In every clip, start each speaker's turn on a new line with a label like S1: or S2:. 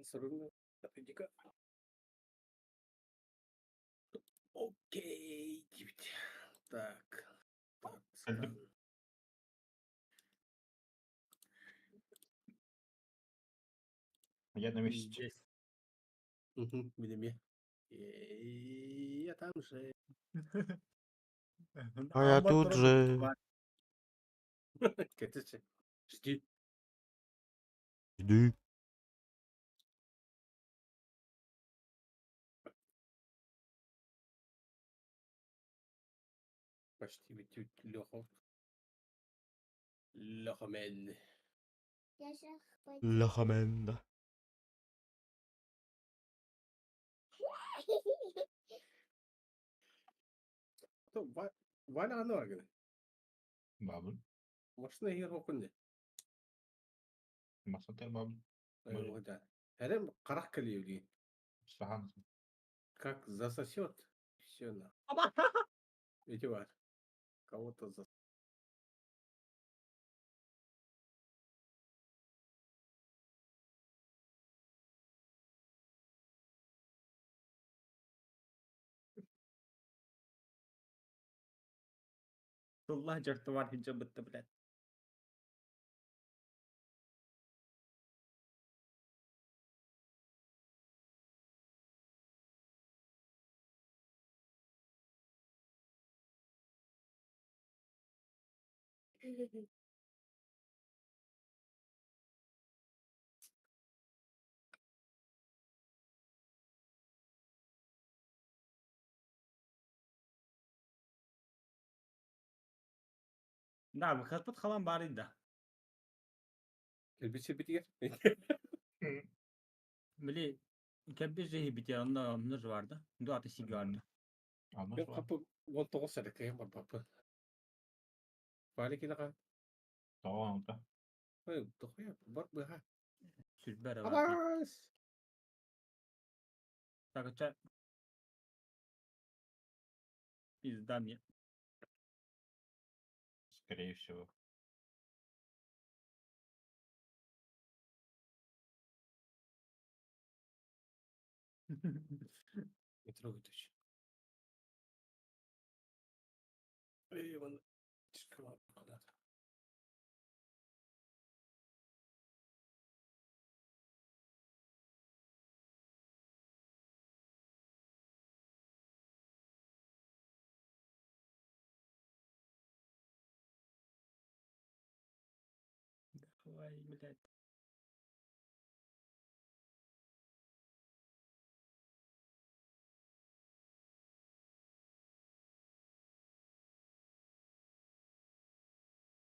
S1: Сурун иди-ка. Окей, диэбит. Так, так,
S2: Кэллим.
S1: скан.
S2: Я на месте.
S3: Здесь.
S1: Мгм, мин эмиэ. Я там же.
S4: А я
S3: Амма
S4: тут
S3: турар
S4: же.
S3: баар.
S1: Кэтичи. Жди.
S4: Жди.
S1: Почти ведь Леха. Лехамен.
S5: Я сейчас
S4: Лохаменда.
S1: Валя оно говорит.
S2: Бабын.
S1: Машина еро күнде.
S2: Масатер бабын.
S1: Да. Әрем қарақ кілеулі.
S2: Сахан.
S1: Как засосет. Все на.
S3: Аба!
S1: Эти бар. Кого-то за.
S3: Тулла дьортубар сылдьыбытта, блядь. Да, выход халан баар да.
S1: Кэлбит сирбитигэр.
S3: Били кэбби жиһи битэ онно онно же бар да. Ду аты сиги бар да.
S2: Анна
S1: Мен
S2: суа.
S1: қапы 19 сәлі бар бапы. Валя кинаға.
S2: Тоҕо
S1: Ой, дохуя, бар быха.
S3: Сүрбэр бар.
S1: Абас!
S3: Так, ча. Пизда мне.
S2: Скорее всего.
S1: Не трогай дочь. Эй, вон, шоколад куда-то.
S3: Давай, блядь.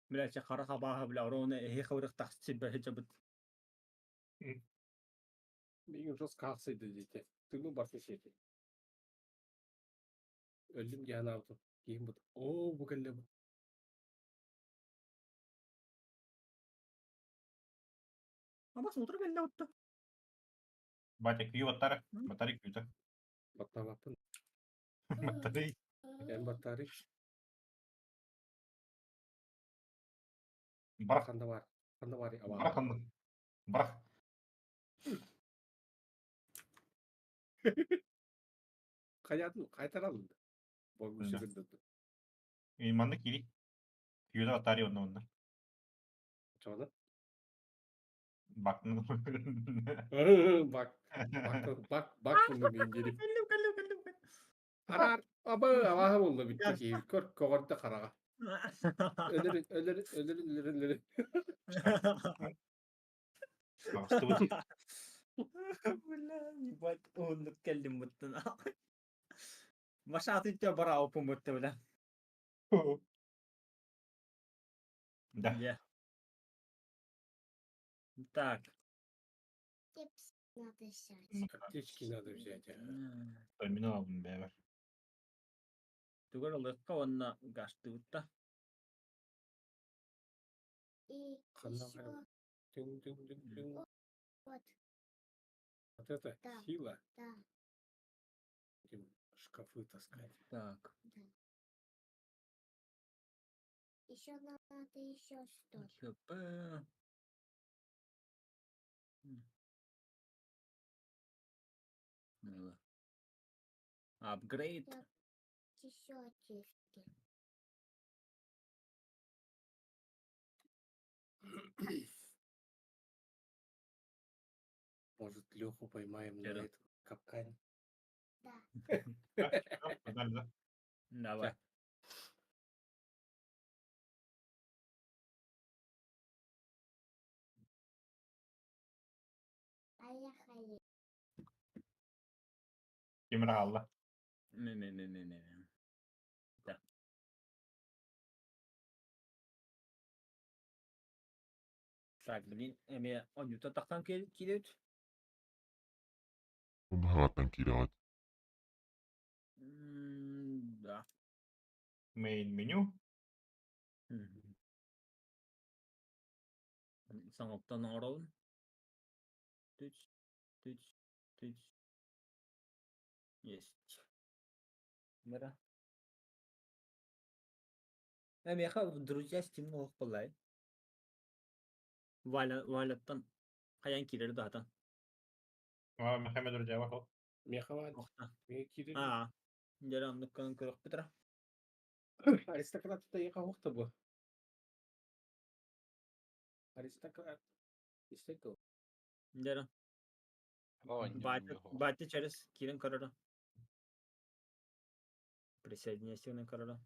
S3: Блядь, хара хабааһы, бля, ороона эһи хабырых тахсиб сылдьыбыт.
S1: Мигин жестко ақсайды дейді. Тыны барсы сети. Өлім дианауды. Кейін бұд. О, бұл кәлі бұл.
S3: Абас утра кэллэ отто.
S2: Батя күйі баттары. Батарей күйді.
S1: Батталапын.
S2: Батарей.
S1: Әм баттары.
S2: Барах.
S1: Қанда бар. Қанда бар.
S2: Барах анны. Барах.
S1: Қаядын қайтаралын. Бұл
S2: Да.
S1: мүсігінді.
S2: Манны кири. Күйді батарей онна онна.
S1: Чоны.
S2: Бактын.
S1: Бак. Бак, бак, бак бұны мен деріп.
S3: Кэллим, кэллим, кэллим, кэллим.
S1: Арар. Абы, абаһы болды бітті ки. Көр, көғырды қараға. Өлірін, өлірін, өлірін, өлірін, өлірін.
S2: Ағысты
S3: Бля, ебать, оннук кэллим буттун. Маша атын бара опун бутта, бля.
S2: Да.
S3: Я. Так.
S5: Чипсы надо взять.
S1: Аптечки надо взять. Ага.
S2: Мен алым бәбір.
S3: Тугар лыкка онна гашты бутта.
S5: И
S1: Қанда
S5: еще
S1: бар. Дың, дың, дың, дың.
S5: вот,
S1: Вот это
S5: Да.
S1: сила.
S5: да,
S1: Будем шкафы таскать.
S3: Так.
S5: да. Еще надо еще что-то.
S3: ХП. Апгрейд.
S5: Еще чистки.
S1: Может, Леху поймаем на
S3: Верно.
S1: этом капкане?
S5: Да.
S2: Погнали, да?
S3: Давай.
S5: Поехали.
S2: Ким алла.
S3: Не, не, не, не, не. Да. Так, блин, эме онюта тахтан килют.
S4: Хаҕаттан киирэҕит.
S3: Да.
S2: Main меню.
S3: Саҥаттан оҥоробун. Түч, түч, түч. Есть. Бара. Миэхэ друзья Steam олох буоллай. Валя, Валяттан хайан киирэр даатан.
S2: А, Мехамед друзья, вахол.
S1: Мехават.
S3: Охта.
S1: Мне киирэр.
S3: Аа. Дьэ оннуккан көрөхпүт
S1: Аристократ это я бу. Аристократ. Истеко.
S3: Дьэ. Батя, батя через киирэн көрөрө. Присоединяйся көрөрө.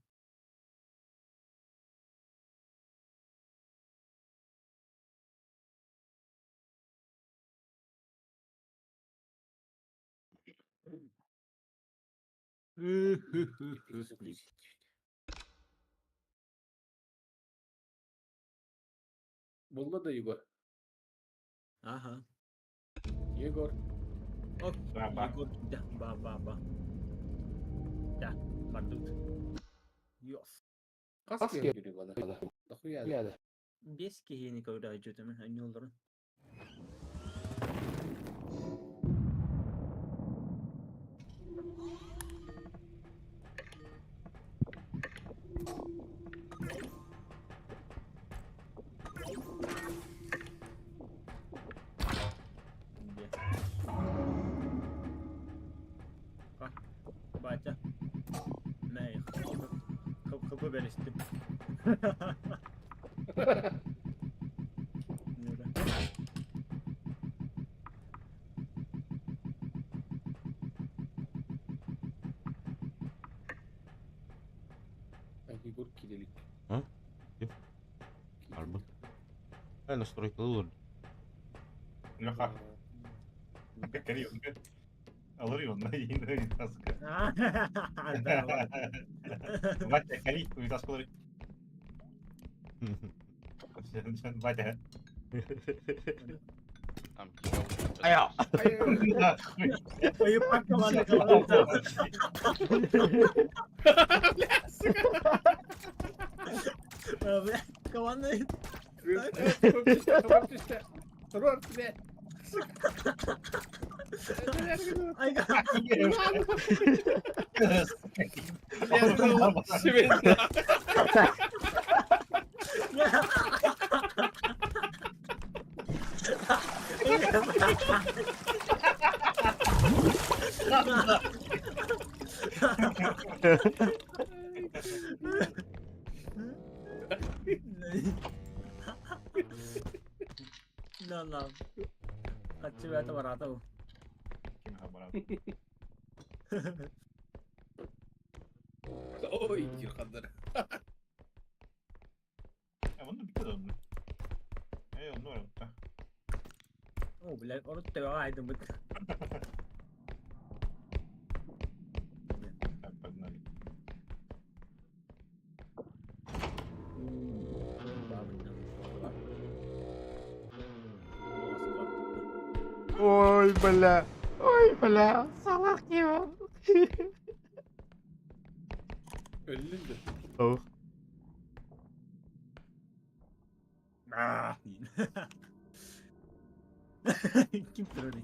S1: Булла да Егор.
S3: Ага.
S1: Егор.
S3: Ок,
S2: Да, ба.
S3: Егор, да, ба, ба, ба. Да, бардут. Йос.
S1: Хас киһи бана. Дохуя.
S3: Бес киһини көрө жүтүмүн өнүлөрүн. Батя. Ней, хп бэлистим.
S1: Егор киирелик.
S6: А? Ким? Арбы. Э, настройка ылыр.
S2: Леха. Кори. Алыр он, yine таска.
S3: Да,
S2: Батя, кали, унитаз колори. Батя.
S7: Там тебя уже
S6: Ая!
S3: Ой, паккаланы калабыта. Бля, команда.
S1: Турар, блядь.
S3: Ай, No, no. अच्छी बात बनाता हूँ।
S1: Ой, кирхандар.
S2: Онно битэ онно. Э, онно барбыта.
S3: О, блядь, орут тебе айдым бит.
S2: Так, погнали.
S6: Ой, бля. Ой, бля. Салак я.
S1: Өллүн да.
S6: Ох.
S3: А, Ким троллит?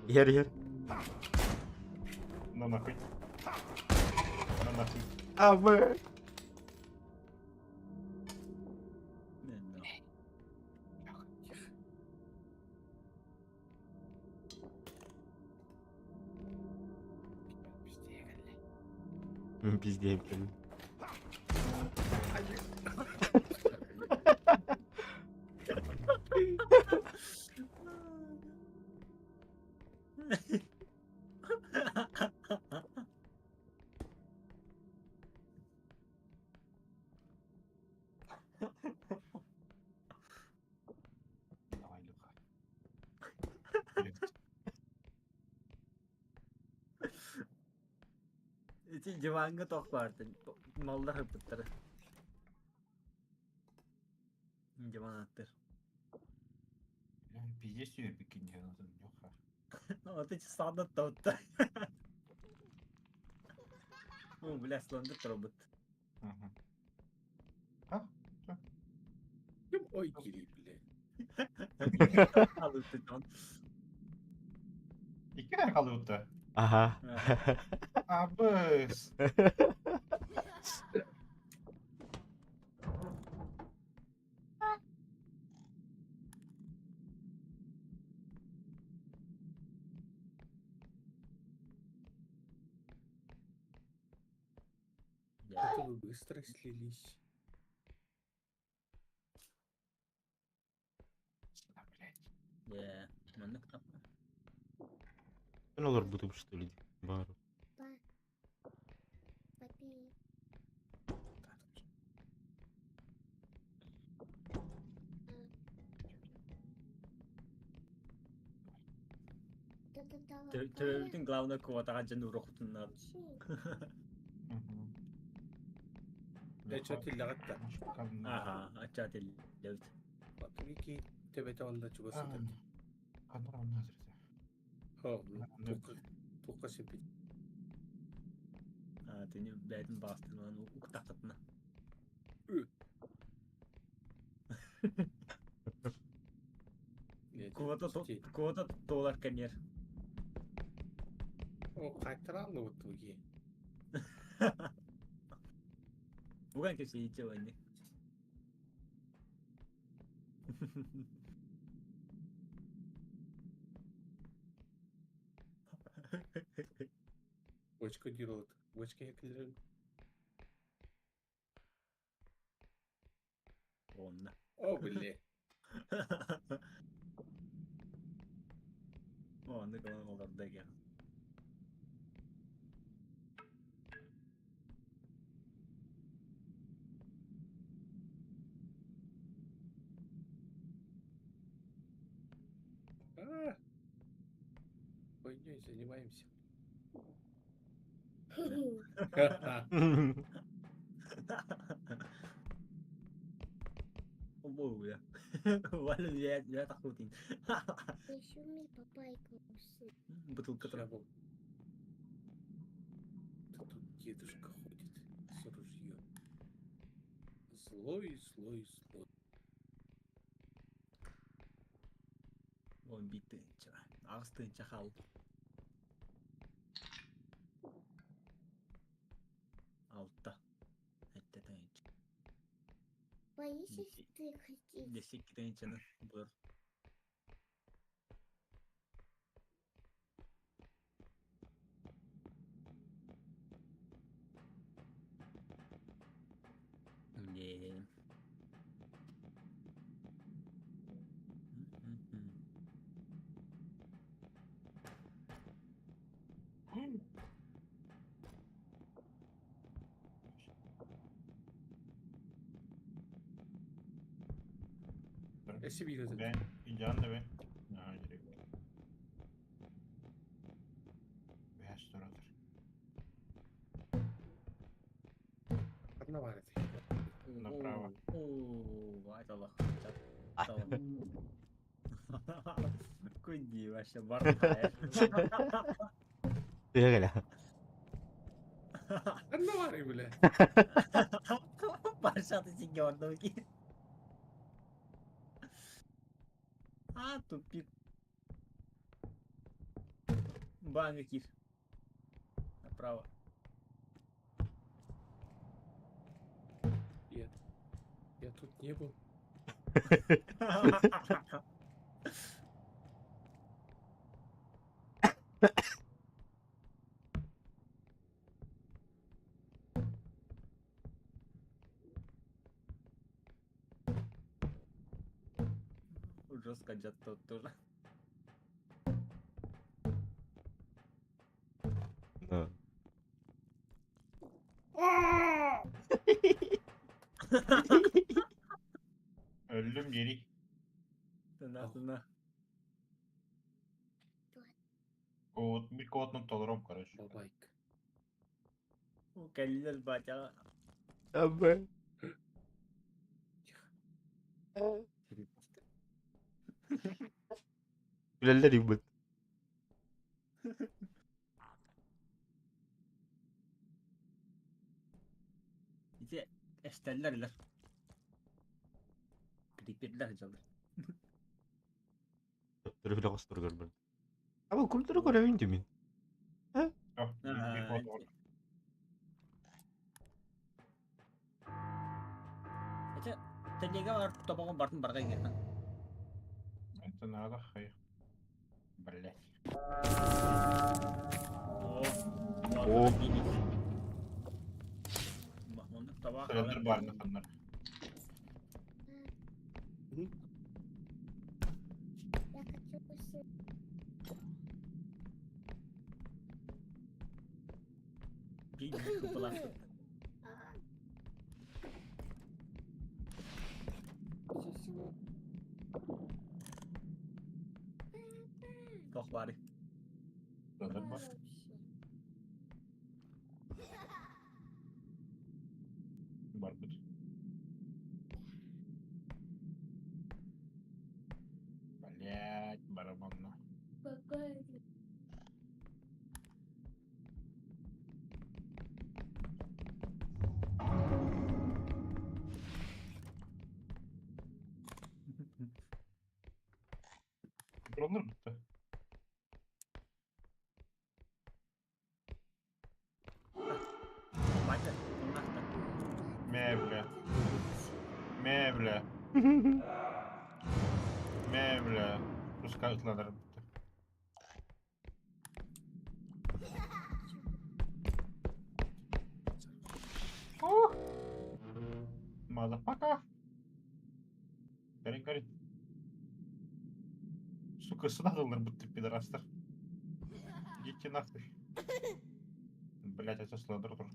S6: Ер, ер.
S2: На нахуй. На нахуй.
S6: А, бля. Пиздец.
S2: Давай, Люха.
S3: Ити диваҥҥа тох баартын маллар ыппыттара. Диван аттыр.
S2: Пиздец үөрбүккүн диэн Люха.
S3: Аты саада тотту. О, бля, слонды турбут.
S1: Ким ой кири, бля.
S3: Алыпты
S2: Икки да халыытта.
S6: Ага.
S2: Абыс.
S1: Это вы быстро слились.
S2: Да, блядь.
S3: Ээ, маннык таппа.
S6: Мен олорбутум что ли баар.
S5: Па. Попей.
S3: Төрөбүтүн главное квотаҕа дьон уруохтуннар.
S1: Эчэ тиллэҕит да.
S3: Аха, ачча тиллэбит.
S1: Батыги төбөтө онно чугас сытар. Туққа сипит.
S3: Аа, тини бээтин баастын уктахтатына. Квота квота туолар кэмиэр.
S1: О, қайтараллы туги.
S3: Буган кэпсииччэ уонни.
S1: Бочка делают. Бочка якилер.
S3: Онна.
S1: О, бля.
S3: Онны кылан олордо экен.
S1: А, Хуйней занимаемся.
S3: Бля. Валя, я тахутин.
S5: Еще мне папайка усы.
S3: Бутылка
S1: Ща был. Тут дедушка ходит с ружьем. Злой, злой, злой.
S3: Он битынча. Аҕыс хал. Алта. Сэттэ тыһыынча.
S5: Боишься ты ходить?
S3: Десять тыһыынчаны булар. Не.
S1: Эси биир
S2: Ben, Can da ben. Ha, gerek yok. Beyaz duradır.
S1: Ханна баар этэй?
S2: Направо.
S3: Оо, айталах. Куди вообще барная.
S6: Тыга
S1: Ханна баарый бля?
S3: Баршаты сиге ордоки. А, тупик. Баню кир. Направо.
S1: Я тут не был.
S3: Жестко дьатта тоже.
S6: Да.
S2: Öldüm geri.
S3: Тына, тына.
S2: Код, bir кодну толором, короче.
S1: Бабайка.
S3: Кэллилэр батяҕа.
S6: Абы. Билэллэр ибит.
S3: Ити эстэллэр илэр. Крипердэр дьаллар.
S6: Төттөрү билэ хостору көрбүн. Аба культура көрөбүн димин.
S2: О, bir код var.
S3: Ити тэлиэгэ бар тобоҕун бартын барга иҥэрэн.
S2: Это надо, хай. Блять.
S3: О,
S6: О.
S2: Сırıldır barını sanlar.
S5: Я хочу усы. Сису.
S3: Тох бары.
S2: Сırıldır bar. Барбыт. Блять, барабанна.
S5: Бабай.
S2: Dronlar bitti.
S3: Батя, оннахта.
S2: Мебля. Мебля. Мебля. Пускай ıtlanır bitti. Oh! Motherfucker. Garip garip. Сука, сюда bu tip пидорастар. Идите нахуй. Блять, это слендер тур.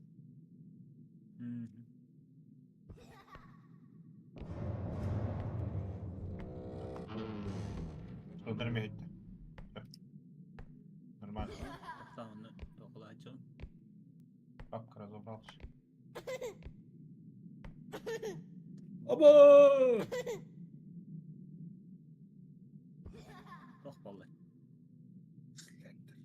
S2: Слендер мегитти. Нормально.
S3: Тохтан онны тохулаачы.
S2: Папка разобрался.
S1: Аба!
S3: Тох баллы.
S1: Слендер.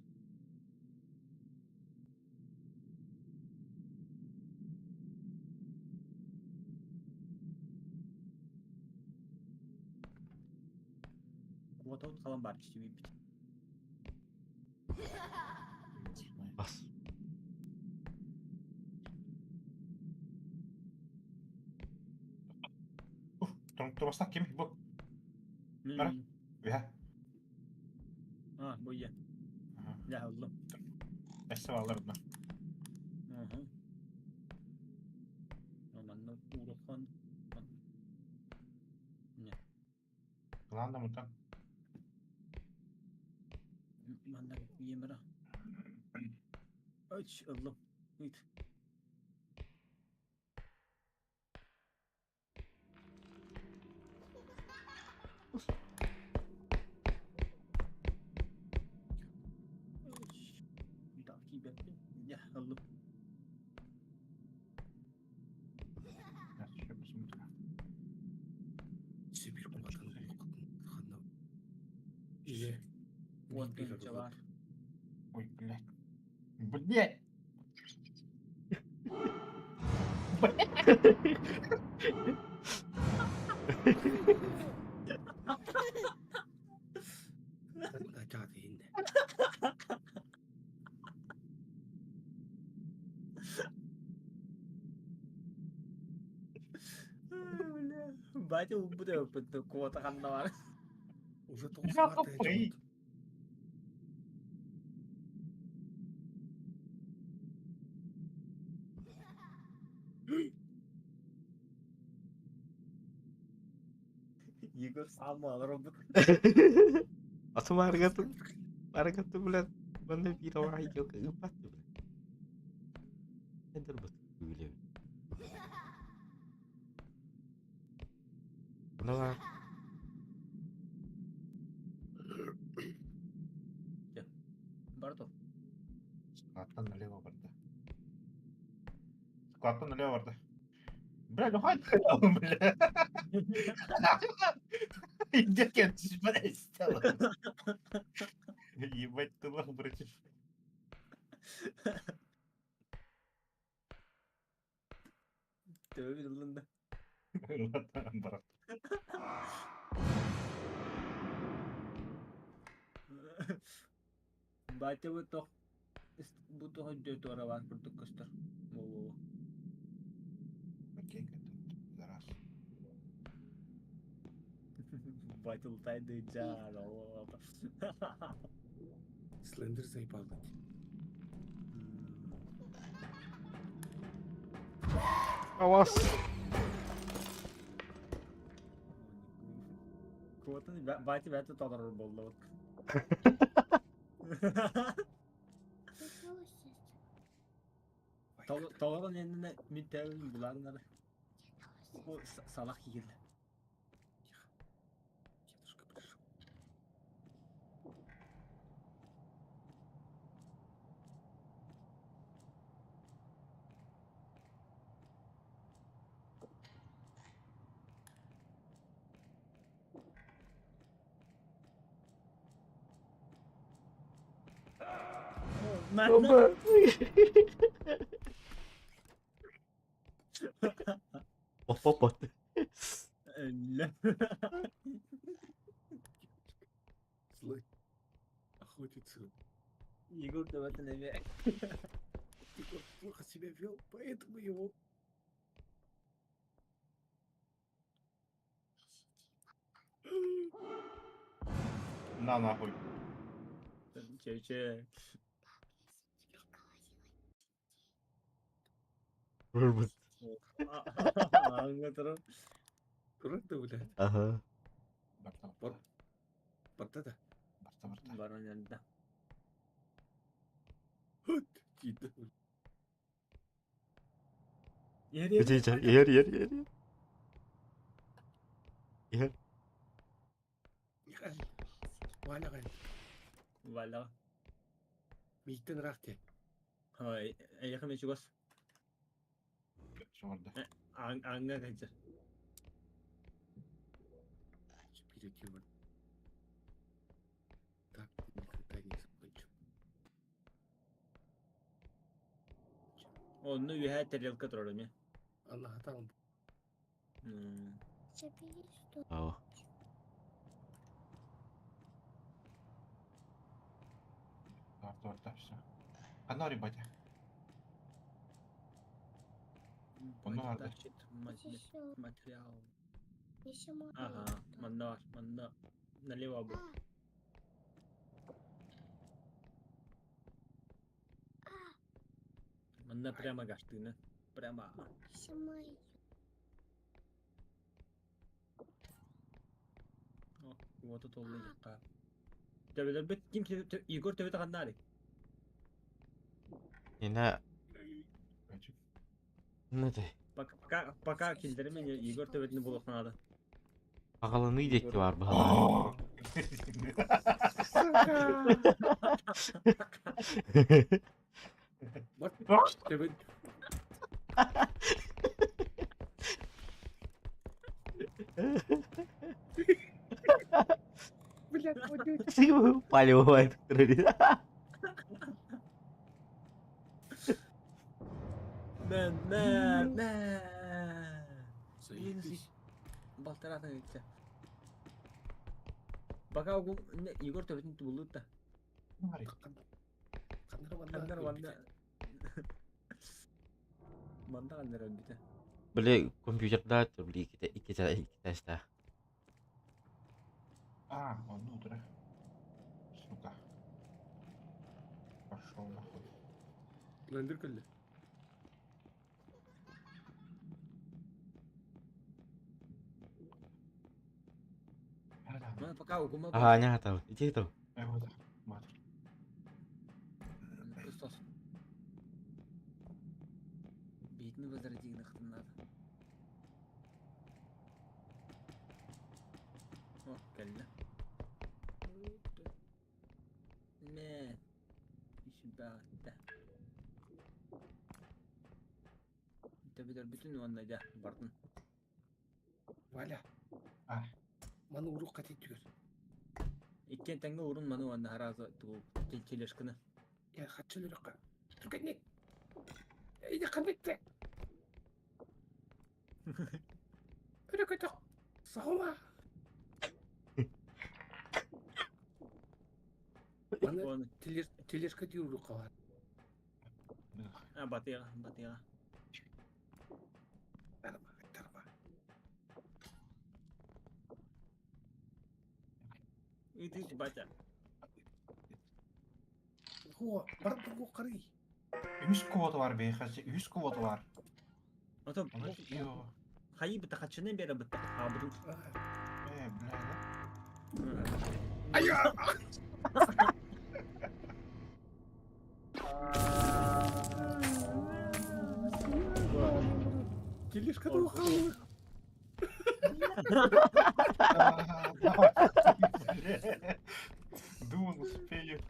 S3: Куотаут халан бар чичи бит.
S6: Бас.
S2: Турмастан ким бу? Бара. Вя.
S3: А, бу я. Я аллым.
S2: Эссе алар бuna.
S3: Аха. Манна урухан. Не.
S2: Гланда мутан.
S3: Манна емера. Ач, аллым. Ит. Я аллым.
S2: Сейчас посмотрю.
S1: Сибирь кулатын ханна. Или
S3: Вот бар.
S2: Ой, блядь. Блядь!
S3: Батя убута куота ханна бар.
S1: Уже
S2: Я тупый.
S3: Егор саамалар олбут.
S6: Аты мааргатын, мааргатын, блядь, манна биир аваайга ыыппат, блядь. Эдэр бат күлэбин. Давай.
S3: Бартов.
S2: Складтан налево барда. Складтан налево барда. Бля, ну хватит халяву, бля. Иди, блядь, стала. Ебать ты лох, братиш.
S3: Төбө билин да.
S2: Барат.
S3: Батя бу тох бу тох өйдө туора бар курдук көстөр. Во-во.
S2: Окей, пидорас.
S3: Батя лутайды жар.
S1: Слендер заебал.
S6: Авас.
S3: Куотун батя бәті толорор болду. Толорон эннene миттәбин буларнар. Бу салак кигилде.
S1: Дедушка пришел.
S6: Оба. Оп-оп.
S3: Өллө.
S1: Злой. Охотится.
S3: Егор төбөтүн эме.
S1: Егор плохо себя вел, поэтому его...
S2: На нахуй.
S3: Че-че.
S6: Рыбыт.
S3: Аңга турар.
S1: Правда, блядь?
S6: Ага.
S2: Барта,
S1: Бар.
S2: барта.
S1: Барда да.
S2: Барта, барта.
S3: Баран янда.
S1: Вот, тиді.
S3: Ер
S6: Ер, ер, ер, ер. Ер.
S1: Михаил. Валяға.
S3: Валя.
S1: Миттен рахте.
S3: Ой, эйхэ мен чугас.
S2: Что барда?
S3: Аңга кайча.
S1: Перейти. Так, никогда не закончу.
S3: Онну үһэ тарелка турар эме.
S1: Анна там.
S5: Забери что.
S6: Ау.
S2: Барта, барта, все. Анори, батя. Онно барды.
S5: Еще.
S3: Материал.
S5: Еще можно.
S3: Ага, манна бар, манна. Налево бу. Манна прямо гаштыны. Прямо.
S5: Еще мой.
S3: О, вот это ол жаққа. Төбелер бит ким Егор төбөтө ханнары.
S6: Ина, не ты.
S3: Пока пока пока килдермен Егор төбөтүнү булук надо.
S6: Агаланы декки бар баһалар.
S1: Бар. Төбет. Блядь, вот
S6: Палево
S3: Мен мен мен.
S1: Заебись.
S3: Балтаратын кетсе. Пока угу Егор төбөтүн булут да.
S1: Қандар
S3: Кандар ванда. Манда кандар бите.
S6: Бile компьютерда били икките икките иккитеста.
S2: А, внутрь. Сука. Пошел нахуй.
S1: Лендер күлді.
S3: Маны пока угума
S6: Ага, не готов. Иди готов.
S2: Вот, вот.
S3: Кустос. Бейтini возродить надо. О, кэллэ. Мэ. Ишибаатта. Төбөтөр бүтүн уонна дьэ бардын.
S1: Валя.
S2: А.
S1: Маны урук кати түгөр.
S3: Иккиэн тэҥҥэ уурун маны уонна харазы тугу тележканы.
S1: Я хаччы өлөрөккө. Түргэнник. Иди ханнык. Өрө көтөх. Саҕала. Маны
S3: Уонна
S1: тележка дии урукка бар.
S3: а батыга батыга.
S1: Тарма, тарма.
S3: Иди батя.
S1: Хуа, барып тургу карый.
S2: Үс квота бар бейхасы, үс квота бар.
S3: Ото
S2: Оны йо.
S3: хайы быта хачыны бере быта. А бутун.
S2: Э, бля, да.
S1: Ая! Тележка тухаллы.
S2: Думал, успею.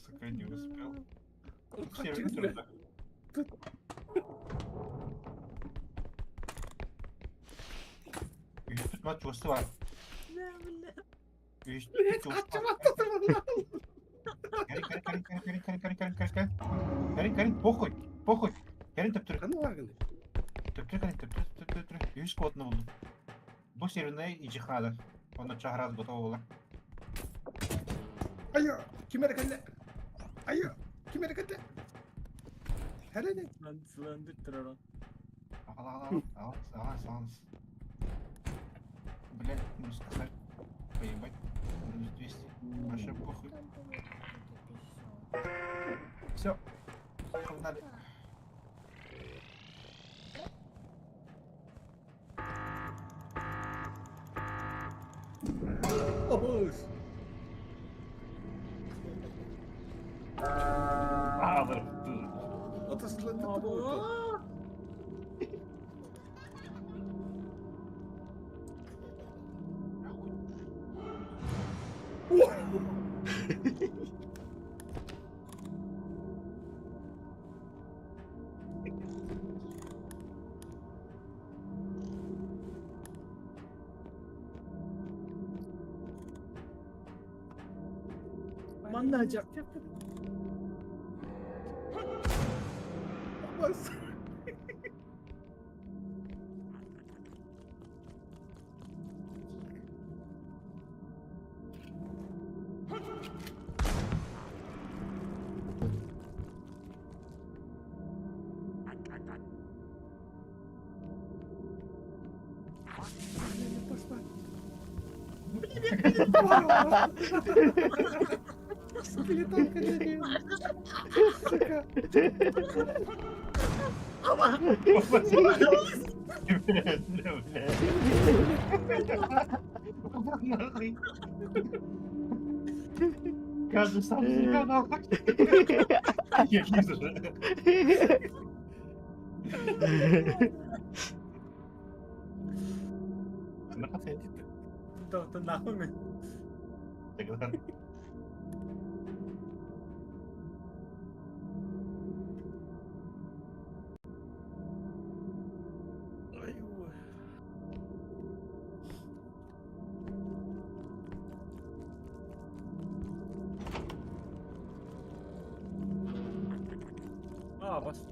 S2: Сука, не успел. Все выиграли. Үс мат чувство бар. Үс чувство. Карин, Карин, Карин, Карин, Карин, Карин, Карин, Карин. Карин, Карин, похуй, похуй. Карин төптөр.
S1: Каны баргын.
S2: Төптөр, Карин, төптөр, төптөр, төптөр. Үс квотны булдым. Бу сервине ижихада. Оны чахраз готово була.
S1: Ая, ким эрекелле? Ая, ким эрекелле? Хәлене.
S3: Сыланды турар.
S2: Ал, ал, ал, ал, ал, ал. Блядь, минус косарь. Поебать. Минус 200. Вообще похуй.
S5: Там было какое-то
S2: Все,
S5: еще.
S2: погнали.
S1: Обоз.
S2: А, да.
S1: Ата сыланды тургу.
S3: Манна жак.
S1: Обоз. Скелетон кэллэ. Сука.
S2: Блядь, бля, бля. Нахуй. Каждый сам себя нахуй. Я вижу же. Нахуй.
S3: То нахуй мен.
S2: Тогда.
S1: Ай, ой.
S3: А, бас.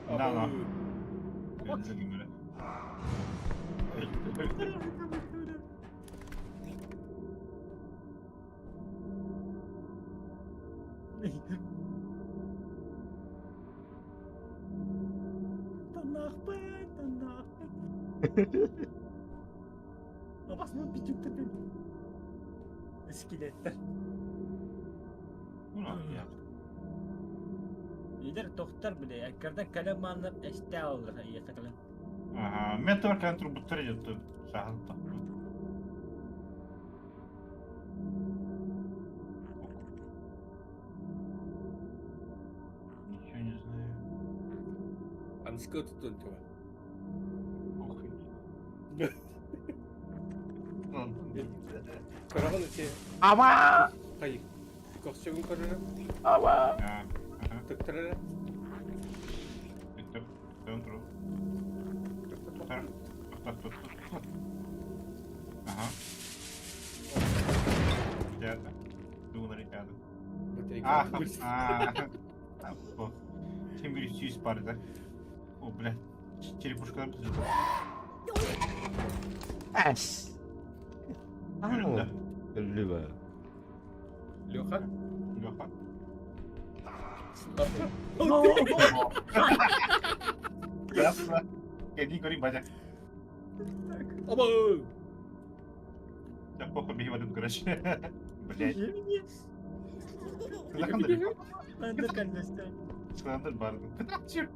S2: Да, да.
S3: Танахпы, танахпы. Абасына бичүктеп. Скелеттер. Идер тоқтар біле, әккерден кәлем манып әште алыр, ияқы кәлем.
S2: Ага, мен кэлэн турбуттар идет саһылта. Ничего не знаю.
S1: Аныска туттун туга.
S2: Ох.
S1: Көрөҕүн ити
S6: Ама!
S1: хайы. Көхсөгүн көрөрө,
S6: Ама!
S2: Ага.
S1: тыктарара.
S2: Бүттүм. Бүтүм туру. Тар. Туттар, туттар. Ага. Театр. Дуунары театр. А, а. Ким bir 200 барда. О, блядь. Черепушкалар түзүлдү.
S6: Эс!
S2: Өлүндө.
S6: Өллү бе.
S1: Леха?
S2: Леха. Ясно. Кеди кори бажа.
S1: Оба!
S2: Я похуй беги воду, короче. Блядь.
S3: Меня.
S2: Кызакандар.
S3: Надо конечно.
S2: Кызакандар барды. Кытакчы.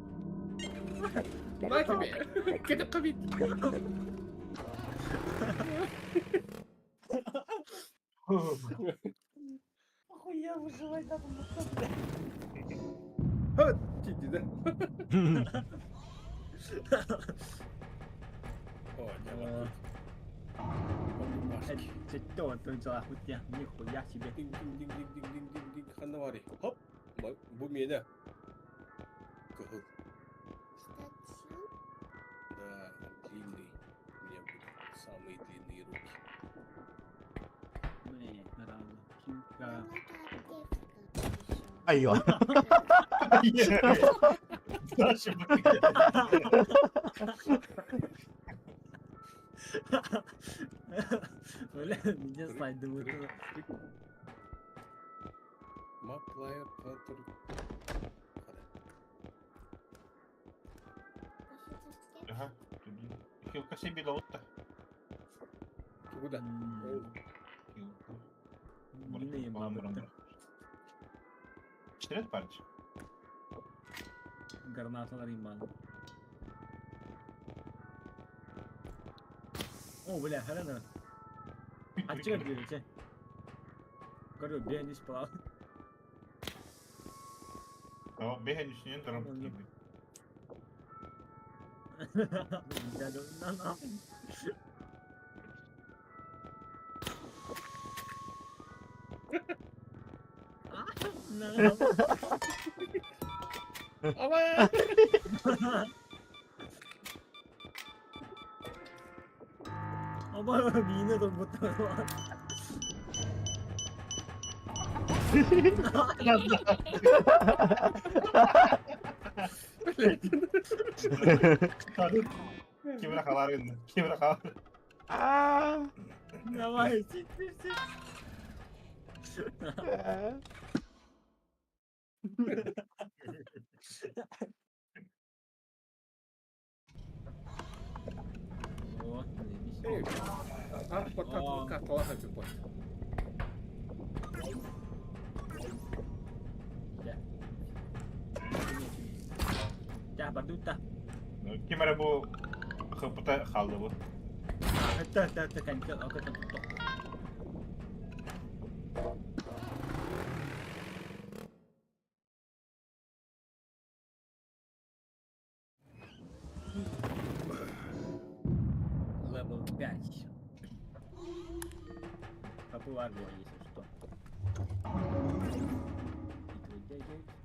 S1: На тебе! Кетип кабит!
S3: Охуя выживать надо.
S1: Ха! Тиди, да? О, не
S3: Это нихуя себе.
S1: Динг-динг-динг-динг-динг-динг-динг. Ханна барый. Хоп! Бу миэнэ. Кыһыл.
S5: Штатив.
S1: Да, длинный. У меня будут самые длинные руки.
S3: Блин, надо.
S5: Нам надо аптечка еще.
S6: Айо!
S2: Дальше.
S3: Бля, меня слайды вот.
S1: Map player planter.
S2: Ага. Хилка себе дал-то.
S1: Куда?
S2: Хилка.
S3: Блин, бабы.
S2: Четыре парч.
S3: Гранаталар иман. О, бля, хрена. А че берете? Говорю, бей не спал.
S2: О, бегай үстінен дұрып.
S3: На нахуй. На.
S1: Ама!
S3: Оба, мина тут будто.
S2: Кемера қалар енді. Кемера қалар.
S6: Аа!
S3: Давай, сиди, сиди. О, заебись.
S1: А, пока, пока, пока, пока.
S3: Ча, бардута.
S2: Кемера бұл хпт қалды бұл.
S3: Это, это, это, кончил, а это тут. Левел 5. Популярно, если что. И твой дядя.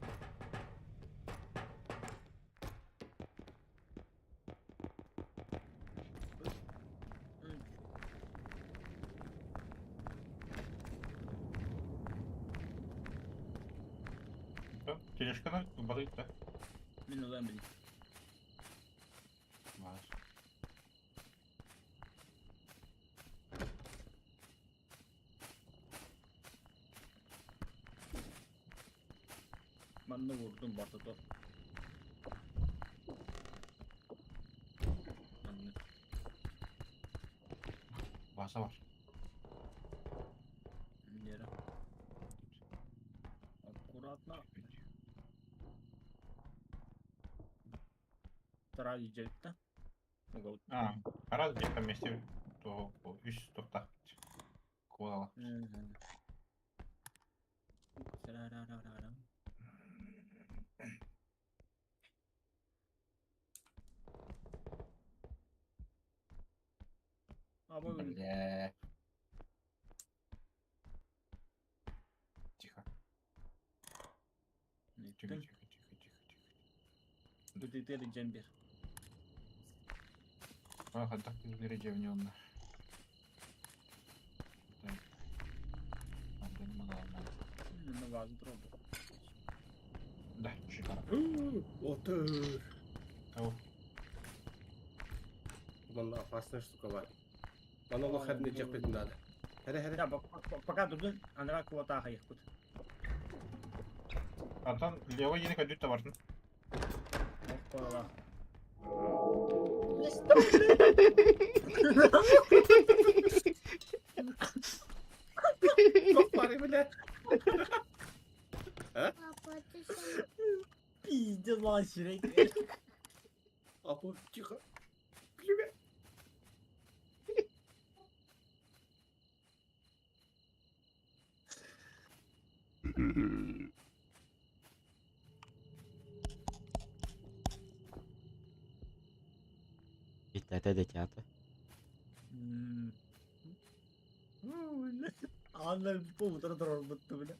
S2: Тележканы батыйды.
S3: Мин улам блин.
S2: Маш.
S3: Манны vurdum барда. Манны.
S2: Баса бар.
S3: Нера. Аккуратно. Тара жетті.
S2: А, раз где поместил, то үс тухта. Куала. Бля. Тихо. Тихо, тихо, тихо, тихо, тихо.
S3: Джембер.
S2: Ага, так ты передевнённо. Так. Да, шикарно.
S1: Отыр.
S2: Ау.
S1: Вон опасная штука бар. Мана ол хәдне жеп надо. Хәре хәре.
S3: Да, пока дудун, анара кулата хайыхпыт.
S2: Антон, левый едик өдүт табартын.
S3: Ох,
S1: Топ бля.
S5: Папа, ты сам
S3: Пиздец, lan şirek.
S1: Апа, тихо. Клюве.
S6: Иттete de театр.
S3: Анна полутора дорбутtu bile.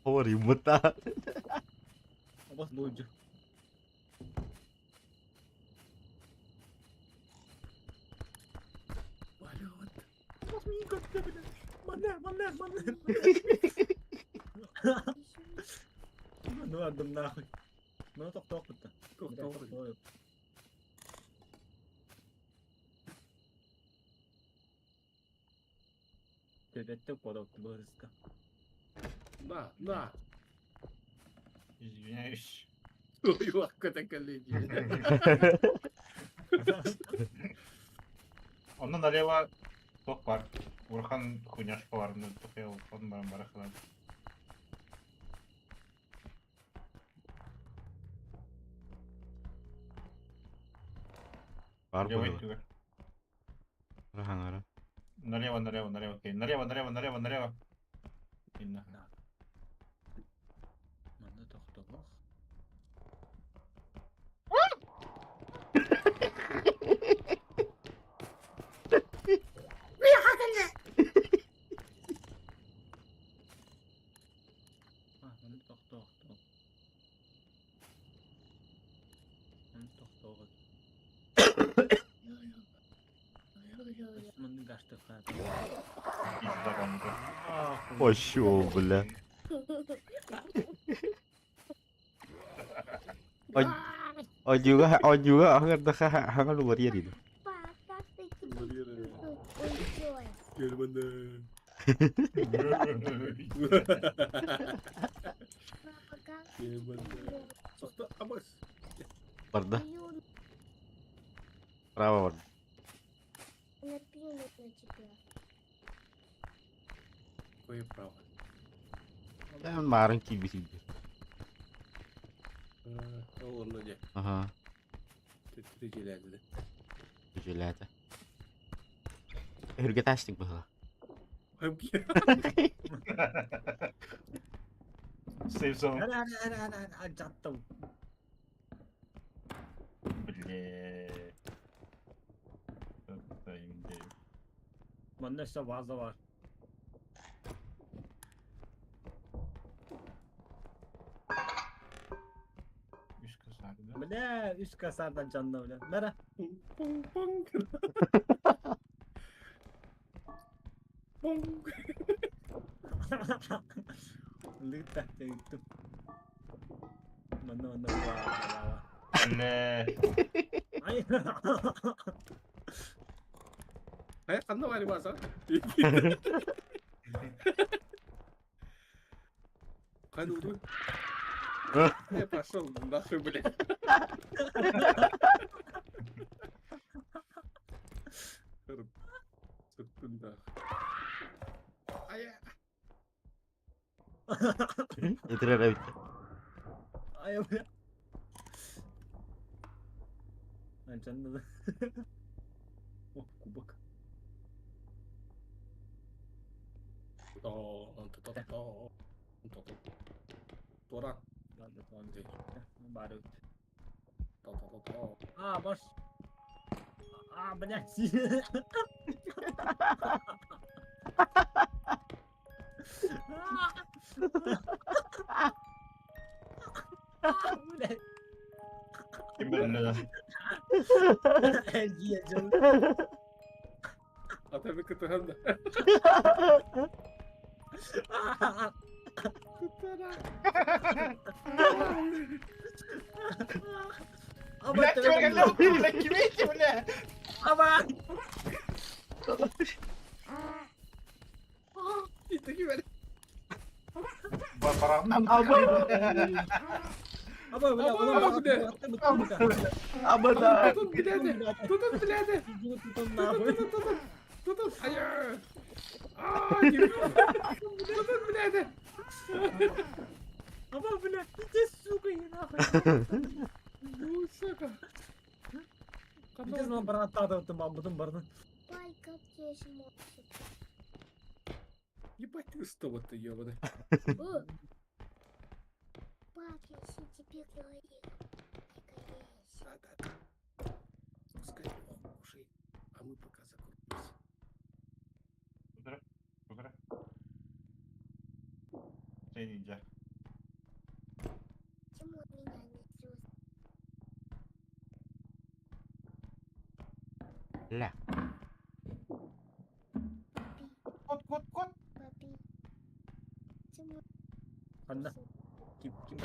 S6: Говори, мута.
S3: Абас бойынша.
S1: Полет.
S3: Абас мин көтті біле. Манер, манер, манер. Ну, ардым нахуй. Мына тоқтоқ бітті.
S1: Тоқтоқ.
S3: Төбетті қодауқты бұрысқа.
S1: На, на.
S2: Извиняюсь.
S1: Ой, лакка коллеги.
S2: Онно налево ток бар. Урхан хуйняшка бар. Ну, тухел, он барам барахлан.
S6: Бар
S2: Левый
S6: было.
S2: түгел.
S6: Рахангара.
S2: Налево, налево, налево. Окей. Налево, налево, налево, налево. Инна.
S3: Мында тоқтоқ. А, мында тоқтоқ. Мында тоқтоқ. Мында гаштық.
S2: Пизда вам уже.
S6: Пошел, бля. Одюга, одюга, аңарда хаңар улар ерidi.
S5: Папа, ты теперь уйдешь.
S1: Германда.
S5: Папа, как
S1: Германда. Сохта, абас.
S6: Барда,
S5: плюну,
S6: право барда.
S5: наплюну на тебя.
S1: Какое право?
S6: Ben марын кийбисийdi.
S1: Ол онно де.
S6: Ага,
S1: Төттүрү желәді.
S6: күжеләті. Үрге таштык была.
S2: Сейф зон.
S3: Ана, ана, ана, ана, ана, жаттым.
S2: Бле. Это имдею.
S3: Мында işte ваза бар.
S2: Үс кызар, да?
S3: Бля, үс касардан жанна бля. Мара.
S1: Пong пong. Пong.
S3: Лыта, ты. Мында, мында, ва, ва, ва.
S2: Бле.
S3: Ай.
S1: Ай, қанда бар баса? Қайда уду? Я пошел нахуй, блядь. Сырттын да. Ай,
S6: Итирер бит.
S3: Ай, бля. Анчанна. О, кубок.
S1: Туора.
S3: Бары. А, баш. А, блядь. Блядь.
S2: Ким бэриллэ
S1: Ата кытыһан да.
S2: Блядь, ким бля, кимейте, бля!
S3: Аба!
S1: Итеги бер.
S2: Бараннан.
S3: Аба, бля,
S1: Аба, бля.
S6: Аба да.
S1: Тутун биледи. Тутун биледи.
S3: Тутун нахуй.
S1: Тутун, тутун, тутун. Hayır. Aa, Тутун биледи.
S3: Аба, бля, иди, сука, и нахуй.
S1: Ну, сука.
S3: Пиздец, мына баран тады мамбытын бардын.
S5: Пай, как тебе смотрит.
S1: Ебать ты что ты, ебаный.
S5: О! Пап, я же тебе говорил. Приколись.
S1: Да, да, да. Пускай он кушает, а мы пока закрутимся.
S2: Куда? Куда? Ты ниндзя.
S5: Почему он меня не слышит?
S6: Ля.
S5: Папи,
S2: Кот, кот, кот.
S5: папи. Почему
S3: Ханна. Ким, ким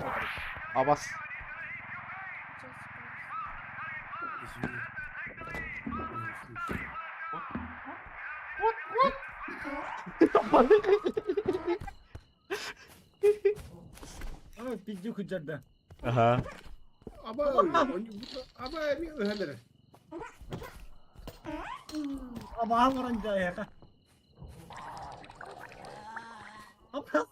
S6: Абас.
S1: Извини. Я не слышу.
S2: Кот, кот.
S3: А, пиздюк жарды.
S6: Ага.
S1: Аба, аба, ми öhелер.
S3: Аба, баран жайха. Аба.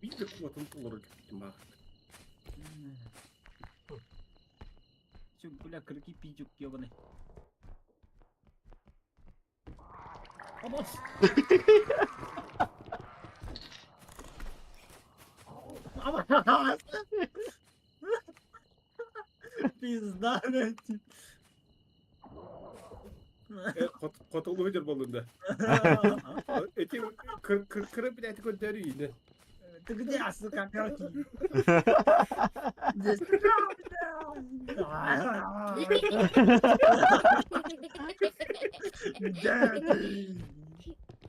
S1: Bir de kuvvetini olur gittim ha.
S3: Чё, бля, крыки пиздюк ёбаный. Аба. Аба. Пизда, блядь.
S1: Котулу өдер болында. Эти кыр кыр кыры блядь көндөрү үйнө.
S3: Ты где, сука, мелкий? Здесь. Где ты?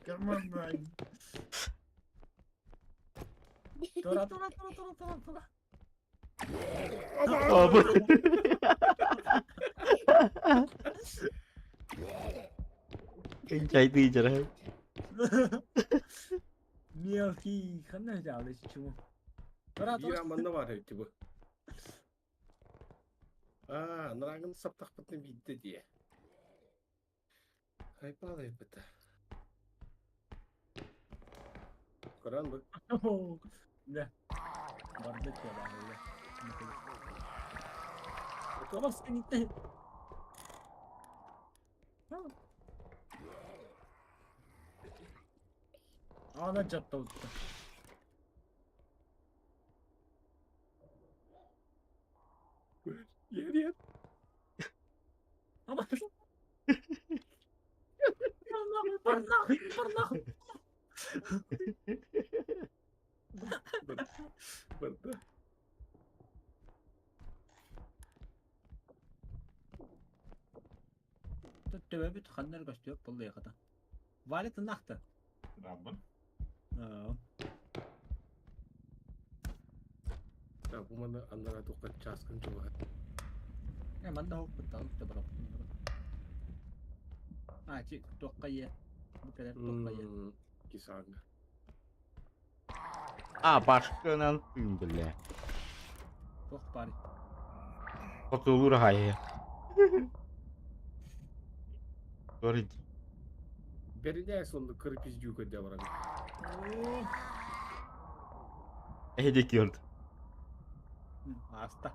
S3: Come on, man. Тура, тура, тура, тура, тура, тура.
S6: Аба. Кэнчайды жара.
S3: Мелкий, хана взял, чему? Тура,
S1: Биир
S3: тура.
S1: манна бар эбит бу. Аа, нырагын саптахпытны бидде дие. Хайпалай быта. Коран бу.
S3: Да. Бардак я бля. Абас, не Ана жатта утта.
S1: Ер ер.
S3: Аба. Бар нахуй, бар нахуй, бар нахуй.
S1: Барда.
S3: Тут төбөбүт ханнар көстүөп болду яката. Валя тынахты.
S2: Рабын.
S1: Да, бу маны аннара тоққа часкын чуга.
S3: Я манда хоп бутал да барап. А, чи тоққа е. Бу кадar тоққа е.
S1: Кисанга.
S6: А, башканан тын, бля.
S3: Тоқ бар.
S6: Котулур хай. Говорит.
S1: Бэринээ сонно кыры пиздю көрдө баран.
S6: Эһи диэки орд.
S3: Ааста.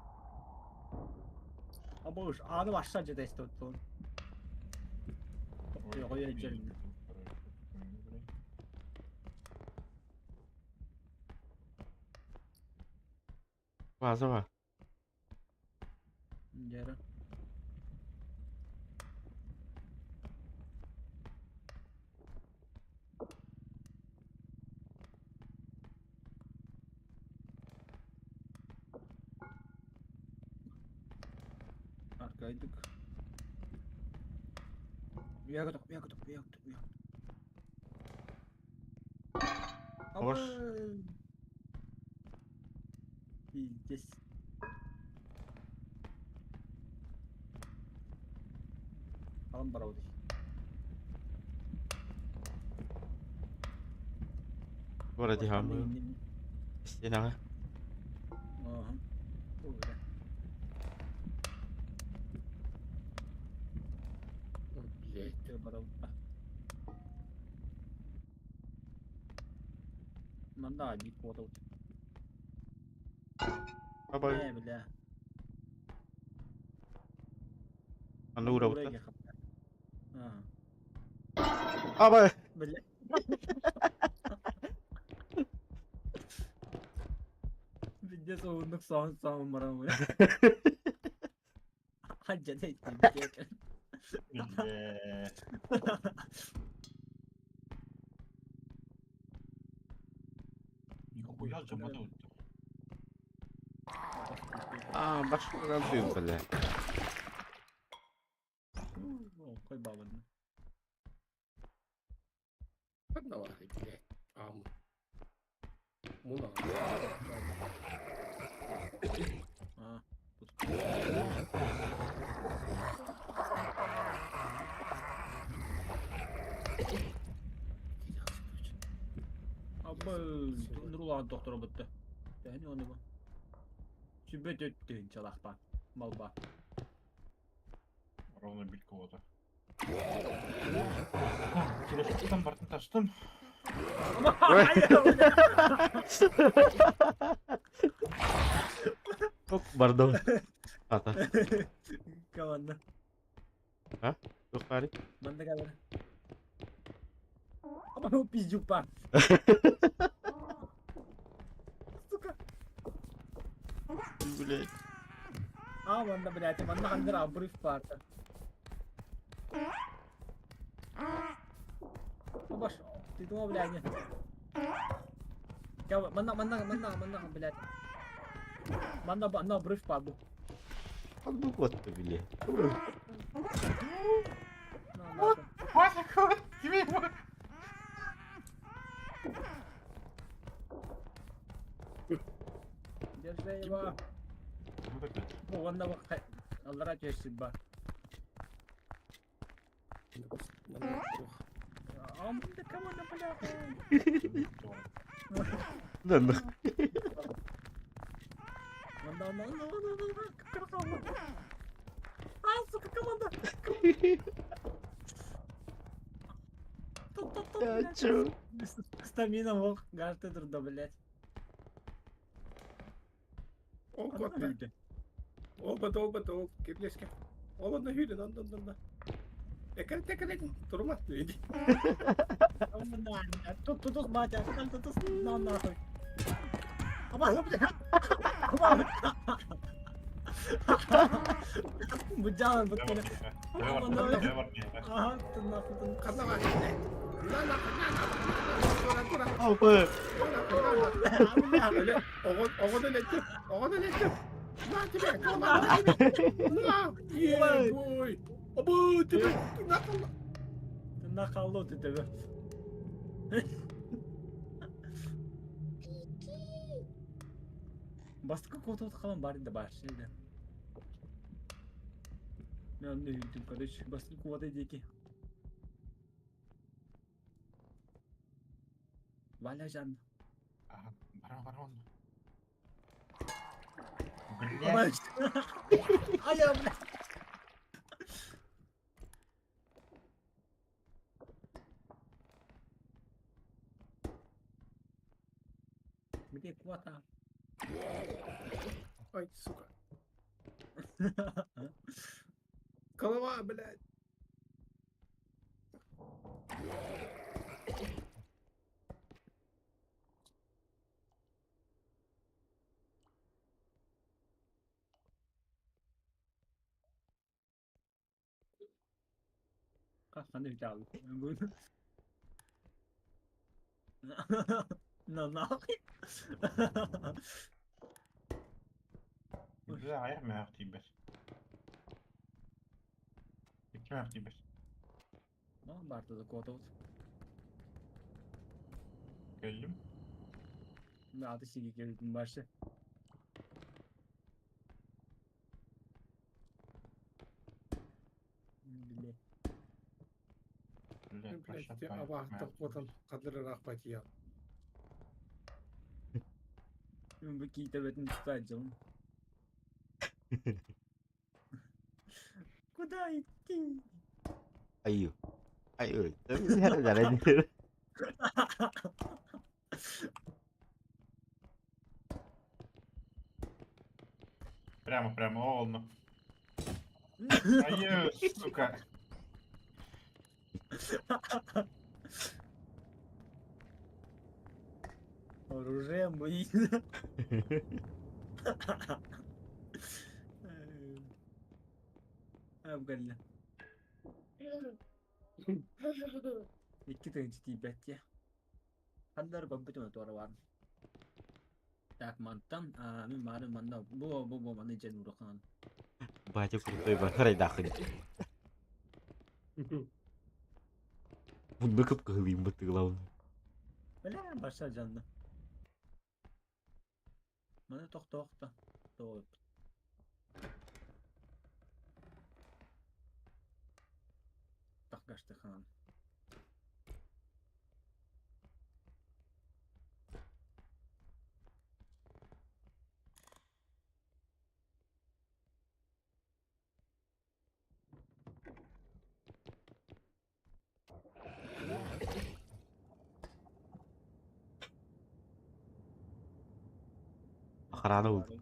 S3: Абыш, ааны башша дьэ эстэ оттон. Ой, ой,
S6: База бар.
S3: Дьэрэ. Аркайдык. Уягы уягы уягы уягы.
S6: Хош.
S3: Пиздец. Алан барабыт.
S6: Бара дихамы. Стенаҕа.
S3: Ага. О, бля.
S1: Блять.
S3: Ты барабыт. Манда бит куотабыт.
S6: Абай.
S3: Э, бля.
S6: Аны урабыта.
S3: Ага.
S6: Абай.
S3: Бля. Пиздец, уһуннук соһон соһон баран бля. Ханча дейти.
S2: Бля. Нихуя заманул.
S6: А, башка дым, бля.
S3: Кой бабын.
S1: Ханна бар, блять. Ам. Муна.
S3: А, тут. Абы, Нурулан доктор бытты. Тәһни оны бу. Сүбәт өттүн чалахпа. Малба.
S2: Ровно бить кого-то. Так, там бартын таштым.
S6: Бардым. Ата.
S3: Команда.
S6: Туох баарый?
S3: Манда калар. Аба, пиздюк па. Сука.
S6: Блять.
S3: А, манна, блядь, манна хандыр обрыв парта. Абаш, ты думал, блядь, не. Я, манна, манна, манна, манна, блядь. Манна, манна, обрыв паду.
S6: Ханна куотта, бля.
S3: На, нахуй.
S2: Вася, кого? Тебе его.
S3: Держи его.
S2: Ну так,
S3: Бу, онна бак, аллара төшсүт ба. А, да команда, бля.
S6: Да, ну.
S3: Манна, манна, манна, манна, команда. А, сука, команда. Тут, тут, тут,
S6: Я
S3: блядь.
S6: чё?
S3: Стамина мог, гарты турда, блядь.
S1: Ол куотта. Ол бат, ол бат, ол кеплеске. Ол онна хүрен, онда, онда, онда. Экер текер турума.
S3: Тут, тут, тут, батя, тут, тут, на, нахуй. Аба, бля. Аба. Будялан,
S2: Давай,
S3: бутыль.
S2: давай, давай.
S3: Ага, ты нахуй, ты
S1: Ханна бар, блять. На, на, на, на, тура, тура.
S6: Алпы.
S1: Тура, тура. Өле, оҕон, оҕон өлеттим, оҕон өлеттим. На тебе, на, на тебе. На, ебой. Абы, тебе, на, на.
S3: Ты нахалу ты тебе. Басқа код қалам бар еді бар шейді. Мен оны үйдім, короче, басқа код деки. Валя жан.
S2: Ага, барам, барам. Блядь.
S3: Ая, бля. Где квота?
S1: Ай, сука. Голова, блядь.
S3: Ханнык дьаалы. На нахуй.
S2: Бля, аҕыйах мөһөөх тиийбэт. Икки мөһөөх тиийбэт.
S3: Баарта да куотабыт.
S2: Кэллим.
S3: Аты сиги кэлбитим барсы. Бile.
S2: Блядь,
S1: Блядь,
S2: площадка
S1: абаахтах куотан хадыр ыраах батыйа.
S3: Бу киитэ бэтин тутааччылым. Куда идти?
S6: Айыы. Айыы.
S2: Прямо, прямо, о, онно. Айыы, сука.
S3: Оружие мои. Абгалла. Икки тыһыынча тиийбэт дии. Ханна компьютер туора баар. Так, мантан мин баарын манна бу бу бу манна дьэн уруохханан.
S6: Батя крутой бар харайдаахын. Мунну кып-кыһылыйын быттыгылабын.
S3: Бля, баша дьанна. Маны тохтоохто. Тоҕо Тахгаштыханан.
S6: Охрана булдум.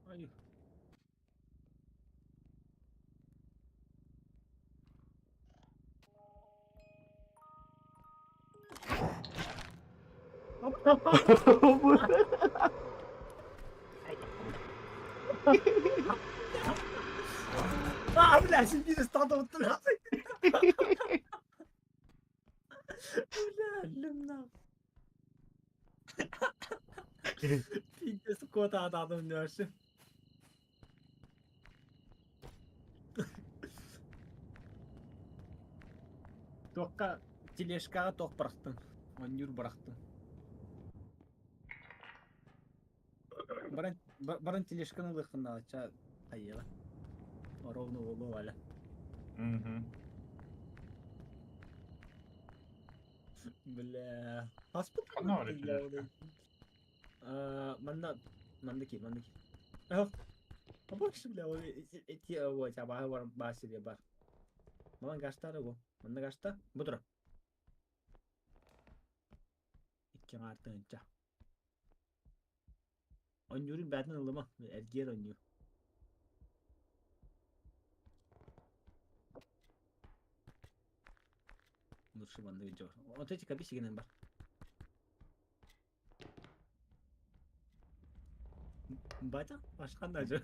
S3: Ай. А, бля, сидит стадо. Бля, лимна. Пиздец, кота атадым нөрсү. Туохха тележкаҕа туох бырахтыҥ? Оонньуур бырахтыҥ. Баран баран тележканы ылыаххын наада, ча хайыаҕа. Ровно буолуо Валя.
S2: Мгм.
S3: Бля. Хаспыт
S2: Ханна барар тележка?
S3: Манна манна киир, манна киир. Ах. Абакшы бля, ол эти ой, абаһы бар баасире бар. Манан гаштары бу. Манна гашта. Бу тура. Икки аҥаар тыһыынча. Оонньуурун бээтин ылыма, эргиэр оонньуур. Лучше маннык дьор. Ото эти каби сигэнэн бар. Батя, башканда жо.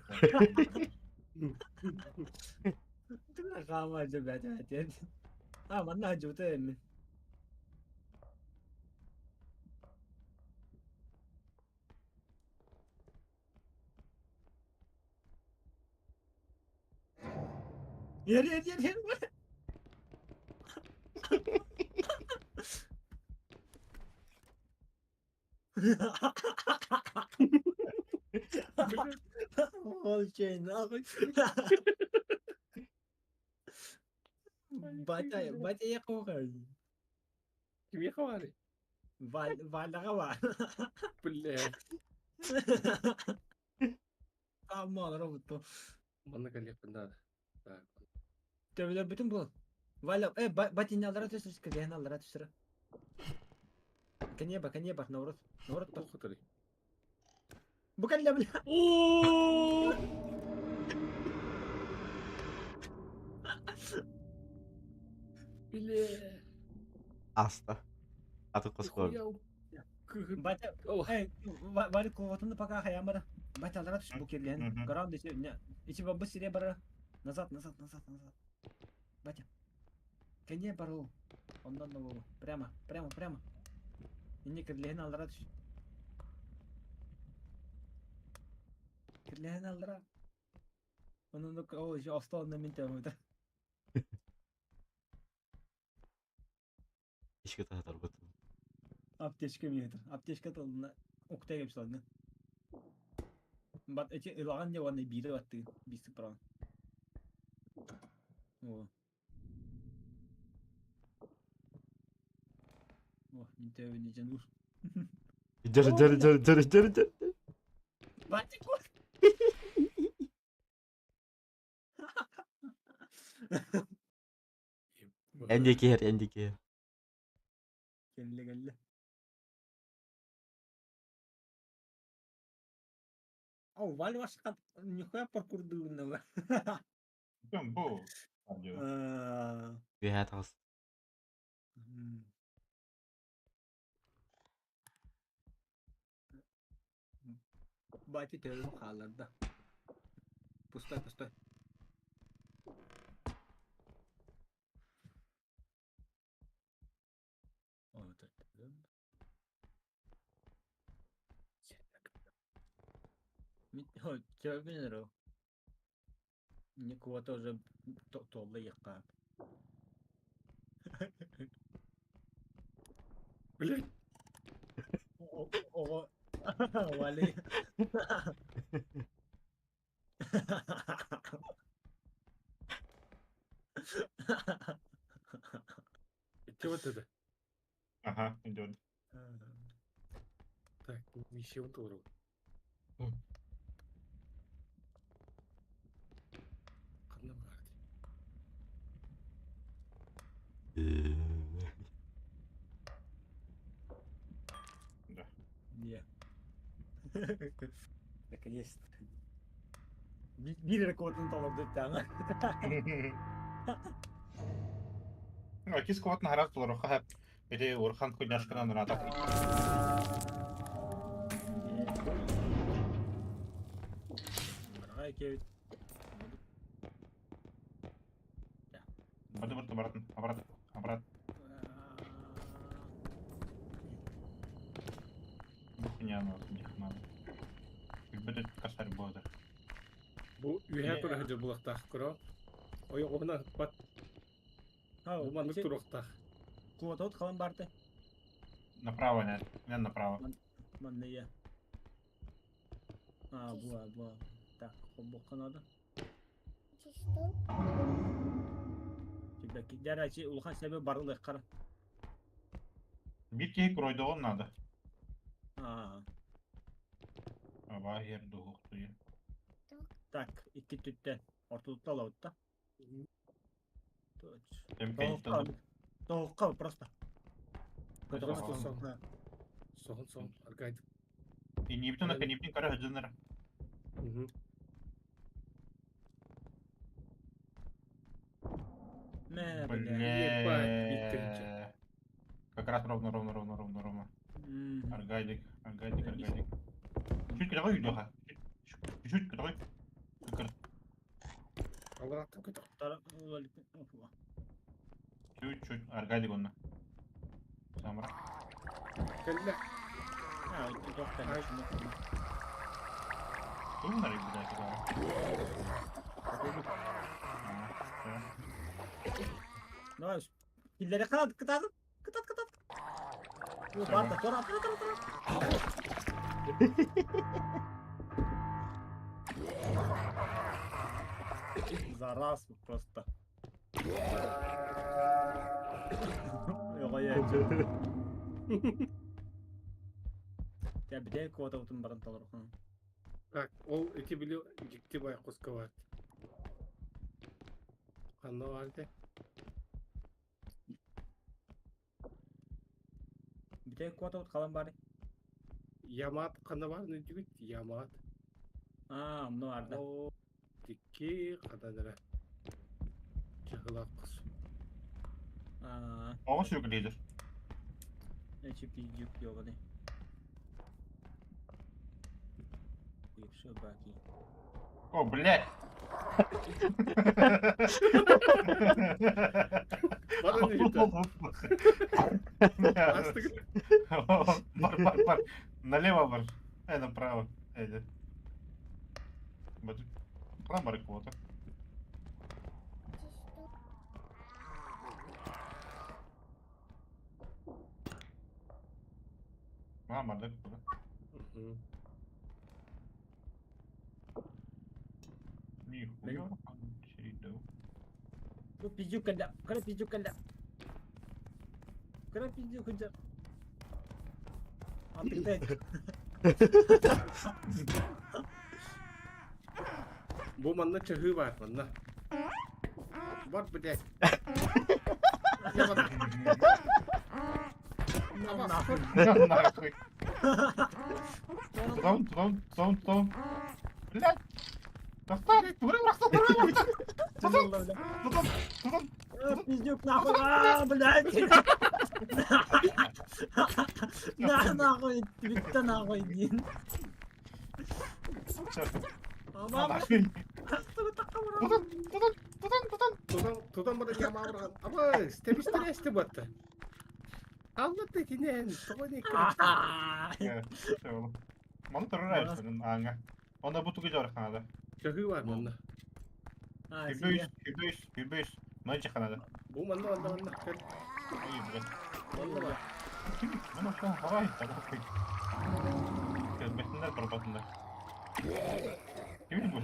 S3: Түгэ хаама жо бэтэ бэтэ. А, манна жута эми. Ер ер ер ер. Молчай нахуй. Батя, батя я кухарь.
S1: Кимиэхэ баарый?
S3: Валяҕа баар.
S1: Блядь.
S3: Аммалар обутто.
S1: Манна кэлиэхпин наада. Так.
S3: Төбөлөрбүтүн бул. Валя, батини аллара түсүр, кэгэһин аллара түсүр. Кэние ба, кэние бар, наоборот. Наоборот бар.
S1: Туох хатарый?
S3: Бу кэллэ бля.
S1: Оо! Бile.
S6: Аста. Аты қосқор.
S3: Батя, Валя куотуну пока хаямара. Батя аллара түс бу кирлehen. Граунд ичи, ичи бабы сире бара. Назад, назад, назад, назад. Батя. Кэние барыл. Оннон да болу. Прямо, прямо, прямо. Инне кирлehen аллара түс. Кирлehen аллара. Онон о, еще остал на мин тема.
S6: Ишке тахатар бут.
S3: Аптечка метр. Аптечка тылына уктай кеп салды. Бат эти ылаган не ванны бири батты. Бистик прав. О. О, мин төбүнү жанур.
S6: Жары жары жары жары жары жары.
S3: Батик кот.
S6: Энди кер, энди кер.
S3: Келле келле. Ау, Валя вашка нихуя паркурдыгынна.
S2: Бу.
S6: Үһә тағыс.
S3: Батя төбөм хаалларда. Пустой, пустой. Ой, төбөм. Ой, төбөм Никого тоже толла якка.
S1: Блядь.
S3: Ого. Вали.
S1: Чего это?
S2: Ага, идет.
S1: Так, ничего туру. Ханна бар.
S2: Да.
S3: Не. Наконец-то. Бир рекордын талап аңа.
S2: Ну, кис квот на гараж толоруха. Или Урхан хуйняшкана на так. Обратно, обратно, обратно, обратно. Хуйня, ну, них надо. Будет косарь будет.
S1: Бу үһә көрө хәҗә булактах көрө. Ой, оғына бат. Уманнык турактах.
S3: Куотот халан барды.
S2: Направо, нет. Не направо.
S3: Манны я. А, буа, буа. Так, хоббокка надо.
S5: Что?
S3: Тебя дәрәчи улхан себе барылык кара.
S2: Бир киһи куройдоҕун надо.
S3: А,
S2: Аба ер дуһуктуйа.
S3: так, икки түттен. Ортолукта алабыт да.
S2: Тем
S3: Тоғыққа просто.
S1: Просто сон. Сон, сон, аргайд.
S2: Инибитин аканибитин кара хаджанара.
S3: Мә, бля.
S2: Бля. Как раз ровно, ровно, ровно, ровно, ровно. Аргайдик, аргайдик, аргайдик. Чуть куда үйдөха. Чуть куда. Чуть-чуть аргайдик онна. Самра.
S1: Кэллэ.
S3: А, конечно.
S2: Тугунар блядь, да.
S3: Давай, киллери кытат, кытат, кытат, кытат. Барда, тора, тора, тора, тора. За раз просто. Я бидей квота утун баран талар.
S1: Так, ол эти били дикти бай косковат. Ханна бар ити?
S3: Бүтэй куотабыт халан бары.
S1: Ямат ханна бар нүдүгүт? Ямат.
S3: Аа, онно барда.
S1: О, тикки ханан эрэ. Чыһылаах кыс.
S3: Аа,
S2: Оҕо сүөкүлиир.
S3: эчи пиздюк ёбаный. Уебшо баки.
S2: О, блядь!
S1: Баран ыйыта. Астыгын.
S2: Бар, бар, бар. Налево бар. Направо. Эйде. Куда бар квота? Мама, да, куда? Нихуя, чередов.
S3: Бу пиздюк кэллэ. Кыра пиздюк кэллэ. Кыра пиздюк кэллэ. Антыктай.
S1: Бу манна чаһыы баар манна. Бар блядь. Я бар.
S3: Нахуй.
S2: Нахуй. Тутам, тутам, тутам, тутам. Блядь. Тохтоо, туры барахсан, туры барахсан. Тутам, тутам, тутам.
S3: Пиздюк нахуй. Аа, блядь. На нахуй, бүтте нахуй диин. Ама
S2: Нахуй.
S3: Тутам
S2: Тутам, тутам, тутам, тутам.
S1: Тутан, тутан бара ямаабыран. Аба, стебистер эсти батта. Алла текинен, тоҕо
S2: Маны турар ааҥҥа. Онно бу тугу дьарык хаҥада.
S1: Чаһыы бар манна.
S2: Күбүс, күбүс, күбүс. Маны чаханада.
S1: Бу манна манна манна. Кэл.
S2: Ой, блядь.
S1: Манна бар.
S2: Маны ошон хавай, табак. Кэлбэтиннэр барбатыннар. Ким бу?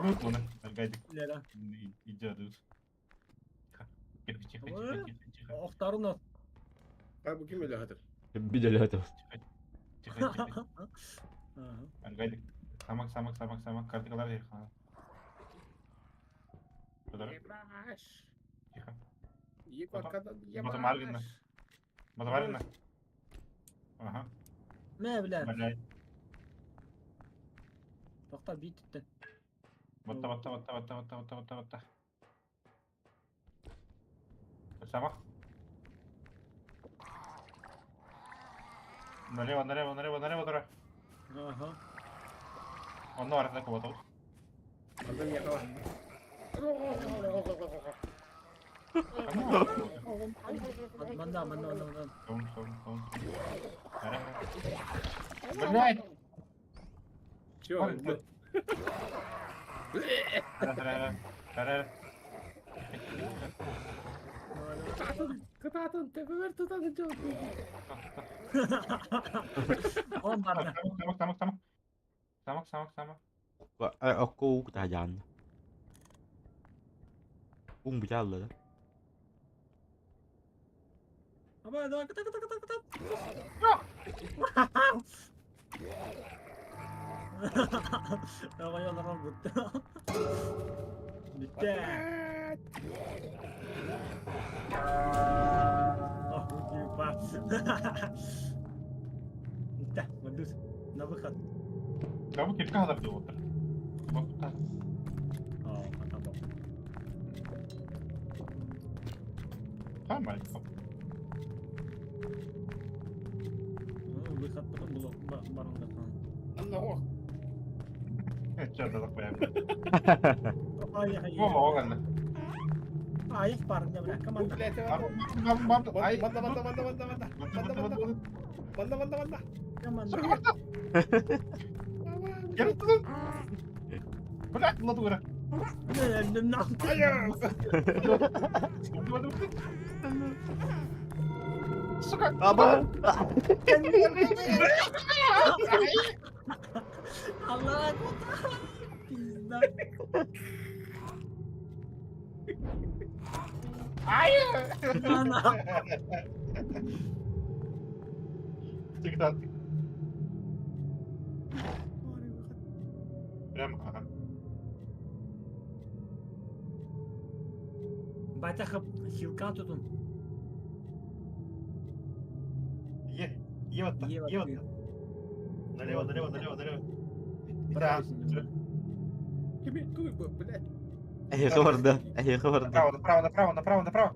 S2: Лут маны, аргадик.
S3: Лера.
S2: Идет. Тихо, тихо, тихо, тихо, тихо.
S3: Охтарын от.
S1: А бу ким өлө хатыр?
S6: Билелетов.
S2: Тихо, тихо. Аргадик. Самак, самак, самак, самак. Картикалар тихо.
S1: Ебаш.
S2: Тихо.
S1: Ебакадан
S2: Потом Марвина.
S1: ебаш.
S2: Матварина. Ага.
S3: Мэ, бля.
S2: Блядь.
S3: Тохта бит түттен.
S2: Батта, батта, батта, батта, батта, батта, батта, батта. Самак. Налево, налево, налево, налево, тура.
S3: Ага.
S2: Онно арада куотабыт.
S1: Манна миэхэ бар.
S3: Манна, манна, манна, манна.
S2: Том, том, том. Блядь!
S1: Чё?
S2: Ара,
S1: Кытаатын, төбөбөр тутан дьон.
S3: Он барда.
S2: Самак, самак, самак. Самак, самак, самак.
S6: Окку таһаан. Ун биталла да.
S3: Аба, давай, кыта, кыта, кыта, кыта. Давай, олорон бүтте. Бүтте. Ах, ебать. Да, Мандус, на выход.
S2: Да, бу кирка хадar дип отыр.
S3: А, там был.
S2: Хамай.
S3: Ну, выход потом было барон
S1: Анна,
S2: Чё да такое?
S3: Поехали.
S2: Во, во, ладно.
S3: А, их парня, бля,
S1: Бу,
S3: команда.
S1: блядь,
S2: Бам, бам, бам, ай.
S1: Манна, манна, манна, манна, манна. Манна, манна, манна, манна, манна.
S3: Команда.
S2: Gel tutun. Блядь, ладура.
S3: Бля, нахуй.
S2: Сука.
S6: Аба!
S3: Аллах, пизда.
S2: Ай!
S3: На,
S2: Всегда. Прям, ага.
S3: Батя хилка тутун.
S2: Е, Ева-то,
S3: Ева,
S2: Ева-то. Налево, налево, налево, налево.
S3: Право.
S1: Тебе туй бы, блядь.
S6: Эһиэхэ барда, эһиэхэ барда.
S2: Направо, направо, направо, направо, направо.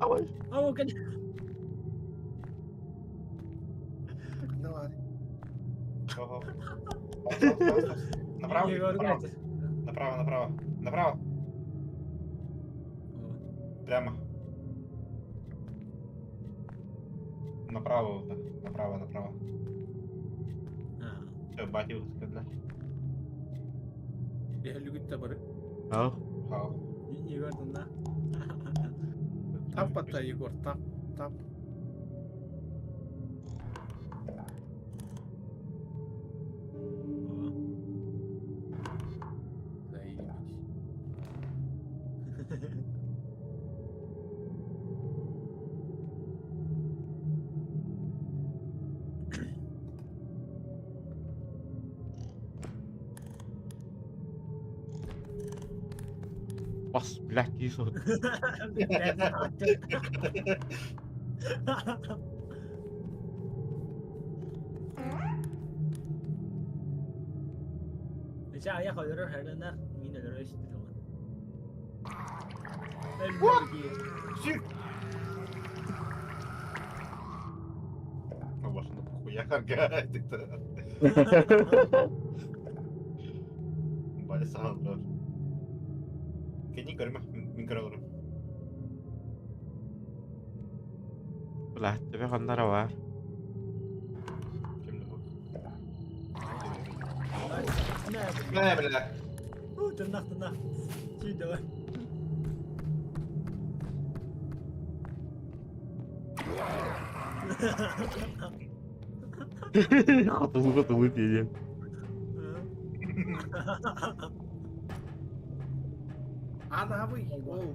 S6: Авай.
S3: А, конечно.
S1: Ну ладно.
S2: Го, го. Стоп, стоп, стоп, стоп. Направо,
S3: Егор,
S2: направо,
S3: блядь.
S2: направо, направо, направо, прямо. Направо, да. Направо, направо. Все, батя выскочил, да.
S1: Я люблю табары.
S6: Ау.
S2: Хау.
S3: Егор, на.
S1: Там потай, Егор, там, там. Заебись.
S6: Бас, блядь, дии соһут.
S3: Сейчас я хочу рожать, не надо рожать.
S2: Сир! Ну, ваш, ну похуя, аргадик-то. Батя сам, да. Кени көрмө, мин көрө олорум.
S6: Блядь, тебе ханнара бар.
S2: Ким да бу? Бля, бля.
S3: Тынах, тынах. Чүй, давай.
S6: Хотулу хотулу диэн.
S1: А вы, оу.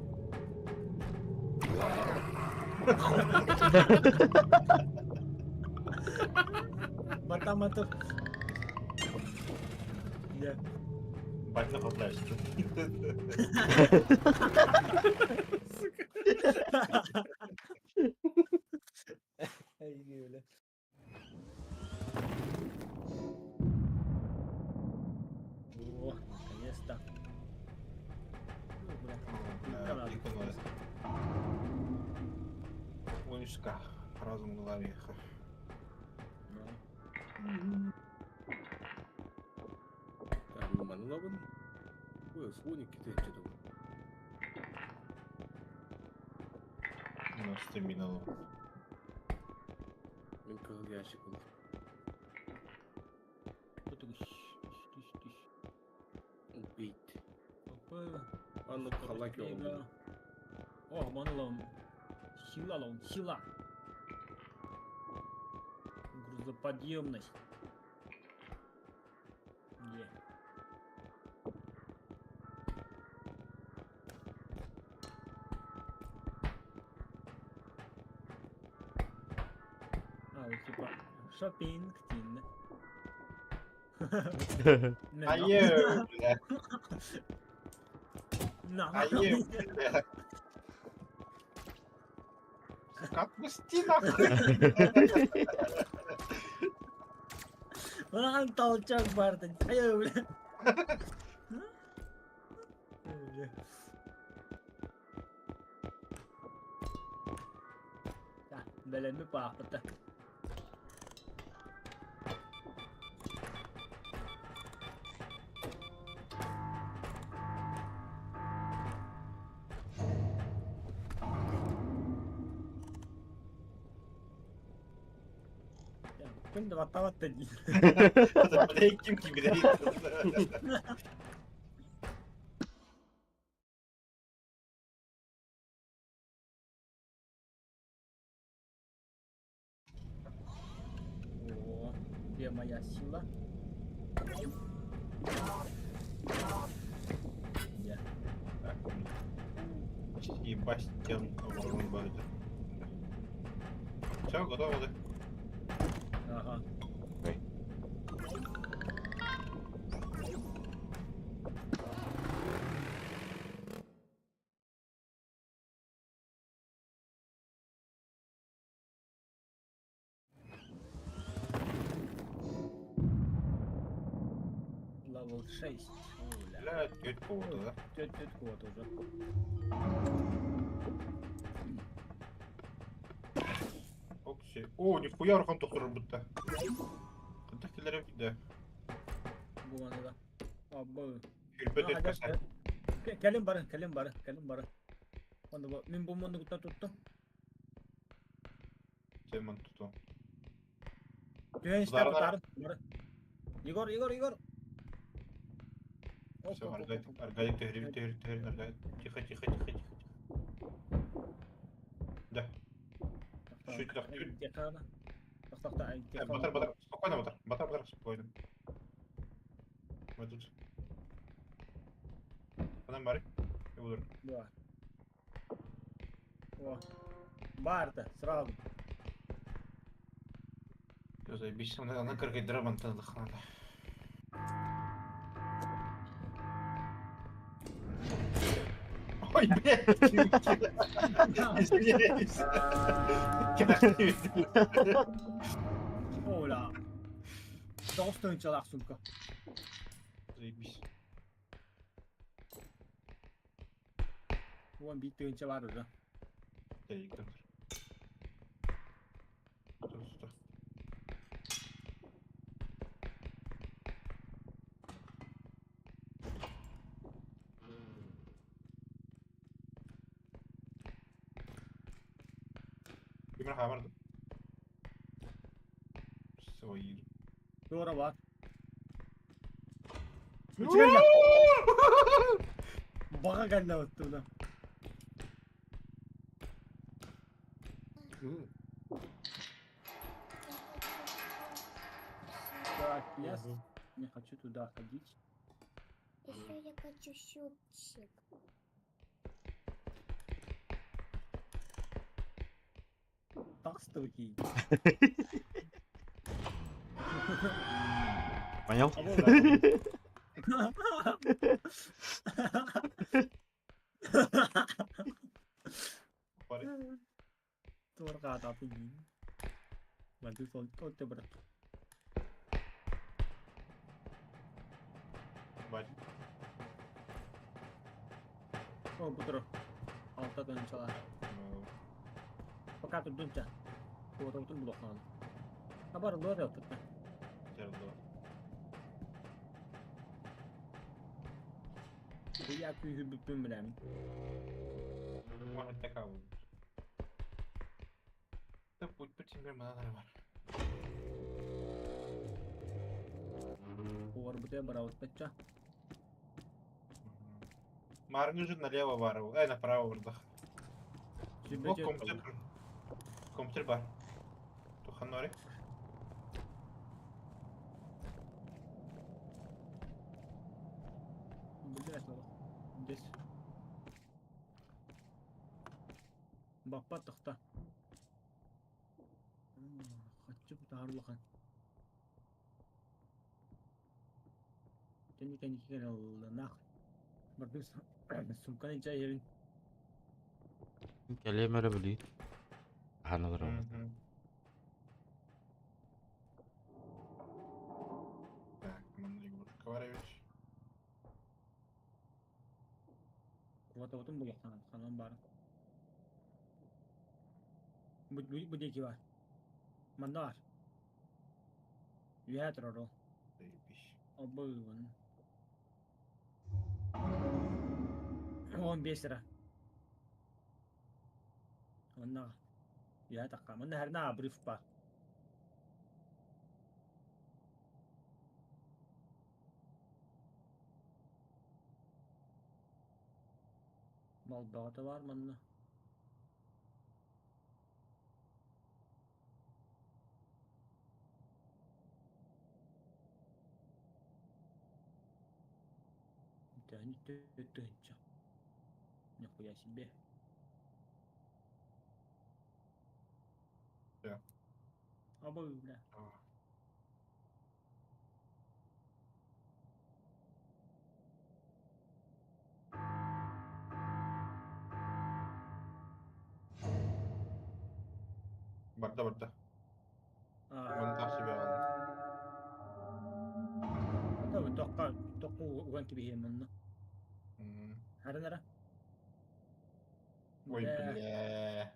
S3: Бата-мата. Да.
S2: Батя хотлаешь.
S1: Сука.
S3: Эй, бля. О, наконец-то. Ну, бля.
S2: Вышка. Разум в голове.
S1: Так, ну манылабын. Ой, слоники ты что-то.
S2: Ну, стамина.
S1: Мен кыл ящик ол. Убить.
S3: Опа.
S1: Анны халаки ол.
S3: О, манылам. Сила, лон, сила. Грузоподъемность. Где? А, вот типа шопинг, тин.
S2: Ае, бля.
S3: На.
S2: Ае, бля. Сука, отпусти нахуй.
S3: Улахан толчок барды. Ай, бля. Ой, бля. Да, бэлэми паапата. Ким да баттабат дии.
S2: Бля, ким ким
S3: О, где моя сила? Где?
S2: Себастьян Все, готово, да?
S3: Ага.
S6: Ой.
S3: Level 6. Оля.
S2: Бля, теть кого-то, да?
S3: Теть кого-то уже.
S2: Окси. О, нихуя Орхон тохторор будто. Кытах киллерем да.
S3: Бу да. Абы.
S2: Хүрбет өткөсө.
S3: Кэлин бары, кэлин бары, кэлин бары. Онда бу мин бу монду кутта туттум.
S2: Теман туту.
S3: Түһэн истэ бутарын. Бары. Егор, Егор, Егор.
S2: Все, аргайт, аргайт, төһөрү, төһөрү, төһөрү, аргайт. Тихо, тихо, тихо, тихо, тихо. Да. Чуть Батар, батар, спокойно, батар, батар, батар, спокойно. Мы тут. Анам бары. Я буду.
S3: Да. О. Барта, сразу.
S2: Все, заебись. Она кыргайдыра мантан надо. Ой, блядь, извиняюсь.
S3: Оля. Тоҕус сумка.
S2: Заебись.
S3: 11 тыһыынча бар уже.
S2: Да, Игорь. Стой, стой. Кимер хамарды? Свои.
S3: Туора бар. Баҕа кэллэ оттуда. Так, я не хочу туда ходить.
S5: Еще я хочу супчик.
S3: Так стойкий.
S6: Понял?
S3: Туорга атапы. Мады сол толте брат.
S2: Бать.
S3: О, бутро. Алта тыһыынчалаах. Пока тут дунча. Туототун булохнан. Абар лор оттут.
S2: Тердо.
S3: Я күйү бүппүн билем.
S2: Может такая вот. Да путь по тебе надо бар.
S3: Повар бутэ барабыт бачча.
S2: Маргы же налево бару, направо вардах. О, компьютер. Компьютер бар. Туханори.
S3: Блять, здесь. Баппа тохта. Хочу бутаар улахан. Кенни кенни кенни нах. Бардыс сумканы чай хебин.
S6: Кэлиэмэрэ били. Ханалар.
S2: Так, манна Егор Коваревич.
S3: Вот вот он булохнан ханан бар. Бу бу деки бар. Мандар. Үһэ турар.
S2: Заебись.
S3: Обы. 15 ра. Онна. Үһэ такка. Манна хәрна бриф бар. Мал бар манна. Да не ты. Нихуя себе.
S2: Да.
S3: Абы, бля.
S2: Барда, барда. Вон там себя.
S3: Это тоққа Хоппоххо уган кэбиһиэм онно. Харын ара.
S2: Ой, бля.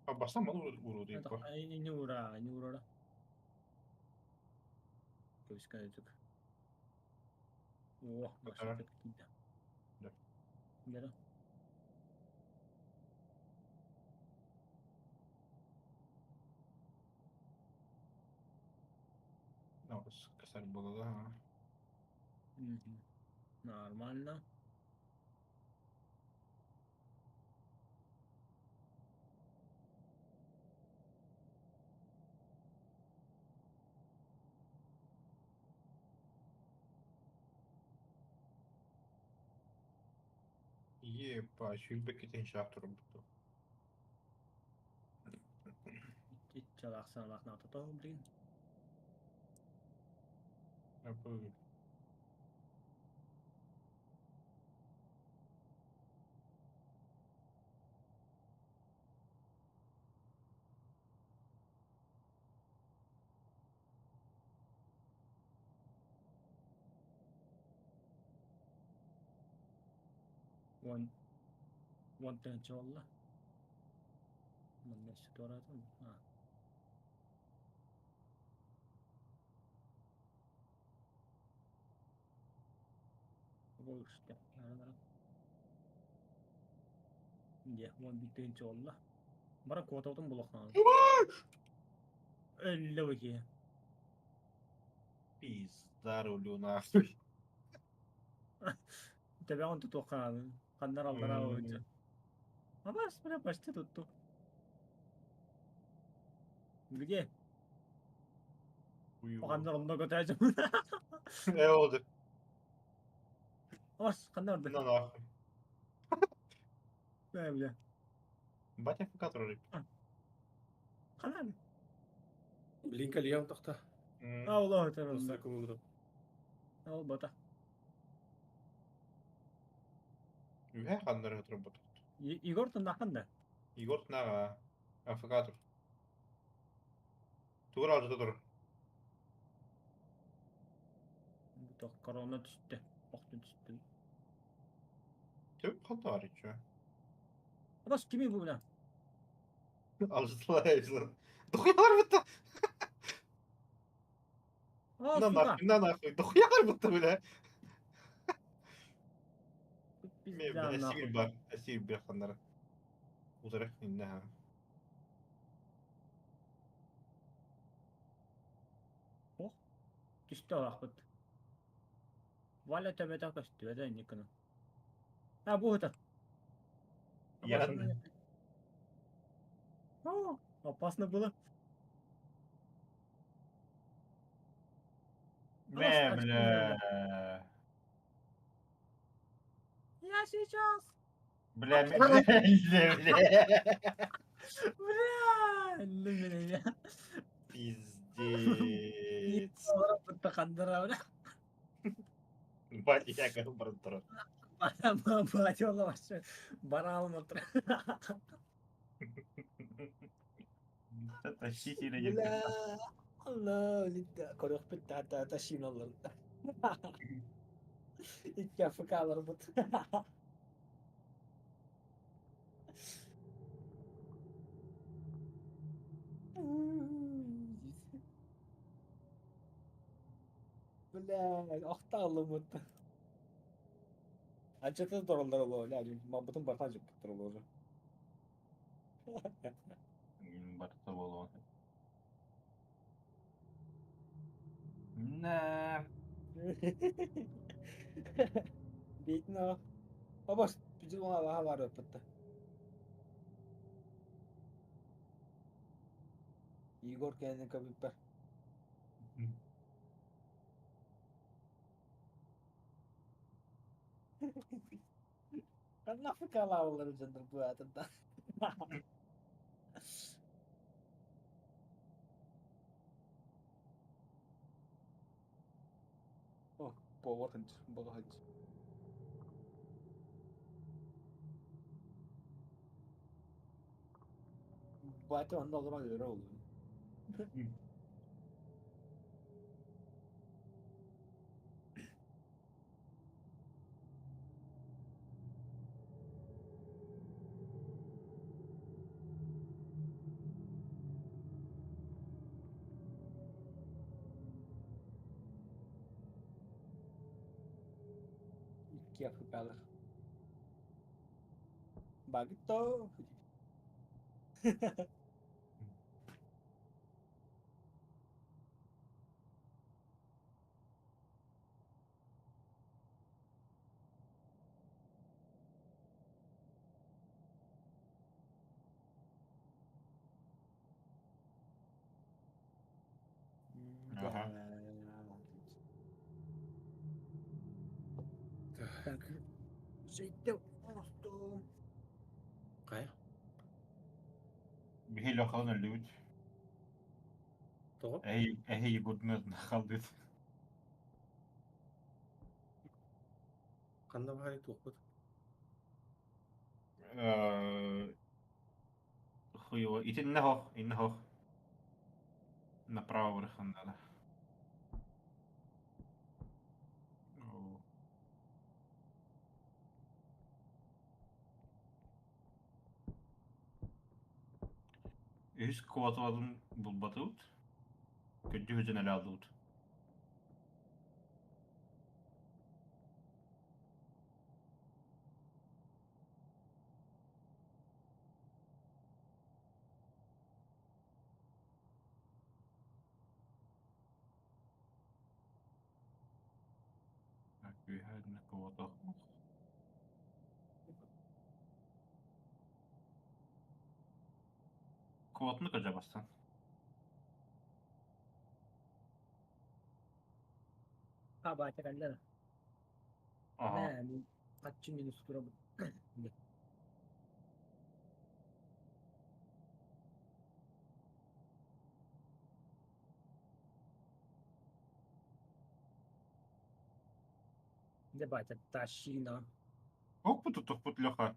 S2: А бастан малы уруудуйбу.
S3: Не ура, не ура. Көбүскэ өтүк. О, башта киирдэ. Да.
S2: Косарь было, да?
S3: Нормально.
S2: Ебать, сүүрбэккитин шаах турбуту.
S3: Иччалаах саналаах наатото, блин. Уон уон тыһыынча буолла. Манна өссө туораатым. Аа. Дьэ, 11 тыһыынча буолла. Баран куотабытын булуохтаах. Өллө бу киһи.
S2: Пизда рулю нахуй.
S3: Төбөҕүн тутуохха наада. Ханнар аллараа буолбучча. Абас, бля, почти тутту. Где? Ханнар онно көтөөчү.
S2: Э oldu.
S3: Ос, ханна орды?
S2: На нахуй.
S3: Бля, бля.
S2: Батя ФК турар.
S3: Ханна?
S1: Блин, кальян тохта.
S3: А, олох өтөр
S1: Просто көңүлдү.
S3: Ол бата.
S2: Үһэ ханнары өтөр бот.
S3: Егор туннахан да.
S2: Егор тунага АФК тур. Тугур алжыта тур.
S3: Бу корона түстэ. Охтун түстү.
S2: Төп ханта бар иче.
S3: Абас кими бу бля?
S2: Алжытылар алжытылар. Дохуялар бутта.
S3: А,
S2: На
S3: сука.
S2: нахуй, на нахуй. Дохуялар бутта бля.
S3: Пизда нахуй.
S2: Эсир бар. Эсир бир ханнары. Узарах инна.
S3: Түстэ олахпыт. Валя төбөтө көстүбэтэ инниккына. А, бу ыта.
S2: Ян.
S3: О, опасно было.
S2: Бля, бля.
S3: Я сейчас.
S2: Бля, бля, бля, бля.
S3: Бля, ну меня.
S2: Пиздец.
S3: Хандара, бля.
S2: Батя, я как баран турар.
S3: Батя, вообще баралым отыр.
S2: Тащите или нет?
S3: Бля, Allah, көрөхпүт та ташин олар. Икки АФК-лар бут. Бля, охта алымыт. Анчата тороллар оло, ля, мабытын бартан жыппыттар оло.
S2: Барта болуон. На.
S3: Бейтин ага. Абаш, бүжүл оңа бар өппүттэ. Егор кэннэ көбүппэр. Ханна АФК-лаабыллар дьоннор бу аатында. О, повар хынч, бага хынч. Батя онно олорон өлөрө олуун. Киэп Багито.
S2: Ага.
S3: Так. Sitten ostuu.
S1: Хайа?
S2: Биһи Лехалан өллүбүт.
S1: Тоҕо?
S2: Эһи эһи Егордун халдыт.
S1: Ханна баҕайы туохпут?
S2: Хуево. Итиннэ хох, иннэ хох. Направо барыхан надо. О. Үһүс квоталарын булбатыбыт. Көрдүү сылдьан элэ алдыбыт. Так, үөһэ квота. Квотны кырдьа бастан.
S3: А, батя кэллэ.
S2: Ага.
S3: Мэ, мин хаччы минус турабын. Дэ, батя, тащи на.
S2: Хохпут тохпут Леха.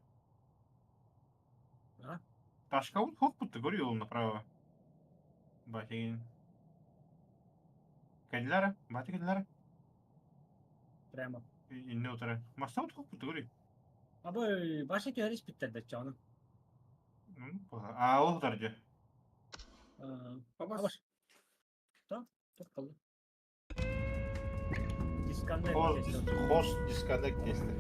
S3: А?
S2: Ташка он хохпут, ты говорил направо. Батя. Кэллэра, батя кэллэра.
S3: Прямо.
S2: Инне утары. Маста хохпут, ты говори.
S3: Абы, баша түһэрис бүттэр чаны.
S2: А, ол утары же.
S1: Абас.
S3: Абаш. Та, туох қалды. Disconnect.
S2: Хост disconnect если.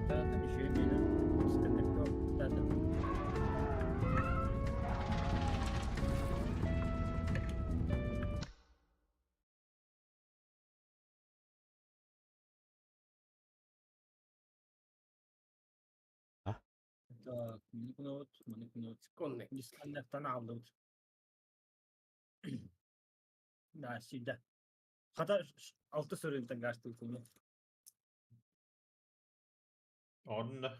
S3: Да, там еще имели. Disconnect. Да, да.
S6: А?
S3: Так, минут, минут.
S1: Disconnect.
S3: Disconnect алдыбыт. Да, сюда. Хата алты сөрүнтен гашты күнү.
S2: Орында.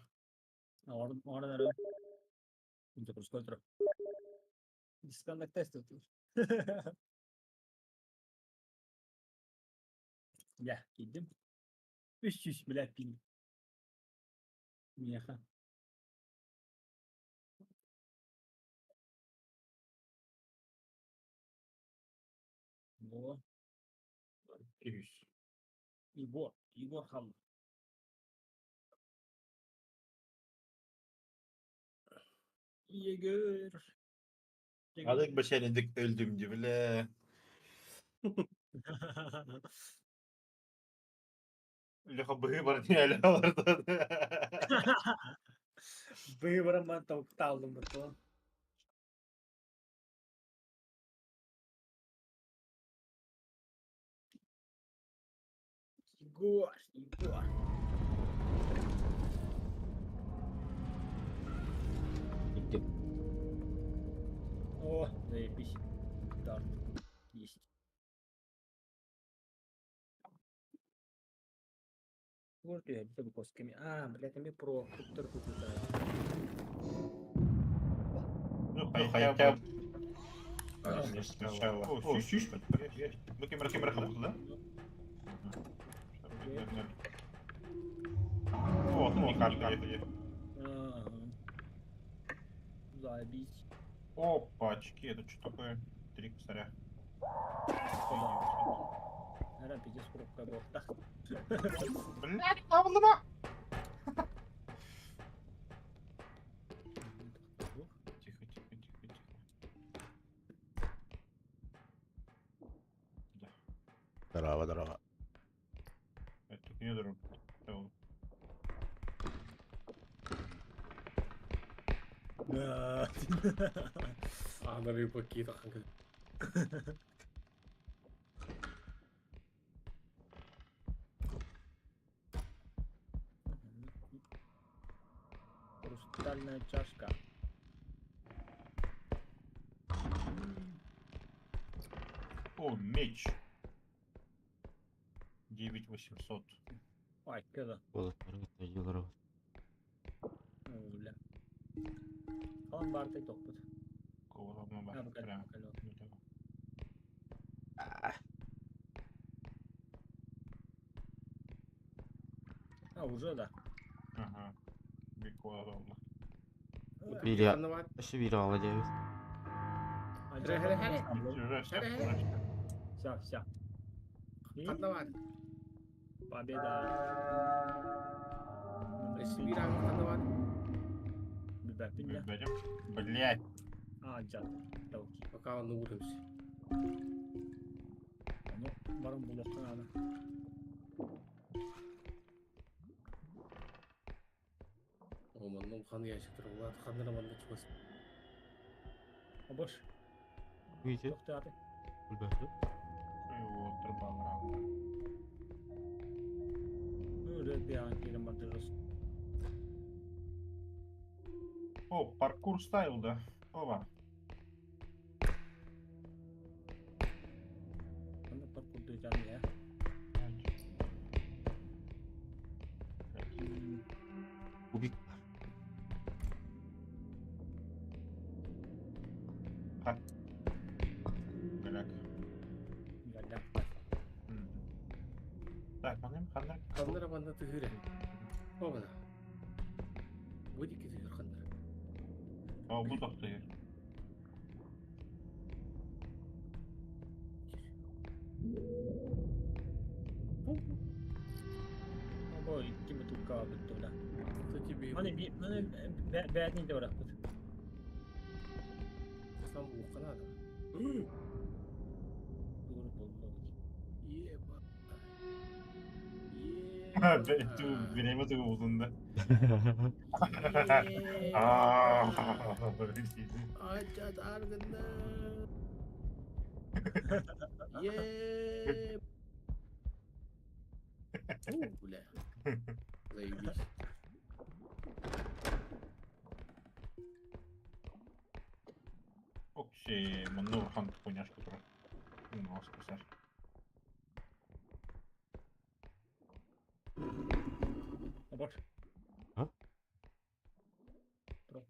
S3: Орын орын ары. Инте проскотро. Disconnect тест тут. Я, кидим. 300 бля пин. Меха. Во.
S2: Үс.
S3: Егор. Егор қалды. Егор.
S2: Алык башәледик öldüm diye bile. Леха быһы бар не әле аларда.
S3: Выбором тоқталдым бұл. Егор, Егор.
S6: Иди.
S3: О, заебись. Старт. Есть. Вот я где косками. А, блядь, там и про куптер тут.
S2: Ну, хотя бы. Сначала. О, сүүс. Бу кемер кемер хабылды, да? О, ну карта.
S3: Ага. Заебись.
S2: Опачки, это что такое? Три косаря.
S3: Наверное, пиздец коробка был.
S2: Блядь, табылдыма! Тихо, тихо, тихо, тихо. Да.
S6: Здорово, здорово.
S2: Это
S1: А, на рыбаки так.
S3: Хрустальная чашка.
S2: О, меч. 9800.
S3: Ай, кеда.
S6: Болот.
S3: Бля. Қалан бар тай топпут.
S2: Кого бар? Прям.
S3: А, уже да.
S2: Ага. Бикуа.
S6: Били. Еще били алла.
S3: Все, все. Победа.
S2: Блять.
S3: А, жат.
S1: Пока он уримся.
S3: Ну, барым булуққа надо.
S1: О, манном хан ящик тұр. Олар ханнара манна чугас.
S3: Бош.
S6: Видите?
S3: Тоқтады.
S6: Бүлбәті.
S3: Ну, рет бияған келем бар дұрыс.
S2: О, паркур стайл, да. Ова.
S3: Анда паркурды жан я.
S6: Кубик.
S2: Так. Голяк.
S3: Голяк.
S2: Так, маным ханнар.
S1: Ханнара манна тыгыра. Обана. Будики тыгыр ханнара.
S2: О, бу тохтыыр.
S3: Ой, ким тукка бүтті бля.
S1: Это тебе.
S3: Маны маны бәтін де барақ бұт.
S1: Сам булуққа надо.
S3: Doğru болды.
S1: Еба.
S2: Время ты узунда.
S1: Ачат аргында. Е. У, бля. Заебись.
S2: Окей, манна урхан хуйняшка тура. Ну, спасар.
S3: Бош.
S6: А?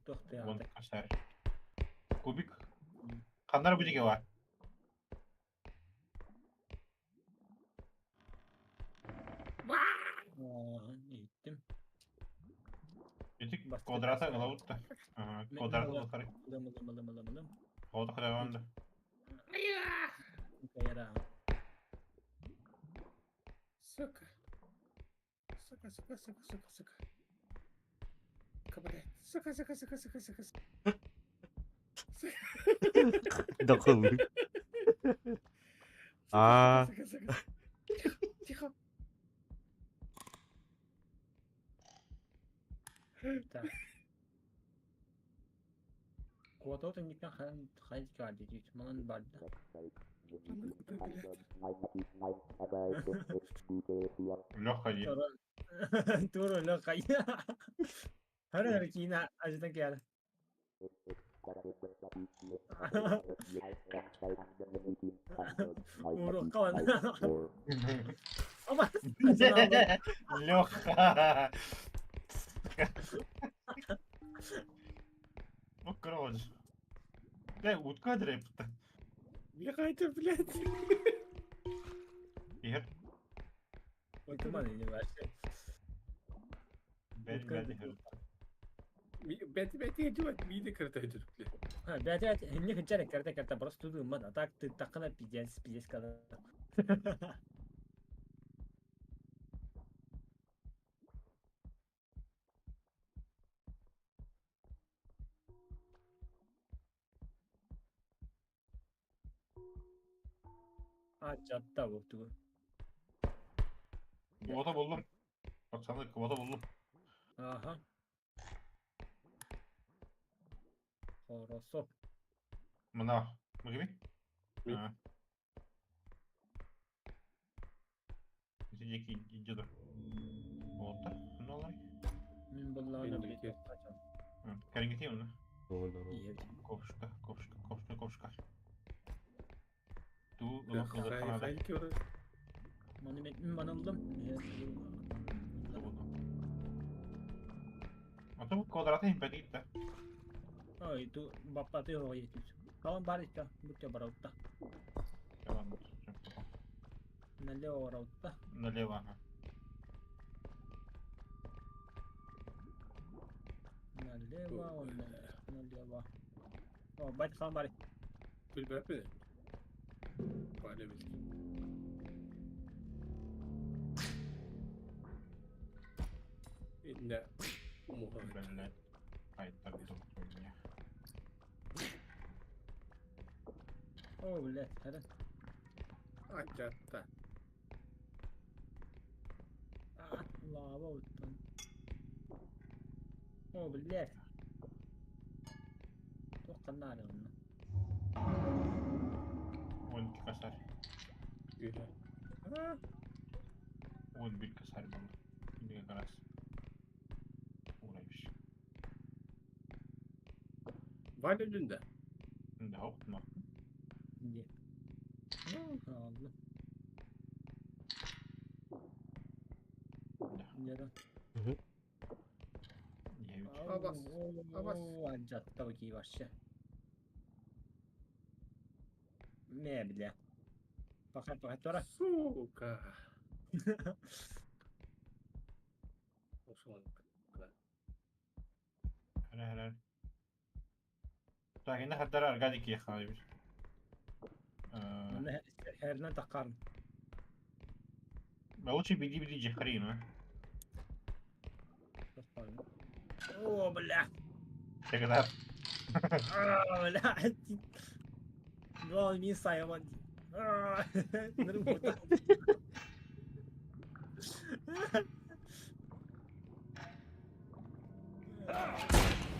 S3: Тоқты
S2: Вон косарь. Кубик. Ханнар будиге бар.
S3: Иттим.
S2: Ити квадрата ылабытта. Ага, квадрата ылахары.
S3: Лым лым лым лым лым.
S2: Квадрата хадаванда.
S3: Кайра.
S1: Сука. Сука, сука, сука, сука, сука. Сука, блядь. Сука, сука, сука, сука, сука.
S6: Дақылы. А.
S1: Сука, сука. Тихо, тихо.
S3: Так. Квадрата никтен хан хан geldi deyit. Манан барды.
S2: Леха ди.
S3: Тура лоха. Хара кина ажыдан келdi. Урукка Ама
S2: Леха. Ну, короче. Да, утка дрепта.
S1: Бегайте, блядь.
S2: Ир.
S3: Утман не вообще.
S2: Бәт бәт.
S1: Бәт бәт идет, миди карта идет, блядь.
S3: А, бәт бәт, не хотели карта карта, просто тут мат, а так ты такына пиздец, пиздец когда. А, жатта bu.
S2: Kvota buldum. Bak sana kvota buldum.
S3: Aha. Косо.
S2: Мына. Мыгыби?
S1: Ми.
S2: Ити диэки дьыдыр. Олта. Ну алар.
S3: Мин буллаҕына
S1: Инники.
S3: билет.
S2: Кэрингити оны.
S6: Doğru.
S2: Ковшка, ковшка, ковшка, ковшка. Ту
S1: Хай, хай, кёры.
S3: Маны мен манылдым.
S2: А то квадраты им пәтит да.
S3: Ой, ту баппаты хоҕуй етүс. Калан бар икка, бутя бараутта. Налево бараутта.
S2: Налево, ага.
S3: Налево, он налево. О, бать хан бар.
S1: Билбэппин. Бали бил. Инне умуха.
S2: Блядь. Ай, так хуйня.
S3: О, блядь, хара.
S1: Ачатта.
S3: А, лава уттан. О, блядь. Тоққаннар онна.
S2: Он косарь.
S1: Үһэ.
S2: Он бир косарь был. Или как раз. Уравиш.
S1: Валя дүндэ.
S2: Да, оп, но.
S3: Где? Алла.
S2: Да.
S3: Где-то.
S2: Я ведь.
S1: Абас, абас.
S3: Аджатта окей вообще. Не, бля. Пока, пока, тора.
S1: Сука. Ошон.
S2: Хара, хара. Так, инна хаттара аргадик ехала бир.
S3: Хернен таққарын.
S2: Да лучше беги, беги, джихарин, а.
S3: О, бля.
S2: Тогда
S3: А, бля. Главное, не сайван.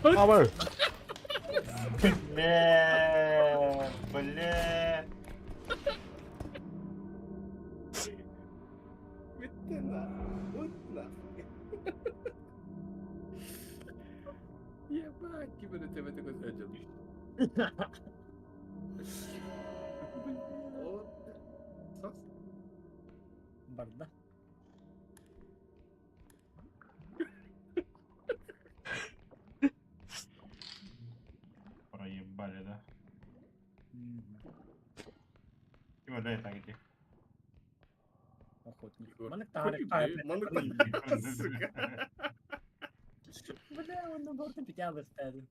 S6: Power!
S2: Бля, бля.
S1: Бүттэ на. Утна. Ебать, ким эрэ төбөтө көтөжүм. О. Сос.
S3: Барда.
S2: Проебали, да? Ким это так иди?
S3: Охотник.
S1: Егор.
S3: Маннык
S1: Хуй,
S3: тағары.
S1: бля, маннык Сука.
S3: Бля, он на борту пятя ставил.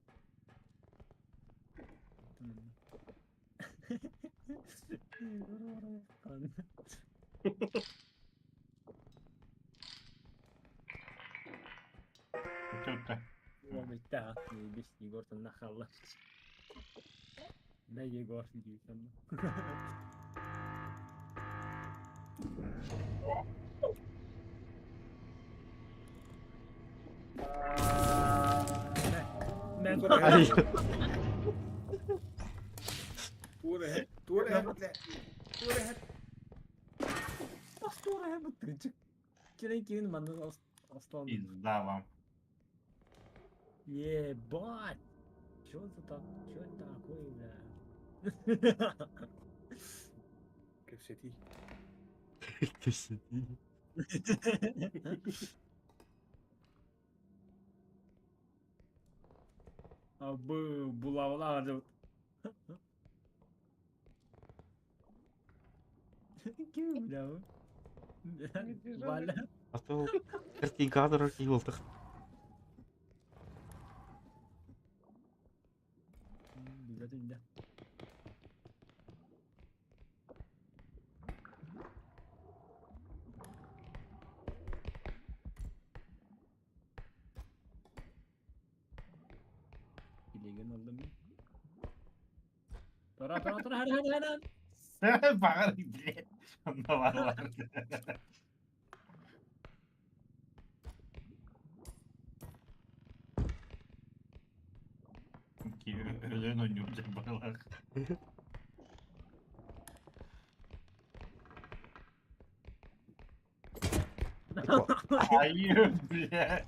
S2: Тут-то.
S3: Да, без Егор там нахалла. Да, Егор, иди там. Мен
S6: Ай.
S1: Тура тура бля. Тура
S3: Пастура бутынчик. Кирен кирен манны аслан.
S2: Пизда вам.
S3: Ебать! Чё за так? Чё это такое, бля?
S1: Кэпсэти.
S6: Кэпсэти.
S3: Абы, булавла деп. Ким, бля? Валя.
S6: А то картинкадр киылтых.
S3: Билет инде. Билеген алдым мин. Тора, тора, тора, хара, хара, хара.
S2: Бағар, блядь. Ну ладно, ладно. Өлөн ойнуур дьон быһыылаах. Айыы, бля.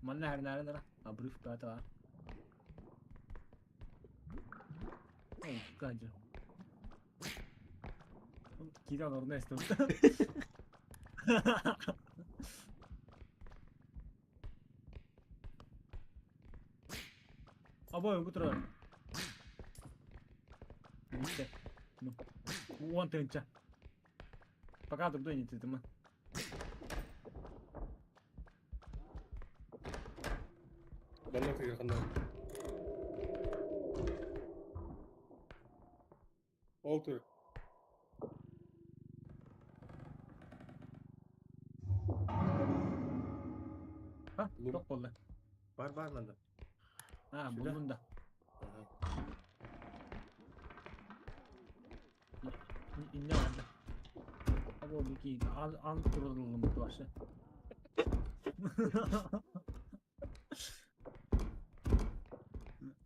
S3: Манна хәрнәрен обрыв ката. Гаджа. Киран орна эстем. Абой, бу турар. Видите? Ну. Вон тынча. Пока другой не тытыма.
S1: Манна кыйырханна. Ол тур.
S3: Ha, çok boldu.
S1: Бар бар манна.
S3: Ha,
S1: Сюда.
S3: buldum da. İnne vardı. Abi o bir an an kurulum bu başı.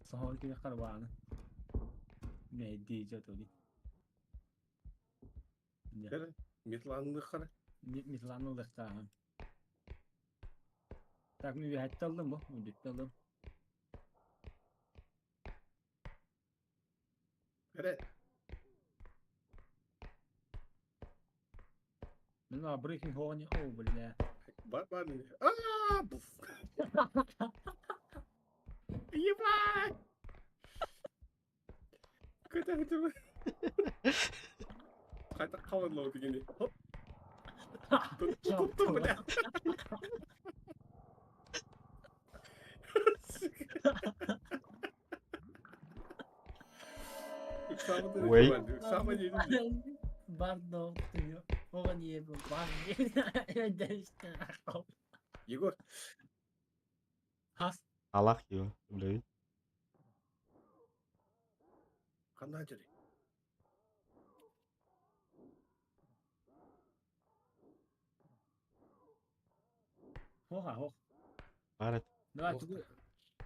S3: Sahol ki karvаны. Ne diyeceğiz öyle.
S1: Кere. Метланны кара.
S3: Mitlанылык та. Так, ну я aldım bu. Bitti aldım.
S1: Кere.
S3: Ну, breaking horn. О, бля.
S1: Бар бар. А, буф. Ебать! Кайда это? Кайда қалырлау дегенде. Хоп. Туттум, бля.
S6: Ой.
S1: Самое
S3: Бардо,
S1: Егор,
S3: Хас.
S6: Аллах его, блядь.
S1: қандай жүр?
S3: Хоха, хох.
S6: Бар
S3: Давай,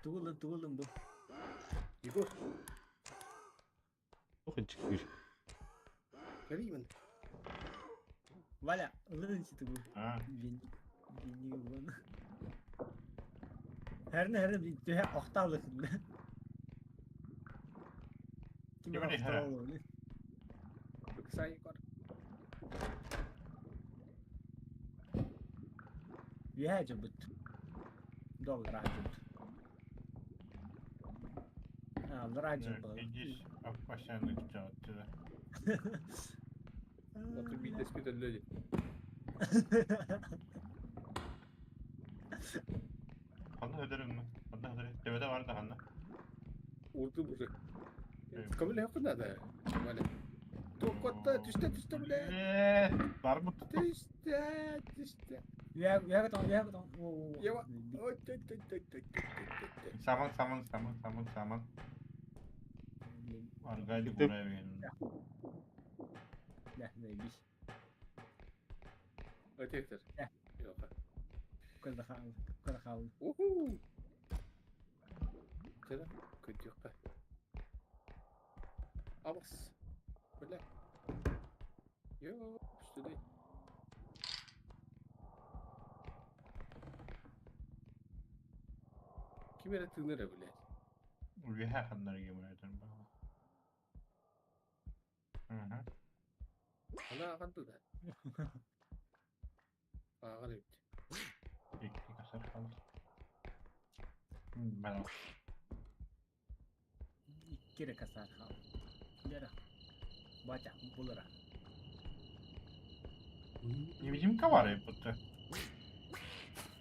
S3: тугулын, тугулын бу.
S1: Егор,
S6: Охончик.
S1: Кариман.
S3: Валя, ылын тугул.
S2: А,
S3: Вин, вин, Хәрне, хәрне, төһә охталык. Ким
S2: Кем не хәрә?
S1: Быкса, Егор.
S3: Үһә жыбыт. Доллар жыбыт. А, жыбыт.
S2: Иди опасяны отсюда.
S1: Вот убить спит люди.
S2: Ханна öderim mi? Ханна öderim. Tepede vardı Hanna.
S1: Урды уже. Кому легко надо? Валя. Тоқта, түсті, түсті, бля.
S2: Бар mı?
S1: Түсті, түсті.
S3: Үһә, үһә бытон, үһә бытон.
S1: Ева. Ой, ой, ой, ой, ой, ой, ой.
S2: Саман, саман, саман, саман, саман. Аргайдик
S6: Gittim.
S2: buraya benim.
S3: Да, заебись.
S1: Ой, тектер.
S3: Да.
S1: Yok.
S3: Кырда кырда қалды.
S1: Уху. Тера, көт yok. Абас. Бля. Йо, что ли? Ким эрэ тыынар блядь?
S2: Үлүһэ ханнар гемурайдан баға. Мгм.
S1: Ана ағанды да. Ағар эбит.
S2: Икки касар қалды. Мен
S3: Икки касар қалды. Лера. Батя, булара.
S2: Невидимка бар будто.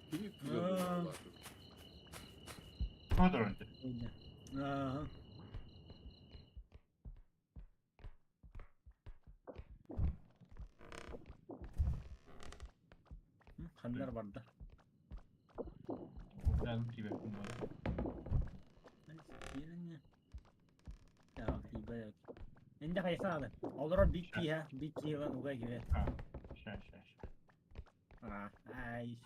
S1: Кими
S3: А.
S2: Көдөрөнтү.
S3: Ага. Ханнар барды.
S2: Ben тибеппин бар.
S3: Энде хайсаады. Олорор бик киһэ, бик киһэ уга киһэ.
S2: Ща, ща, ща.
S3: А, ай.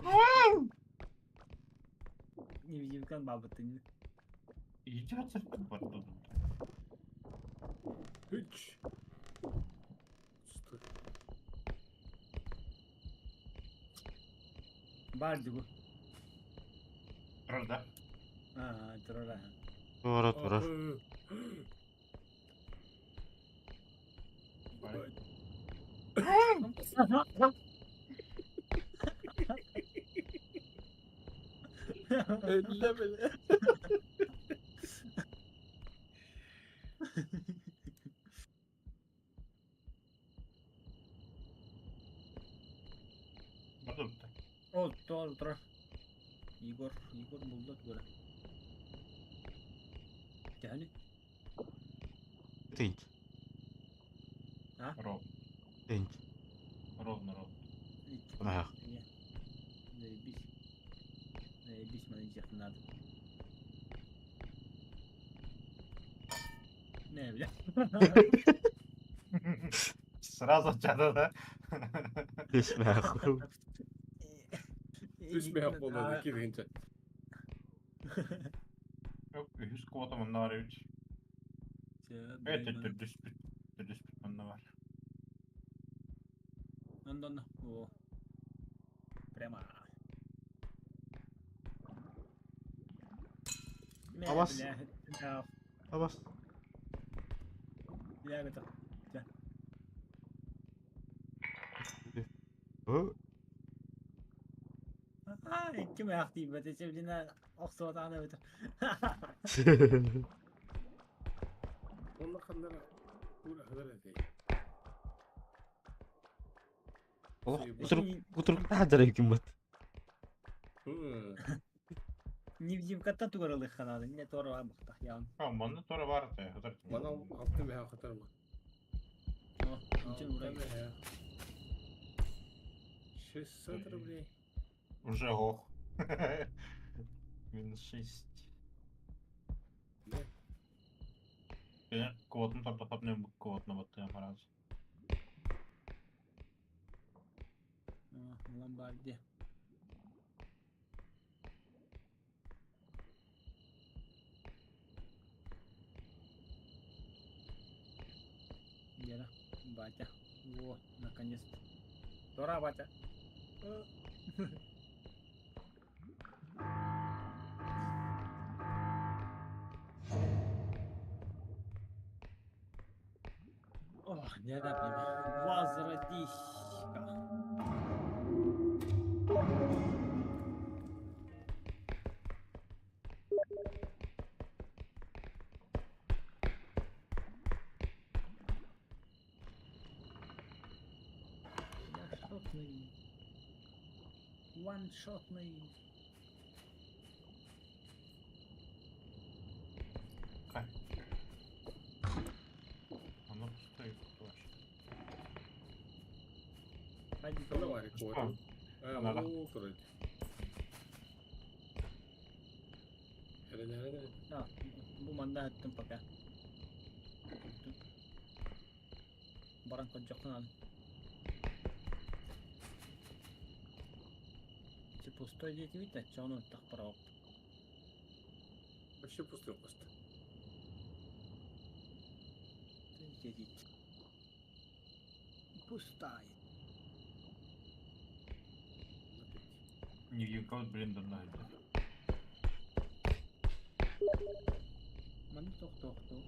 S3: Үкэн баабыттын.
S2: Идет бар.
S1: Үч. Стой.
S3: Бар дигу.
S2: Правда?
S3: А, турара.
S6: Тура турар.
S1: Өллө бile.
S2: Бардыр.
S3: Ол тур тур. Егор, Егор булду тура. Тәни.
S6: Тынч.
S2: Ровно.
S6: Тынч.
S2: Ровно, ровно.
S6: Ах.
S3: Заебись. Заебись, маны диэх надо. Не, бля.
S2: Сразу чада, да?
S6: Түспэху.
S1: Үс мех болду киргинче.
S2: Yok, үһүс квота манна бар эбит. Evet, төрдүс бүт. Төрдүс бүт манна бар.
S3: Онда, о. Прямо.
S6: Абас. Абас.
S3: Я готов.
S6: О,
S3: Ким аяқ дейін бәті, блин, оқсуатағына өтір.
S1: Онна ханнара ура ханнара дей.
S6: Олох кутурук таһдара киммат.
S3: Невидимкаттан тугарылы ханады, не тора бар бұқта, яғын.
S2: А, манна тора бар та, хатар.
S1: Мана алты мех хатар ма.
S3: О, ничего урай.
S1: 600 рублей.
S2: Уже ох. Минус 6. Квотны тартахап не квотны баттыям раз.
S3: Ломбарди. Гера, батя. Во, наконец-то. Тора, батя. Ох, не да, Возродись-ка. Я шотный. Ваншотный.
S2: Кай. Оно пустое вообще.
S3: Пойди
S1: Ханна
S3: туда.
S1: бар квота. А,
S2: Надо.
S1: ол турат. Эре эре.
S3: А, бу манда аттым пока. Баран коджактан ал. Чи пустой дети видно, че он так прав.
S1: Вообще пустой просто.
S3: Пустая.
S2: Невидимка блин, да
S3: Маны тох тох тох.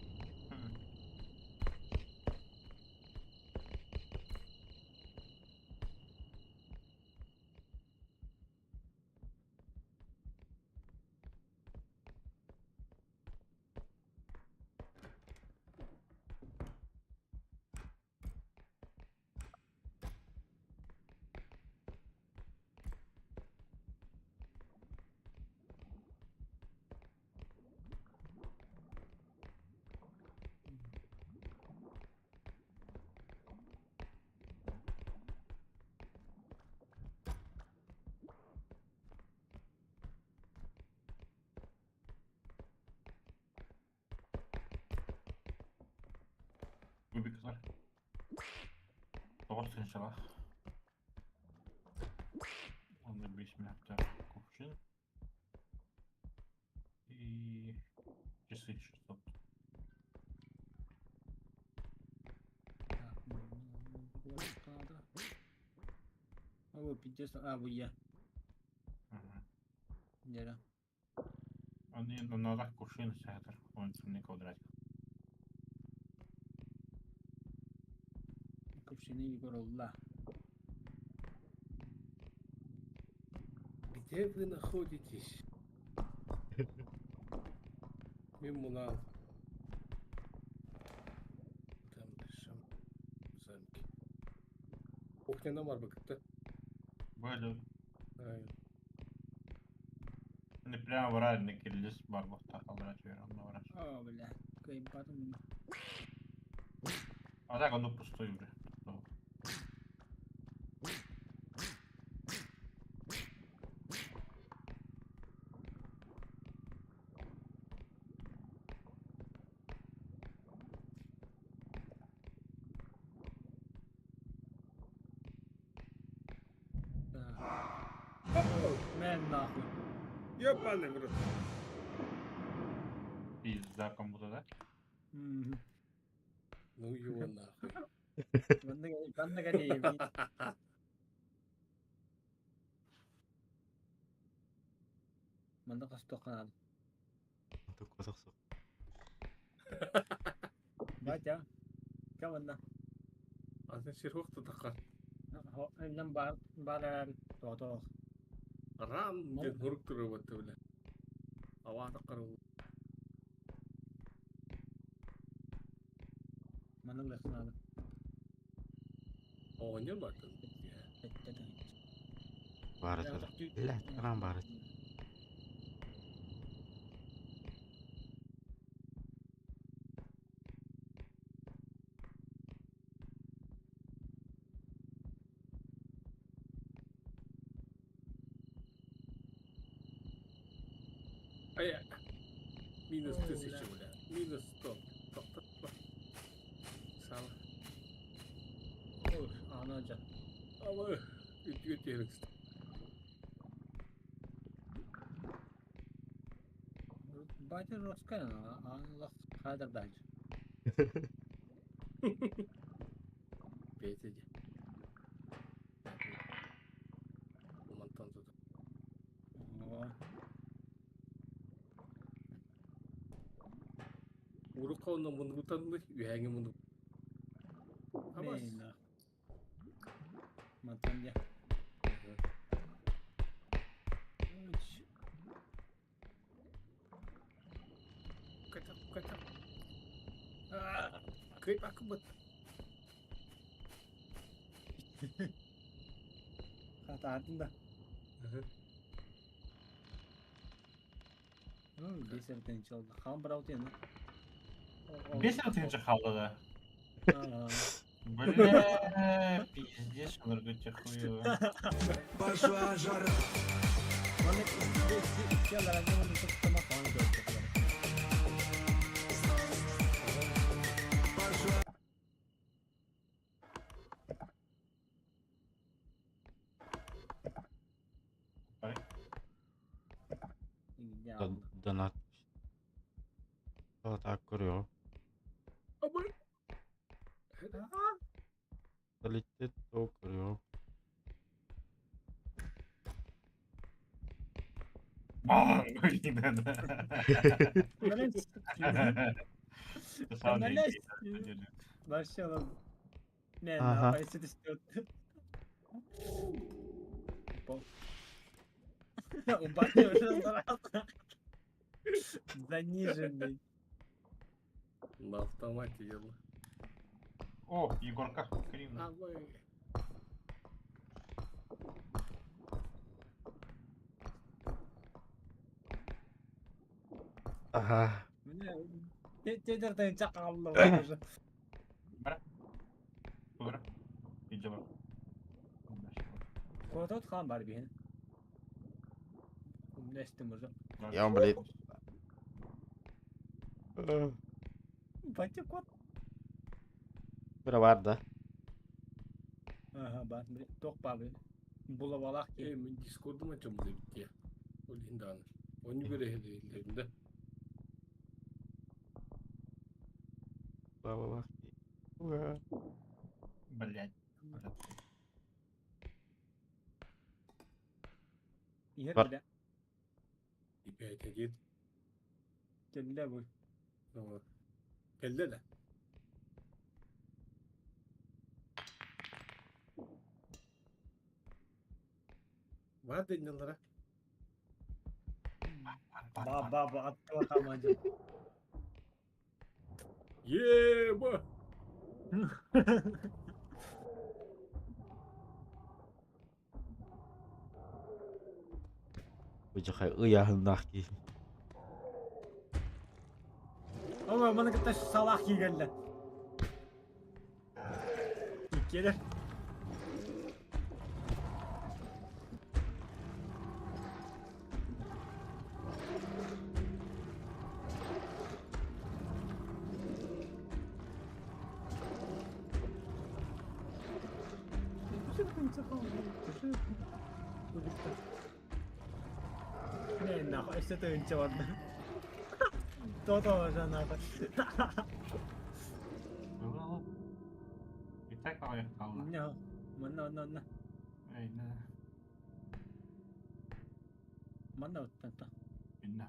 S2: Кубик бар. Тоғыз сыншалах. Онда 5 минутта кувшин. И часы 600.
S3: Так, надо. О, пиздец, а, бу я. Нера.
S2: Они на ногах кувшин сятар, он не квадратик.
S3: Кувшины Егорулла.
S1: Где вы находитесь? Мимо Там дышим. В замке. Кухня на Марбек-то.
S2: Были. Не прямо в реальный кириллис барбах
S3: О, бля. Кайбатым.
S2: А так оно пустой уже.
S3: Мен нахуй.
S1: Ёбаный в рот.
S2: Пизда кому-то, да?
S3: Мгм.
S1: Ну его нахуй.
S3: Манна галеев. Манна костоканад.
S6: Токкотохсо.
S3: Батя. Каванна.
S1: Атын сир тахар.
S3: Нам бар бар тото.
S1: Рам диэн хурук турубат бля. Ава таққар
S3: Манна лехнада.
S1: оҕонньор бартын.
S6: Баар этэ. Блядь, рам баар этэ.
S1: Ая. Минус
S3: О,
S1: 1000, бля. Минус 100. Сама.
S3: Ой, ана жа.
S1: Ава. Үтүгө терекс.
S3: Батя роскана, ана хайдар дальше.
S1: Бетеди. Умантан тут.
S3: О,
S1: Урукка онно мундугутанны, үһээҥи мунду. Абас.
S3: мен Мантан я.
S1: Катап, катап. Кыйп акыбыт.
S3: Хатардын да. Ну, бесерден чалды. Хан брал тені.
S2: Бесер же халда, да? Бля, пиздец, энергетик хуево.
S4: Пошла жара. Пошла.
S6: Донат. Так, көрүө.
S1: Абы.
S6: Залетит то көрүө.
S2: Бам! Да.
S3: Вообще, Не,
S6: Ага.
S3: на, если ты У бати уже сразу заниженный.
S1: На автомате дело.
S2: О, Егорка, Карина.
S1: Абы.
S6: Ага.
S3: Тедерден чакалды уже.
S2: Бара. Бара. Иди бар.
S3: Котот хан бар бихин. Умнестим уже.
S6: Я, блин.
S3: Батя кот.
S6: Бира бар да.
S3: Ага, бар. Ток бар. Булабалак
S1: Э,
S3: ки.
S1: мен дискордума чомду битте. Ол инданы. Оны бере хедилеринде.
S6: Слава Ура.
S2: Блять.
S3: Иһэр
S6: Бар.
S3: бile.
S1: 5-1.
S3: Кэллэ бу.
S1: Кэллэ да. Бар дэннэллэрэ.
S3: Ба ба ба аттыга хамадьым.
S1: Еба!
S6: Быдьахай ыйааһыннаах киһи.
S3: Ама маны кытта салаах киирэллэр. Иккиэлэр. Не, нахуй, өссө тыынча барда. То-то жаната.
S2: И так поехал.
S3: Не, манна, манна, манна.
S2: Эй, на.
S3: Манна оттан.
S2: Инна.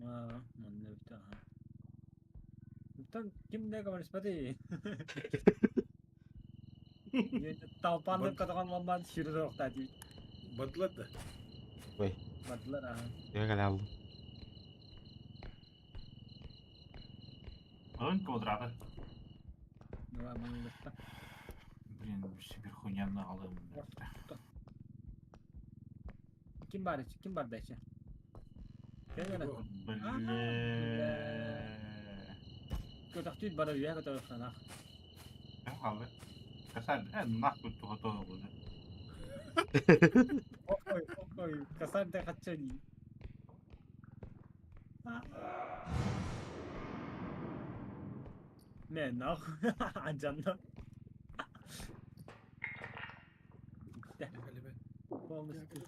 S3: Аа, манна бүтэ аха. Оттон ким да көмөлөспөтүй? Талпанды катаган маман сүүрэ охта дии.
S1: Бардылар да.
S6: Ой,
S3: Бардылар аа.
S6: я кэлэ
S2: Он квадраты.
S3: Нуа манна.
S2: Блин, себе хуйня на
S3: Ким бар? Ким бар дальше? Кэлэн.
S2: Бля.
S3: Көтөхтүүт бара үйэ көтөхтөнах.
S2: Алды. Косарь, нахуй туготовил уже.
S3: Ой, ой, косарь да хачани. Не, нахуй. Анжанна. Полностью.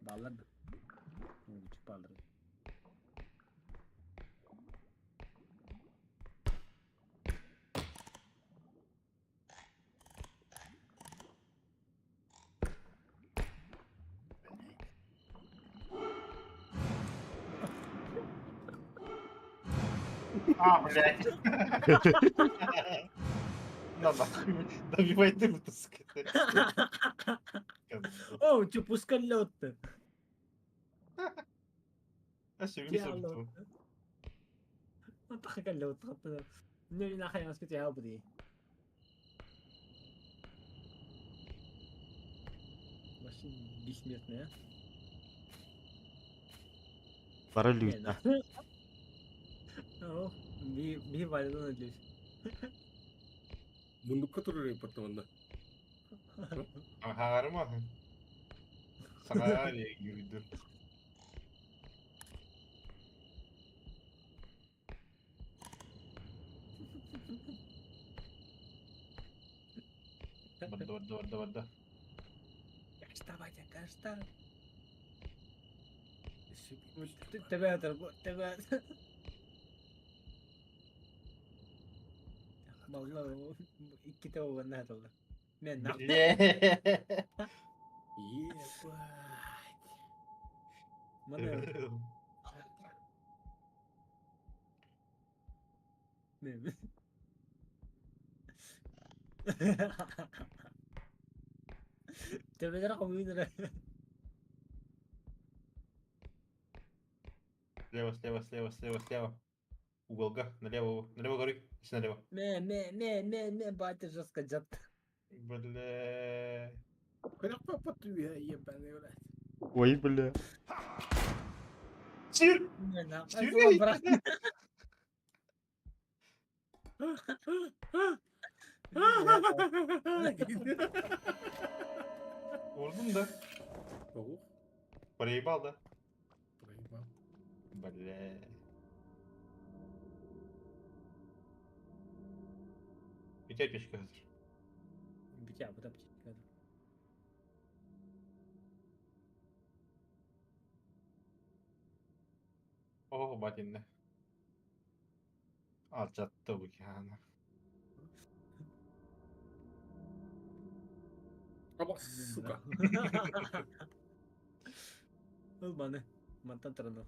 S3: Баллар. Баллар.
S2: А, блядь. На нахуй. Добивай дым, так сказать.
S3: О, чё, пускай лед-то.
S2: А все,
S3: ما لو تغطى نحن مسكت يا بدي Вообще бессмертная.
S6: Бара лүүтэ.
S3: Оо, би би валдан өлөс.
S1: Мундукка турар репорт манна.
S2: Хагарыма. Сага yürüdür. Барда, барда, барда, барда.
S3: Кашта, батя, кашта. Тебя тебя. Балла икките уганна толду. Мен нах.
S2: Бля.
S1: Ебать.
S3: Мана. Не. Тебе раком
S2: Слева, слева, слева, слева, слева. Уголка, налево, налево горы, если налево.
S3: Ме, ме, ме, ме, ме, батя жестко жат.
S2: Бля.
S1: Как папа ты ебаный, блядь.
S6: Ой, бля.
S2: Сир!
S3: Не, на.
S2: Сир!
S3: Брат.
S2: Vurdum да.
S1: Ох,
S2: Проебал, да?
S1: проебал.
S2: Бля. У тебя печка.
S3: Ча, вот аптечка.
S2: О, батинна. Alçattı bu yani.
S1: Аба, сука.
S3: Ыл маны. Мантан туран.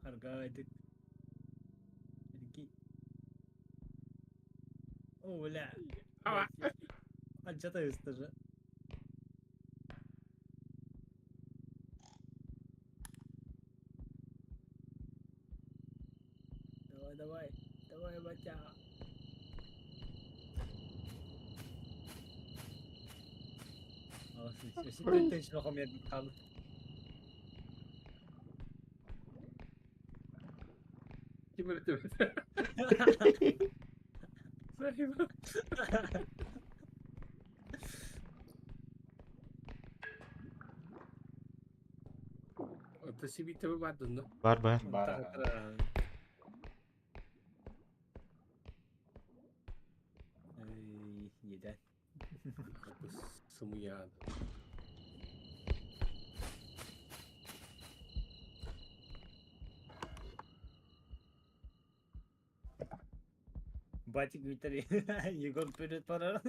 S3: Аргайдык. Эрги. О, бля.
S1: Ава.
S3: Альчата же. Давай, давай. Давай, батя. Өссө хомер хаалла.
S1: Ким эрэ Спасибо. Это себе тебе бардын,
S6: Бар бар.
S2: Бар.
S3: Эй, еда.
S1: Сымыян.
S3: Батик Виталий. Егор вперед пора.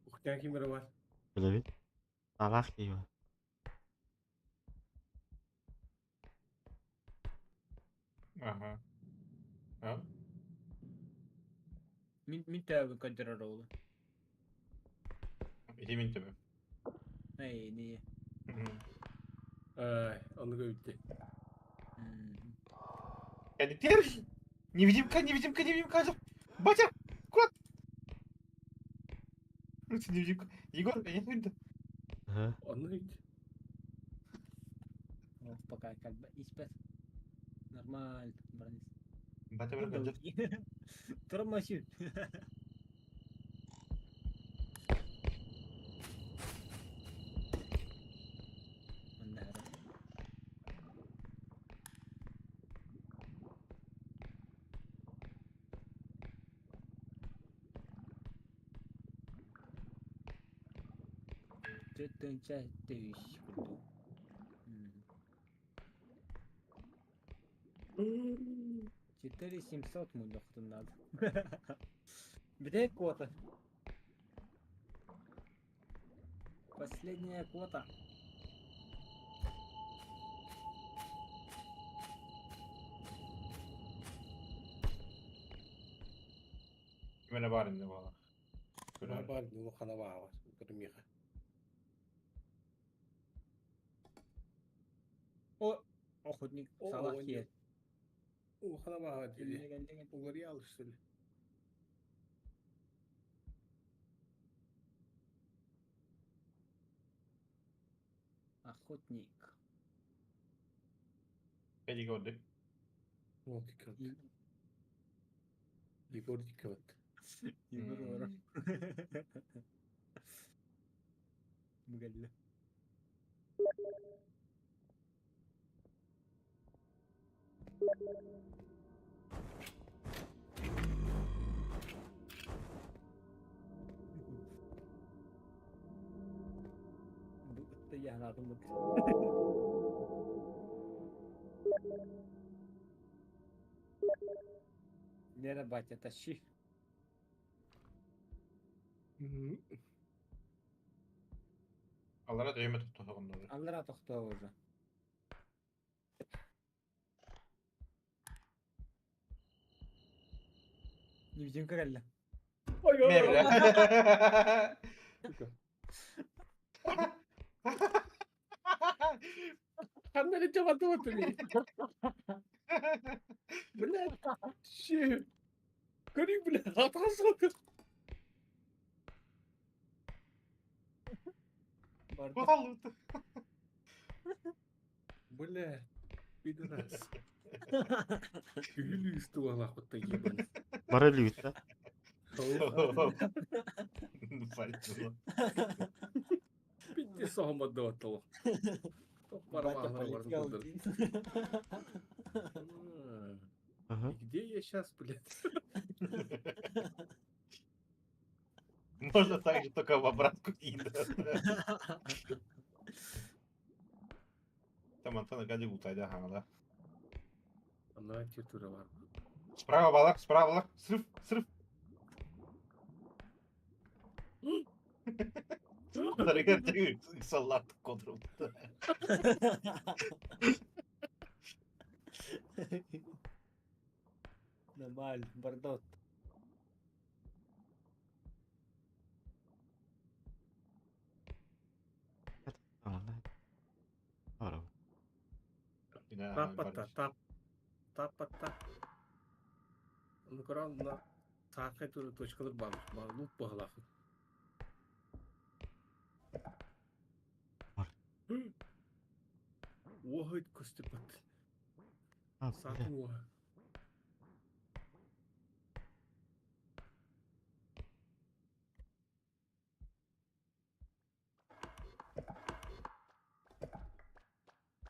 S1: Ухтян ким эрэ бар.
S6: Билэбит. Алах киһи.
S2: Ага. А?
S3: Мин тәбі көдірер олы.
S2: Ити мин төбө.
S3: Эй, не.
S1: Ай, оны көбүттэ.
S2: Кәдиктер! Невидимка, невидимка, невидимка! Батя! Кот! Невидимка. Егор, я не видно.
S6: Ага.
S1: Оны үйт.
S3: Ох, пока как бы испет. Нормально, бронис.
S2: Батя бір кәдір.
S3: Тормозит. Тынча тыщ курдук. 4700 мундахтын надо. Где квота? Последняя квота.
S2: Ким эрэ бар инде бала.
S1: Бар бар, ну хана бар. Көрмиха.
S3: О, охотник
S1: О,
S3: Салах
S1: о,
S3: е.
S1: О, хана бар дили. Угорел, что ли?
S3: Охотник.
S2: Кәдиге орды.
S1: О, дикат. Егор дикат.
S3: Егор Воров. Мгәлле. Бу ытты яһанаатын бу. Нера, батя, тащи.
S2: Алара дөймө тоқтоғын.
S3: Аллара тохтоо уже. Невидимка кэллэ.
S1: Ой,
S2: Ме бля.
S1: Ханна не чабаты вот Блядь, че? Көрей, блядь, атқасы
S3: Барды.
S2: Алыты.
S1: Бля, пидорас. Күлүсті алақытта ебан.
S6: Бара лүт да.
S1: Битте соғымады оттылы.
S3: Батя полетел.
S6: Ага.
S1: И где я сейчас, блядь?
S2: Можно так же, только в обратку кидать. Там Антон Гади утайда ханада.
S1: Анна тиртура бар.
S2: Справа балар, справа балар. Срыв, срыв. Салат контрол.
S3: Нормально, бардот.
S1: Таппата, тап. Таппата. Ну, коран на саакай туру точкалар бар. Бар лук баһалаах. Уоһайт көстүпэт. Саатын уоһа.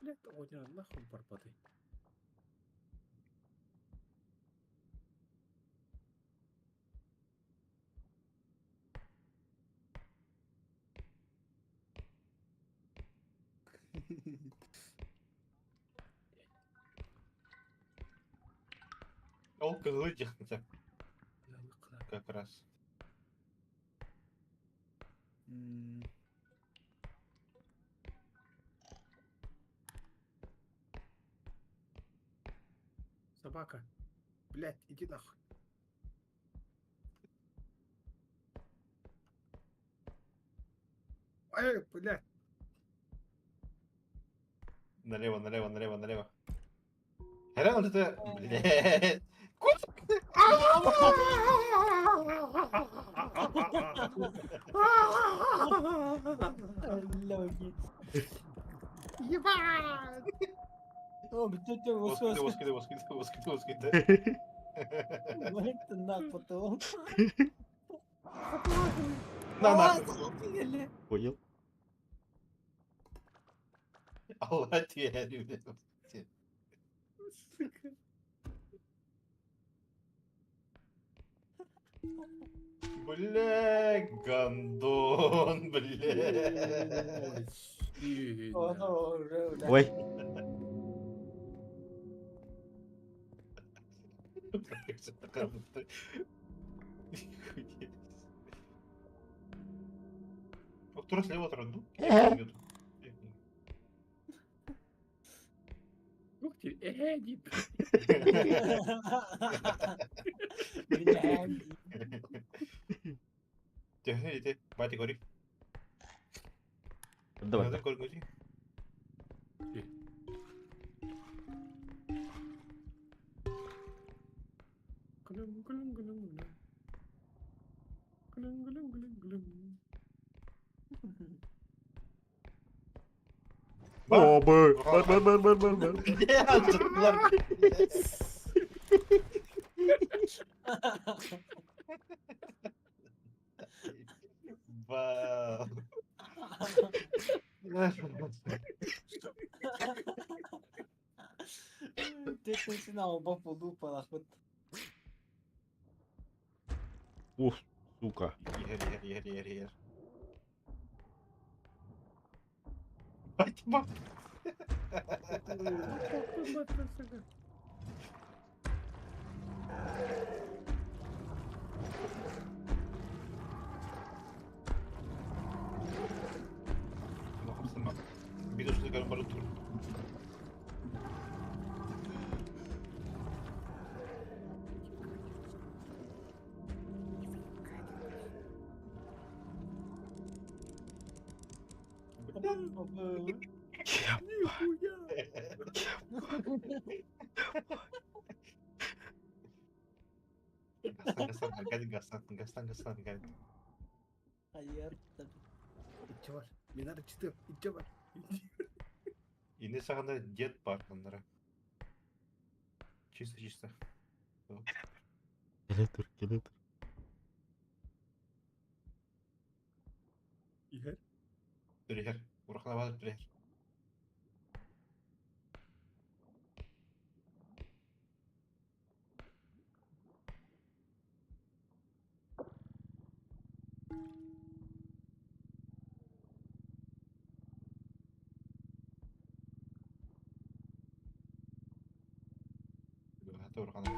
S1: Блядь, оҕонньор нахуй барбатый?
S2: Ол кызылы дьахтар как раз.
S1: Собака. Блядь, иди нахуй. Эй, блядь.
S2: Налево, налево, налево, налево. Хрен вот это... Блядь.
S1: Ебать!
S3: О, бүтүтэ
S2: Воскиды,
S3: восход.
S2: воскиды, воскиды, воскиды, воскиды.
S3: На потом.
S2: На нахуй.
S6: Понял?
S2: Алла тебе, блядь.
S1: Сука.
S2: Бля, гандон, бля.
S1: Ой,
S6: Ой.
S2: Кто слева тронул?
S1: Ух ты, дип.
S2: Батя, говори.
S6: Давай.
S2: Надо говори.
S1: Глюм, глюм, глюм, глюм. Глюм, глюм, глюм, глюм.
S6: О, б. Бар, бар, бар, бар, бар, бар.
S2: Вау.
S6: Ух, сука.
S2: Ер, ер, ер, ер, ер. Батя, баб. Биду что ты барут.
S1: Нихуя!
S2: Гастан, гастан, гастан, гастан, гастан.
S1: Ичевар, мне надо читать, ичевар.
S2: Ини сағанда дед бар андара. Чисто, чисто.
S6: Келе тұр, келе тұр.
S1: Игорь?
S2: Түрехер. Урахна бар түрехер. Турхана.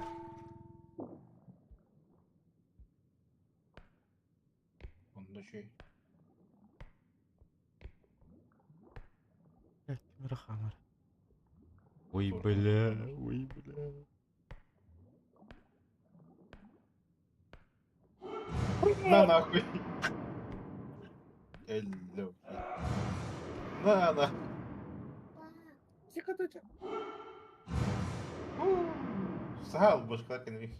S2: Онно чүй.
S6: Камера хамар. Ой, бля, ой, бля.
S2: На нахуй. Элло. На на. Саал башка кенри.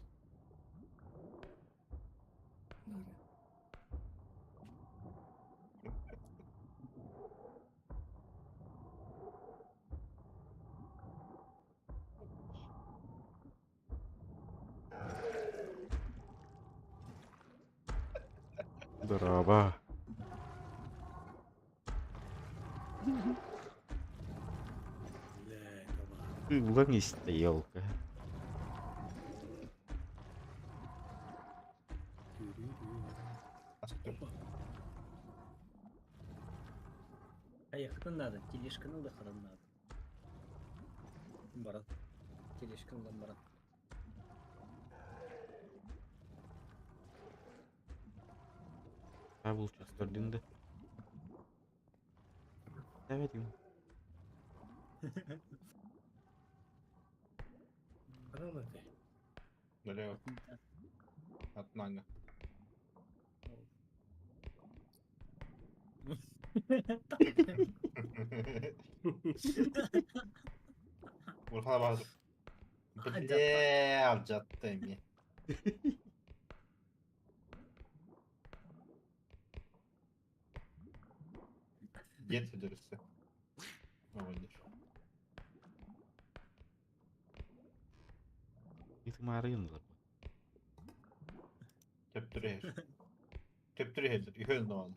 S6: Здорово. Ты ломись-то, елка.
S3: Айахтан надо, тележканы да харан надо. Баран. Тележканы баран.
S6: А был сейчас да. Давай,
S2: Налево. От Нана. Бурхана базы. Бля, жатты ми. Дед дөрүсі.
S6: Ты марын
S2: Төптүрер. Төптүрер. Үйөн оған.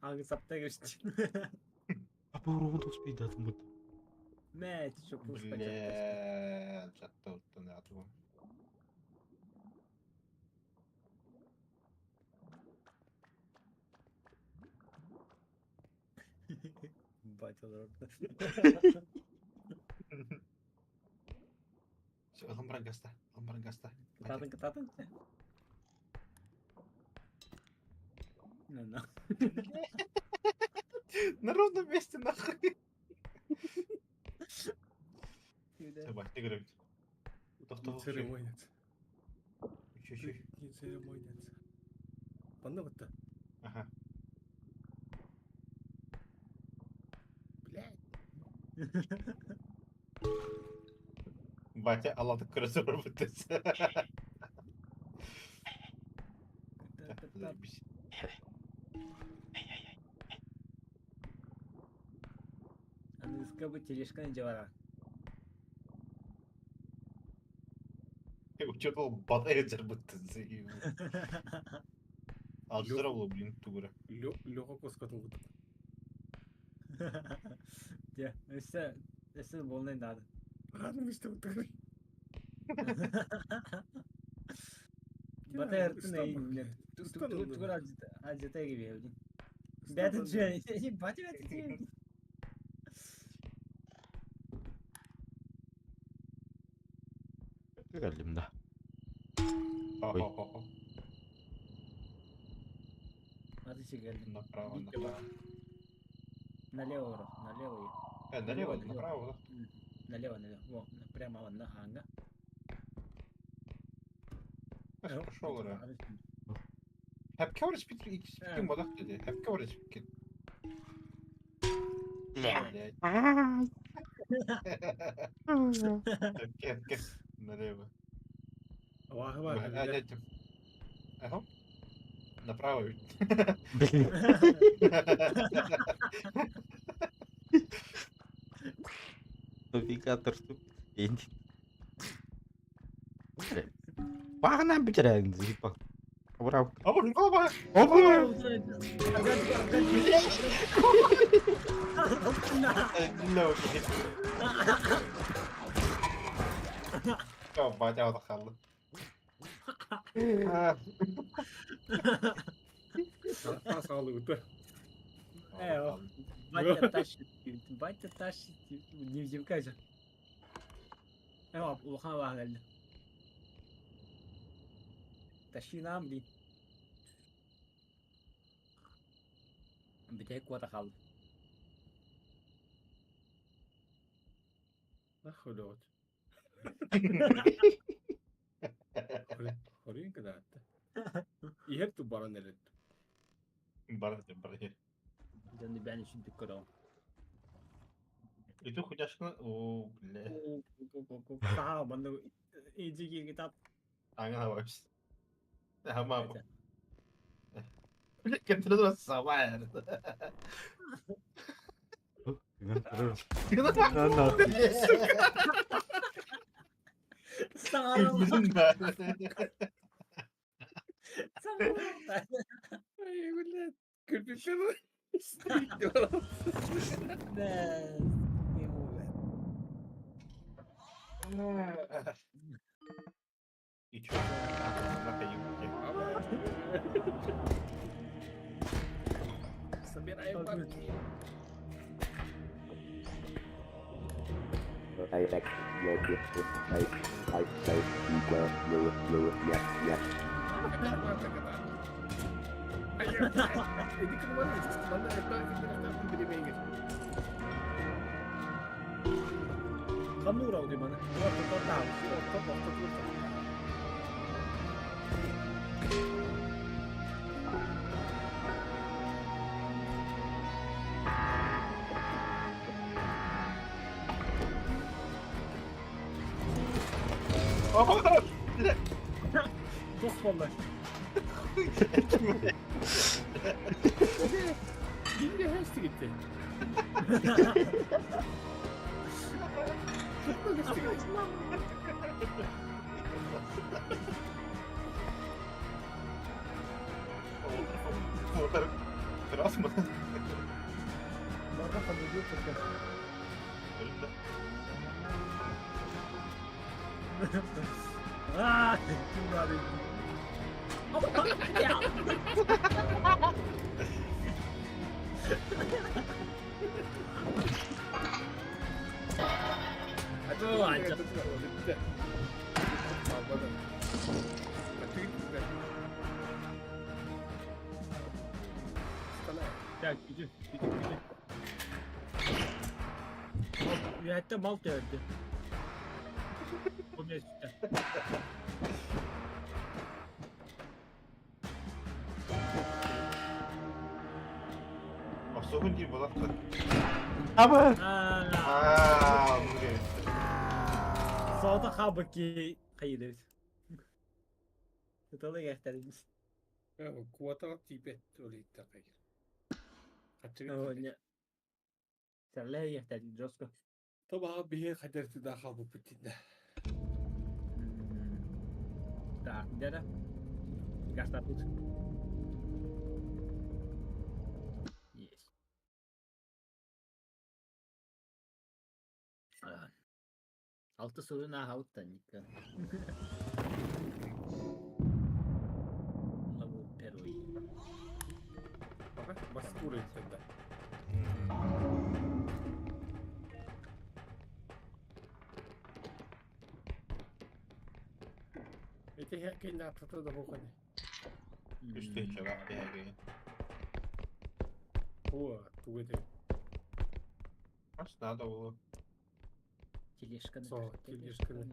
S3: Аңы сапта geçti.
S6: А по урону успей дать мы.
S3: Мә, что пушка.
S2: Бля, жатты оттан атып.
S3: Батя
S2: Ылым гаста, ылым гаста.
S3: Кытатын, кытатын. На, на.
S2: На ровном месте нахуй. Все, бать, ты говоришь.
S1: Не церемониться.
S2: Еще,
S1: Не церемониться. Панна вот
S2: Ага.
S1: Блядь.
S2: Батя, Аллах кроссовер бытысы. Заебись.
S3: Аныска бы тележканы жабара.
S2: Учетал батарея бытысы. Алжира был, блин, тугура.
S1: Леха коскатын вот.
S3: Де, өсө, өсө болнай надо.
S1: Ладно, мы что вот
S3: Батарея нет. Тугура ажыта gibi. Бәті жөн, батя бәті
S6: Geldim да. Ой.
S3: Атышы geldim.
S2: Направо, направо.
S3: Налево, налево.
S2: Налево, направо,
S3: да? Налево, налево. Во, прямо вон на ханга.
S2: Пошел, да. Hep coverage speaking бодох dedi. Hep coverage speaking. Блядь. Хеп налево.
S1: Ага,
S2: Ага. Направо.
S6: Блин. Навигатор тупит. Погнали, блядь, типа. Брав.
S2: А вот голова.
S6: Опа!
S2: Батя отхалды.
S3: Батя тащит, батя тащит, не взевкай же. Улахан абааһы кэллэ. Тащи нам, блин. Бүтэһик куота хаалла.
S1: Нахуй лёт. Хорин кыдаатта. Иһэр ту баран эрэр.
S2: Бар бар иһэр.
S3: Дьон бэни сүрдүк көрөҕүн.
S2: Ити худяшканы о бля.
S3: Саха манна иджи китап.
S2: Аңа вообще. Ама. Бля, кемтер сама.
S3: Саҥарылла.
S1: Ай, блядь, күлбүппүн.
S2: И чё?
S1: Собираем бабки.
S7: I X Y I I I E L L Y Y.
S3: Ханна уурабытый маны? Туох буолла?
S1: Yine hepsi gitti. Hepsi gitti.
S2: Раз мы.
S3: Барда ханна турка. Аа, ким баар?
S1: Bitti.
S3: Так, иди, иди, иди. Үөһэттэн мал төөрдү. Бу миэстэ.
S2: Особын дии балакта.
S6: Аба!
S3: Аа,
S2: Аа, муге.
S3: Соото хаалбыт киһи хайыыр эбит. Ыталы иэхтэрин.
S1: Куотаҕа тиийбэт ол ииттэхэй.
S3: Оня. Сэллээ иэхтэрин жестко.
S1: Табаҕа биһи хадэртида хаалбыппыт дии.
S3: Так, где-то? Гастапут. Есть. Алты сылын ааһабыт Ника. Лаву первый.
S1: Баскур тогда. Эти хекин атата да бохони.
S2: Үс тыһыынчалаах тэһэгэ.
S1: О, тугу
S2: Ас надо было.
S3: Тележканы.
S1: Со, тележканы.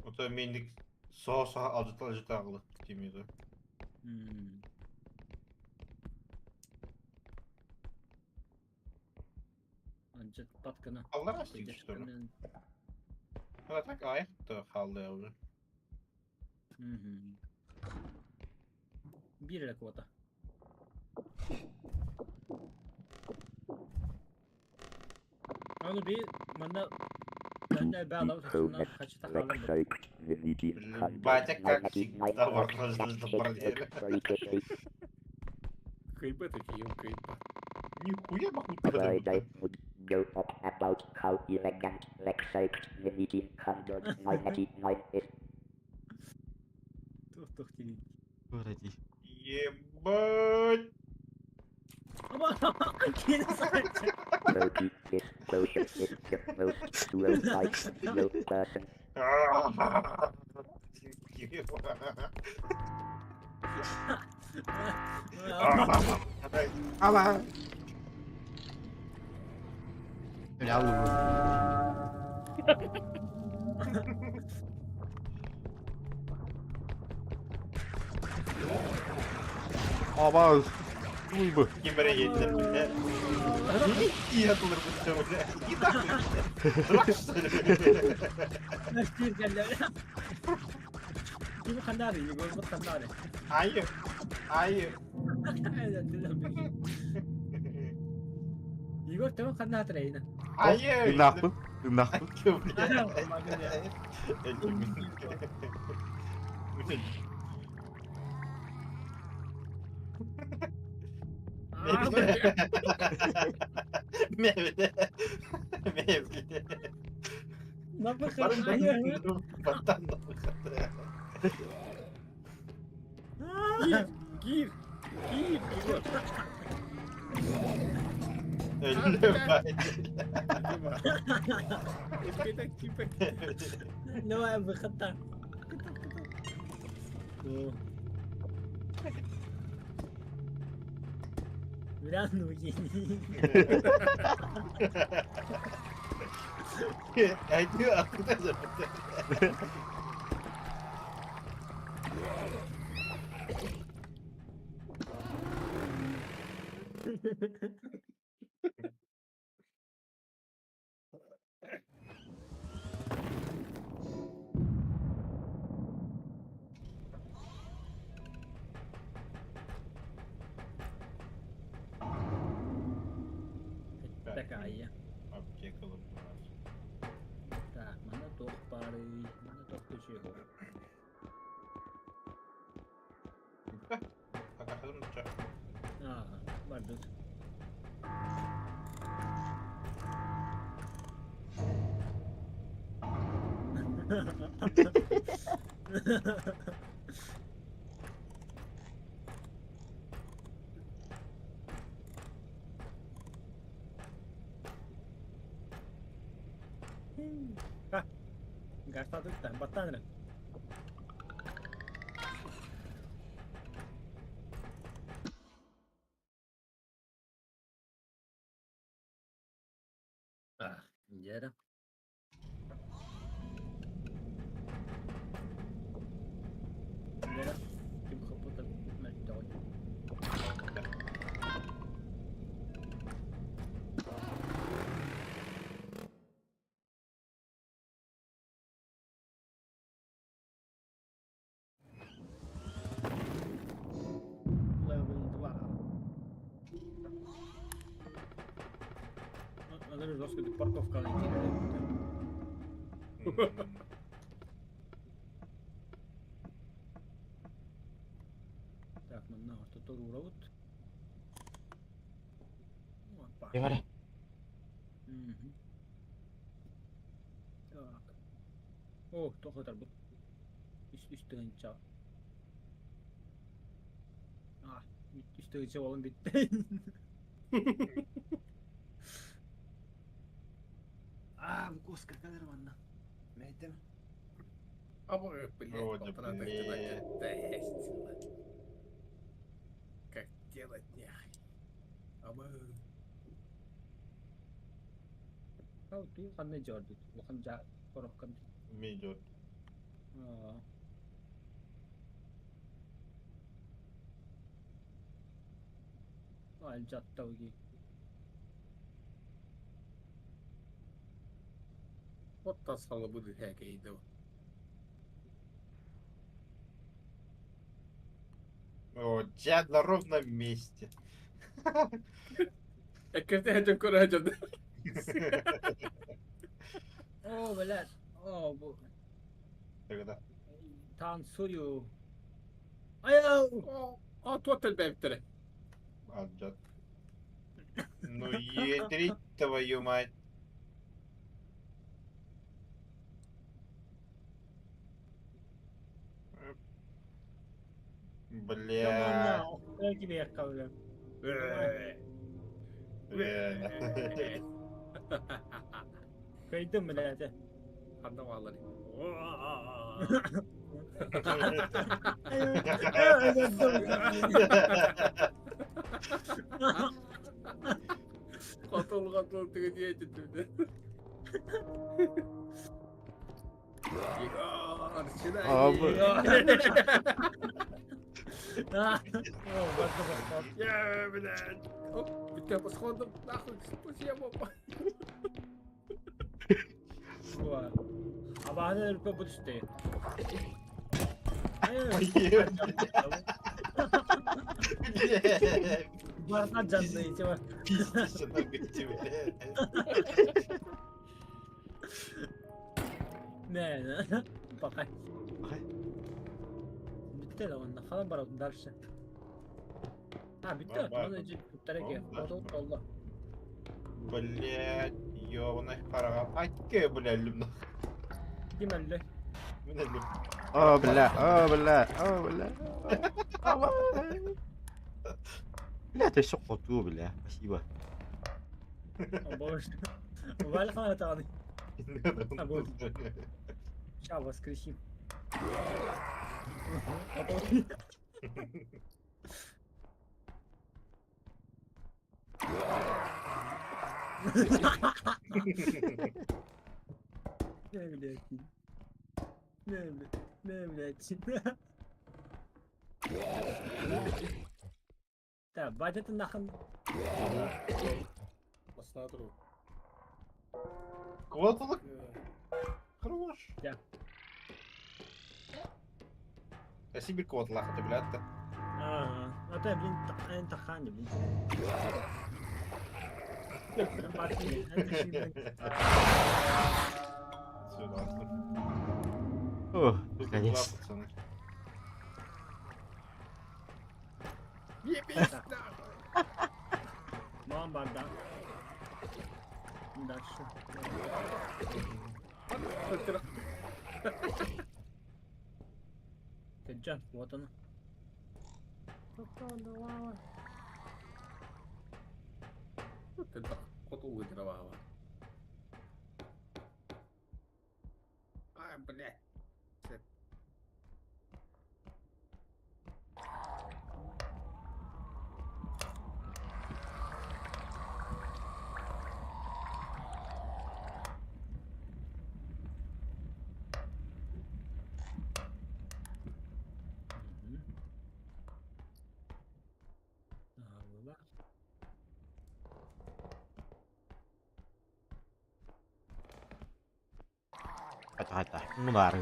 S2: Ото мендик соо-соо алдьата алдьата тимиди.
S3: Анча паткана.
S2: Аллар астык что ли? А так аяк-то хаалла уже.
S3: Биир эрэ квота. Аны би манна манна баалау хачыта хаалан
S2: Батя как всегда бар
S1: Кыйба такие, кыйба.
S2: Нихуя махнуть
S7: Go up about how elegant 1999 is.
S3: Тух тух тили.
S6: Вроде.
S2: Ебать!
S6: Ама. Бля, улуу. Аба, уй бы.
S2: Ким эрэ иһиллэр бля. Тиийэ тулурбут бля. Иди нахуй, бля. Дурак, что ли?
S3: Ким ханнаары, Егор бут ханнаары.
S2: Айы. Айы.
S3: Егор төбө ханнаатыр эйна.
S2: Айы.
S6: Тыыннаахпын, тыыннаахпын.
S1: Киир, киир, киир, Егор.
S3: Давай выход-то. Бля, ну гений.
S2: Откуда
S3: Такая.
S2: Аптека
S3: Так, манна туох баарый, манна туох түһүө. Аа, бардыт. Гартадыттан, баттан Дьэ. Дьэ. Ким хоппута мөлтөҕүй. Level 2. Аны жестко парковканы киирэр. Так, манна ортотор урабыт. Опа.
S6: Бара.
S3: Мгм. Так. О, тоқытар бұл. Үш тыгынча. А, үш тыгынча болын битти. А, бу коска кадыр манна. Мәйтем.
S1: А блядь,
S2: Вроде,
S1: полтора
S2: блядь.
S1: тысячи. Как делать нехай? А мы...
S3: Ау, туу ханна жордут. Улахан жа коробкам.
S2: Идет.
S3: Аа. Алжаттауги.
S1: Вот та сало будет хәкә иде.
S2: О, я на ровном месте.
S1: Әккәтә һәҗәм күрә һәҗәм.
S3: О, блядь. О, бу
S2: Тогда.
S3: танцую. Аяу.
S1: О, тотал бәбтере.
S2: Алжат. Ну едрить твою мать. Бля.
S3: Бля. Кыйдым билээте.
S1: Ханна бааллар? Хотул хотул тыгы диэтитүнэ. Егор, сюда иди. Я, блядь. Оп, тебя по сходам нахуй, спасибо.
S3: Абааны өлкө бу түсте. Барна жанны типа.
S2: Пиздишься на тебе.
S3: Не, пока. Bitti de ondan falan var дальше. Ha bitti.
S2: Бар, бар.
S3: Оны туттар Allah.
S2: Блять, ёбаный хараға. Айткы, бля, люмна.
S3: Ким әлле?
S2: Мен әлім.
S6: О, бля, о, бля, о, бля. О, бля. Бля, ты все хоту, бля. Спасибо.
S3: Боже. Вальхан это Ща воскресим. Не, блядь. Не, блядь. Не, блядь. Так, батя ты нахуй.
S1: Басна туру.
S2: Квоталык хорош.
S3: Да.
S2: Спасибо, квоталах, ты, блядь.
S3: Ага. А то я, блин, эн тахани, блин.
S2: Сюда.
S6: О,
S2: Тут два
S6: наконец.
S2: пацаны.
S1: Ебись нахуй.
S3: Мам барда. Дальше. Кеджан, вот он.
S1: А, блядь.
S6: Хата, хата. Ну да.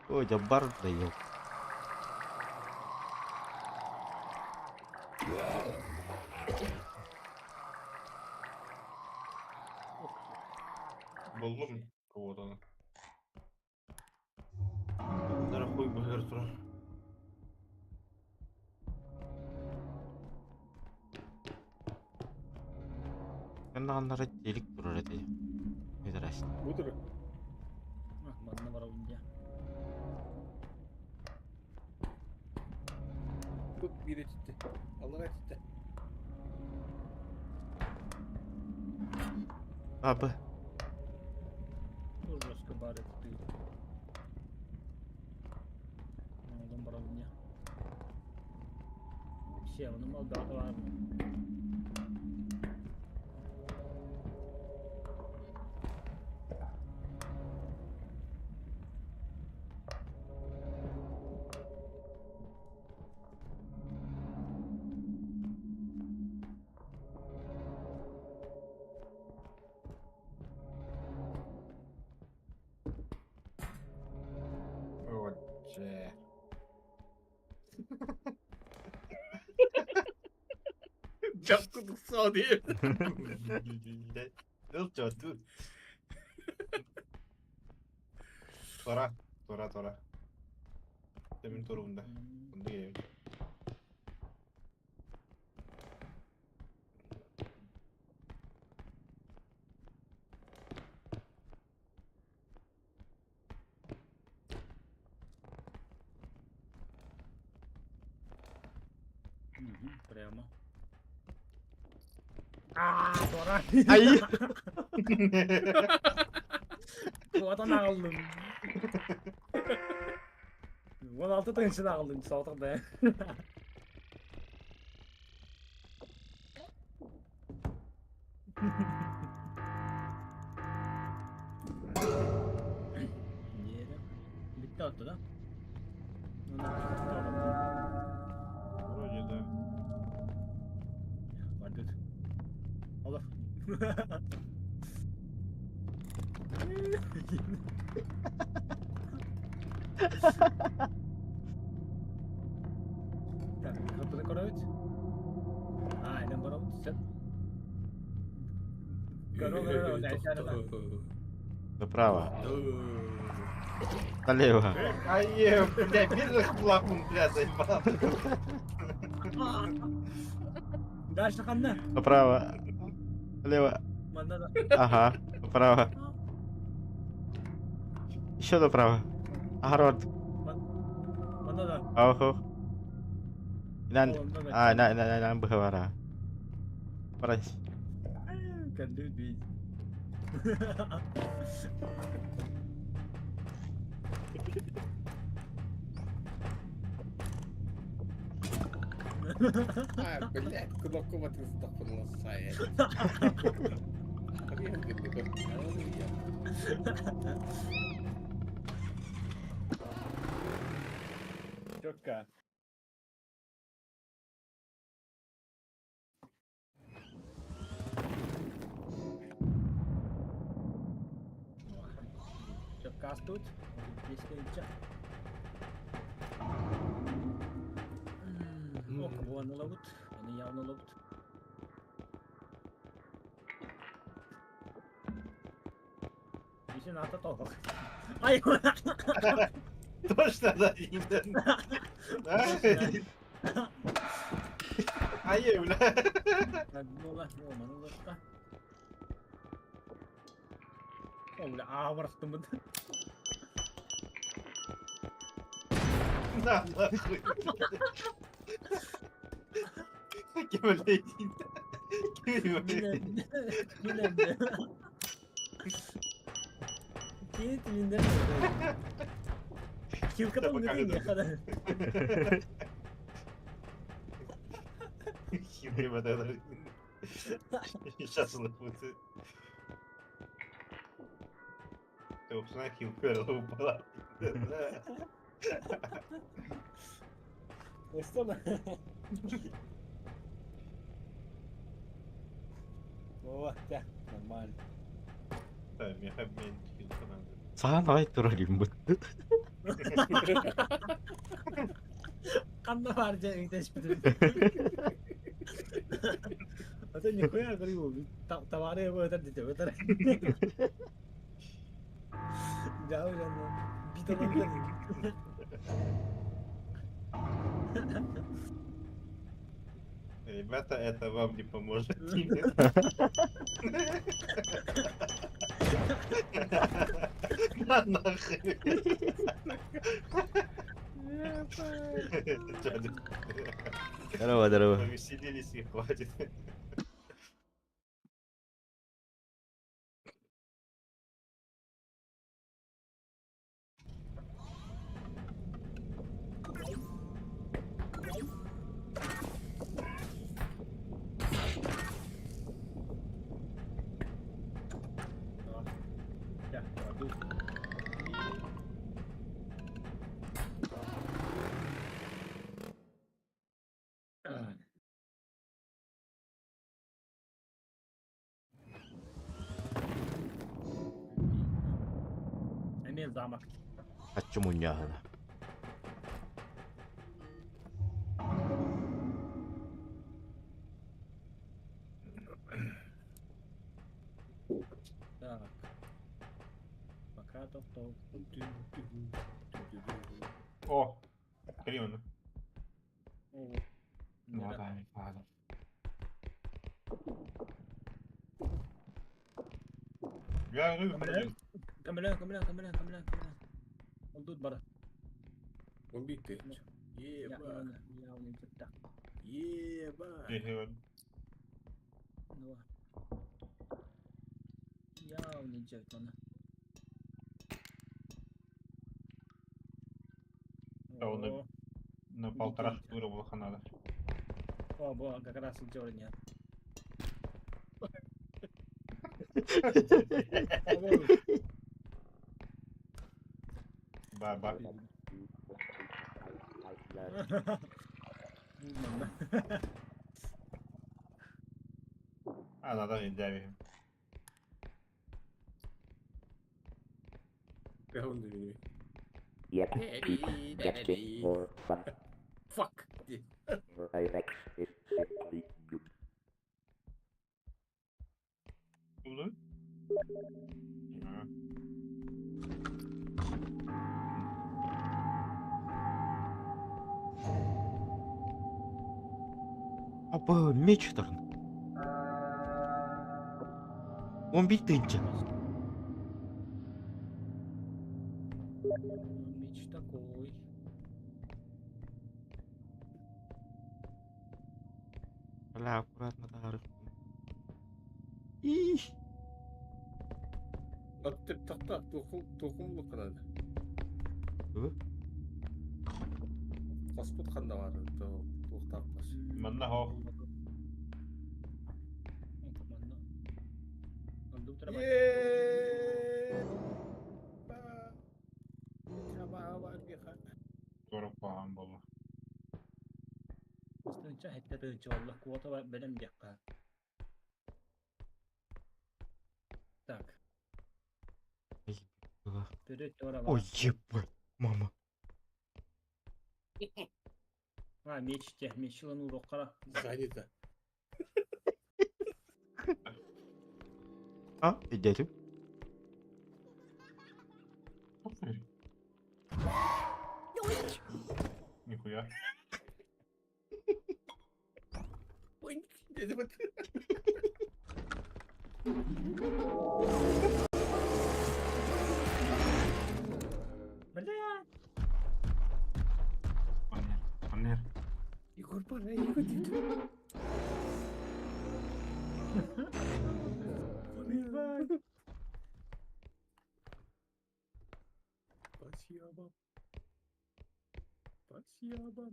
S6: Ой, жаббар да.
S2: Буллум кого-то. Дорогой бахыр турар.
S6: Каннаннары телик турар эти. Здрасте.
S1: Утро.
S3: Манна бар инде.
S1: Тут biri tuttu. Allah tuttu.
S6: Абы.
S3: Тоже жестко бар это ты. Одан бар инде. Все, оны мал бар.
S2: Отже.
S1: Жаккы diye.
S2: Дыл тут. Тора, тора, тора. Демин турунда. Онда келебит.
S3: Прямо. Туора.
S6: Ай!
S3: Куотан аҕаллым. 16 тыһыынчаны аҕаллым, соҕотох бэйэ. Диэри. Бүттэ отто да?
S2: Вроде да.
S3: Бардыт. Олох. Так, капыны көрөбүт. А, инэн барабыт, сөп. Көрө көрө
S6: Направо. Налево.
S2: Ай, бля, видишь, плакун, бля, заебал.
S3: Дальше ханна.
S6: Направо. Налево.
S3: Манна да.
S6: Ага. Направо. Еще направо. Огород.
S3: Манна да.
S6: Охо. Инан. А, на, на, на, на, бхавара. Парась.
S3: Калюбить.
S1: А, блядь, кнопку вот вздохнула. Хрен ты,
S3: Четко. Четко тут. Ок, вон ловут. Они явно ловут. Ишин ата толкок. Ай!
S2: Точно, да, именно. Ай, бля.
S3: О, бля, а, барыстымын.
S2: На, нахуй. Кем, блядь? Кем, блядь?
S3: Кини Килка не хада.
S2: Хитрый вот это. Сейчас он будет. Ты обсна хилка упала.
S3: Что? О, да, нормально.
S2: Да, меха мен хилка надо.
S6: Саан ай турар имбут.
S3: Ханна бар же үйтеспитим. Ата нихуя говорю, товары его это дите, это. Да, уже, бита на.
S2: Ребята, это вам не поможет. На нахуй.
S6: Здорово, здорово.
S2: Повеселились и хватит.
S3: Эмиэ замок.
S6: Аччы мунньаҕына.
S3: Так. Пока топ-топ.
S2: О, Кримон.
S3: Да.
S2: Ладно. Я ну
S3: Камелян, камелян, камелян, камелян, камелян. Он тут бара.
S1: Он битый. Еба.
S3: Я у него так.
S1: Еба.
S3: Манна Явно идет она.
S2: Да, он на полтора штура было надо.
S3: О, бо, как раз идет нет.
S2: Ба-ба. А, надо не дяви.
S1: Fuck.
S6: Апа, меч тарн. Он бит тынча.
S3: Меч такой.
S6: Бля, аккуратно тары. Ih.
S1: Аттып тақта, тоқым бұқырады.
S6: Hı?
S1: Қоспұт қанда бар, тоқтап қос.
S2: Манна хо. Сорок пахан болу.
S3: Тынча хетте тынча олла куота белем диякка. Так.
S6: Ой, ебать, мама.
S3: А, меч те, меч лану роккара.
S1: Занято.
S6: А, идете?
S2: Нихуя.
S1: Dedim.
S3: Бля!
S2: Онер, онер.
S1: Егор пора, Егор деді. Спасибо. Спасибо.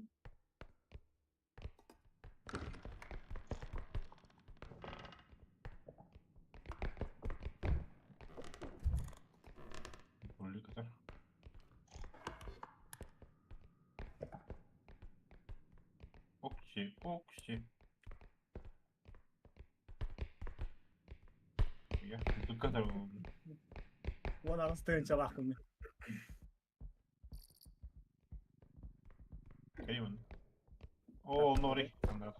S2: Уликатор. Окси, окси. Я дукатор.
S3: Вон ағыс тыгынча лақым.
S2: Кайван. О, нори. Андрат.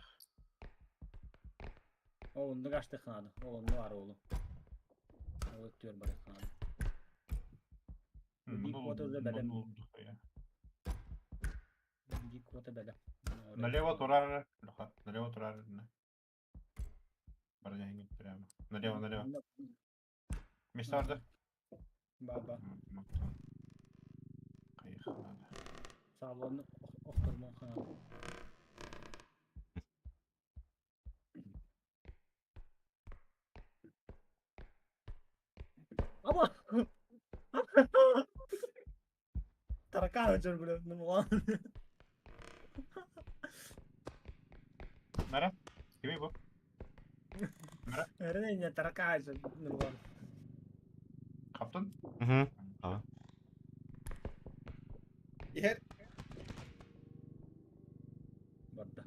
S3: О, онны гашты ханады. О, онны бар олу. Ол өттүөр бар ханады. Квота бәлем.
S2: Налево турар, Леха, налево турар. Барня прямо. Налево, налево. Место орда.
S3: Баба. Салон охтормон ханады. Ама! Таракан өчөр биле, нымган.
S2: Нара? Кими бу?
S3: Эрне таракан өчөр нымган.
S2: Каптын?
S6: Угу.
S1: Ер.
S3: Барда.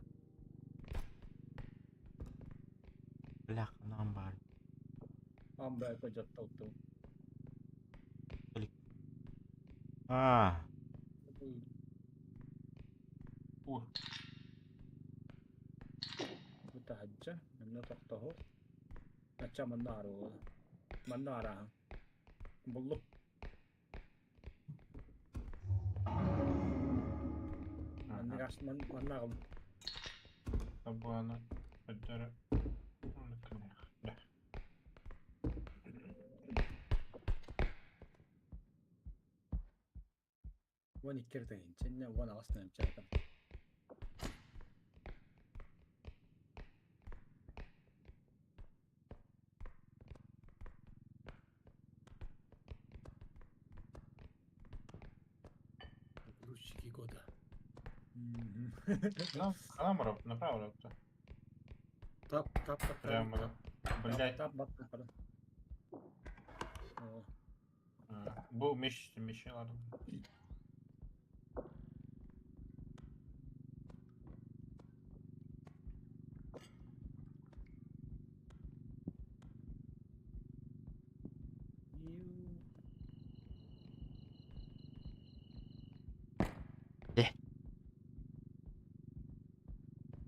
S6: Бля, нам бар.
S3: Амбай кожоттолту.
S6: А,
S2: У.
S3: Бу таһаджа, эмне тохтоһу. Ача маннаар ол. Маннаара. Буллу. Маннагаш маннагым.
S2: Табуана. Өттөрө. Да.
S3: Вон иккер тыгынча, вон агас тыгынча.
S1: Мальчики года.
S2: Нам направо.
S1: Тап, тап, тап,
S2: Прямо.
S1: тап.
S2: Блядь.
S3: Тап, тап, пардон.
S2: Бу меш ладно.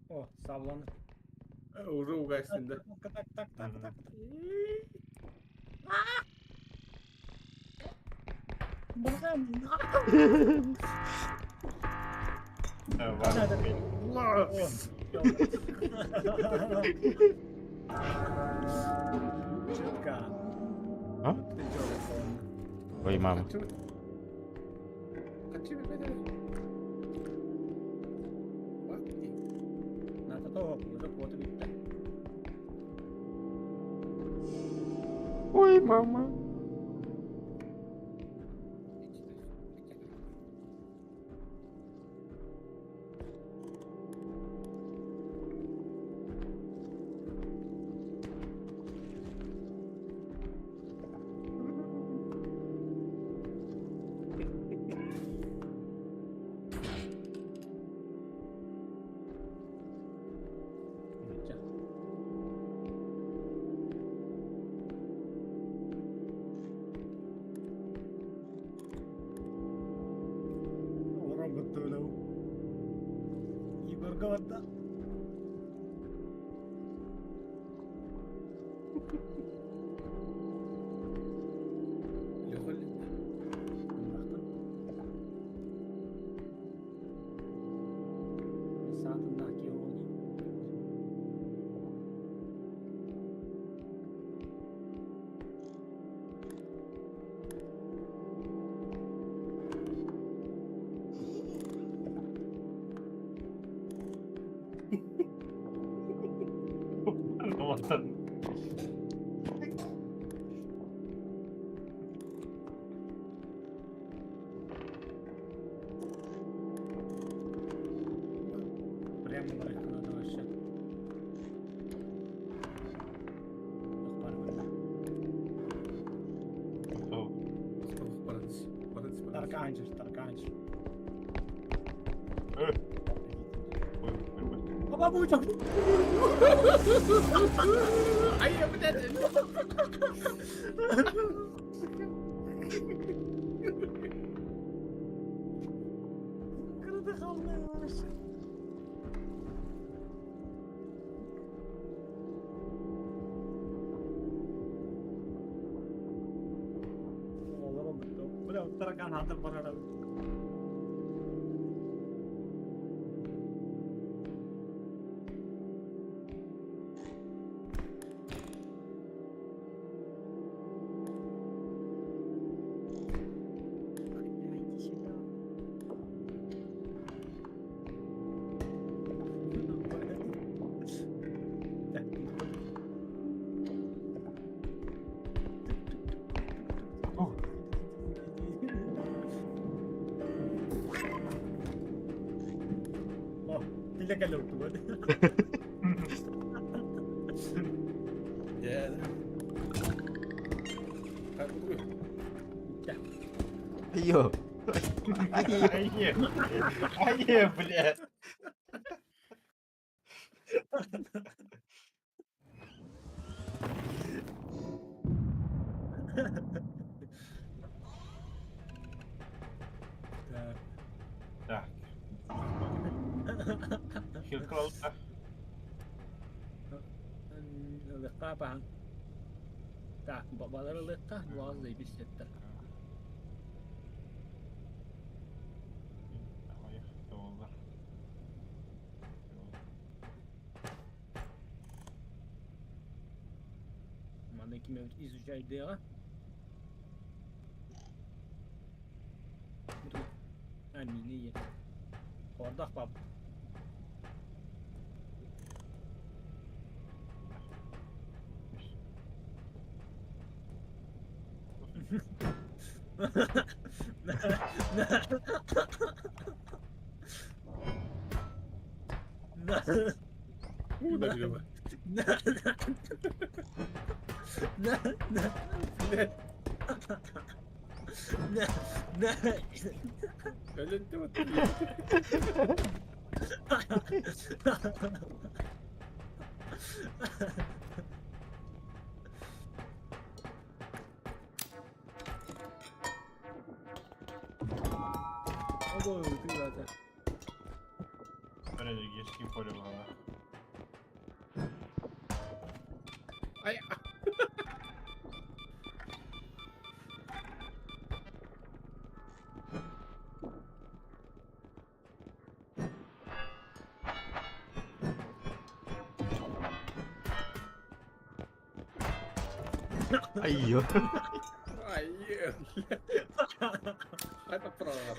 S3: О, саблон.
S1: Уже угасин, да?
S3: Так, так, так, так. Четко.
S6: А? Ой, мама. Ой, мама.
S3: Егорга
S2: Вот.
S3: Прямо надо вообще. Тарканчиш, тарканчиш. Ой. Бабучок!
S1: Ай, блядь!
S3: Круто вообще. Бля, таракан надо пора. Кэлэ утугун.
S1: Yeah. Так, вот
S6: Айо.
S2: Ае, ае, блядь.
S3: Так.
S2: Так. Хилклаута.
S3: Лыкка баһан. Так, балары лыкка, буаз заебись сеттер. Маны киме изучать дела. А, мини. Хордах пап.
S1: Уу да билэбэ. Өлөттө
S2: Энергетический поле было.
S1: Ай,
S6: Айё.
S1: Ай, это правда.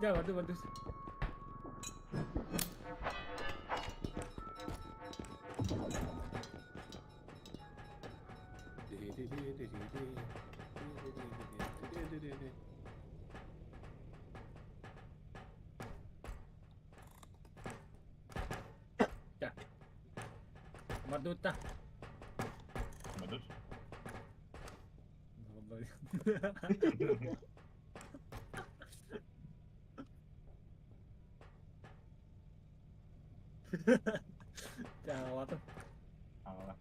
S3: Дьэ, барды, барды. Бардыбыт да.
S2: Бадут.
S3: Чаалатым.
S2: Ала.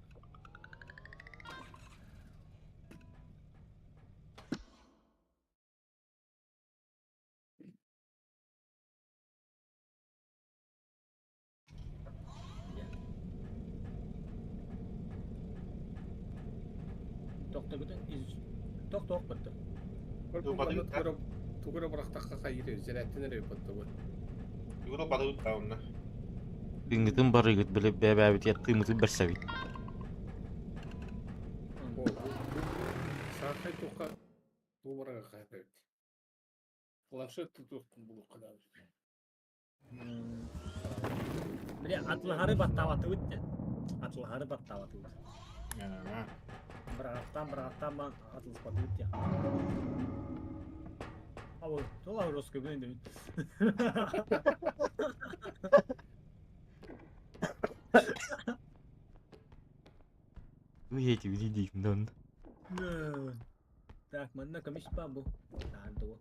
S3: Тохтогутун из тох-тох бытты.
S1: Тугура бырахтахха хайыр зәрәттен эрэ баттыбы.
S2: Юра бадут таунна.
S6: Тыыҥҥытын барыгыт били бэйэбэйэбитигэр тыыммытын бэрсэбит.
S1: Саахай туха туубарага хайпэбит. Планшет тутуохтун булуохха наада.
S3: Били атлаһары баттаабатыбыт диэн. Атлаһары баттаабатыбыт. Быраҕаттаан быраҕаттаан баан атылыспатыбыт диэн. А вот, тула русский блин
S6: Вы эти видите, дон.
S3: Так, манна көмүс баа бу. Таһырдыбы.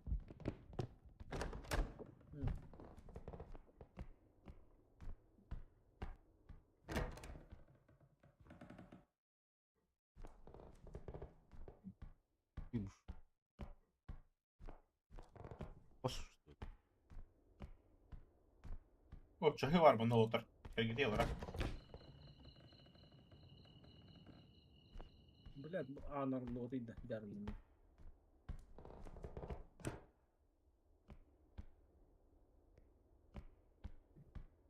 S2: О, чаһы бар мында отыр. Кергите алара.
S3: Блядь, аанар луотыйда жарылын.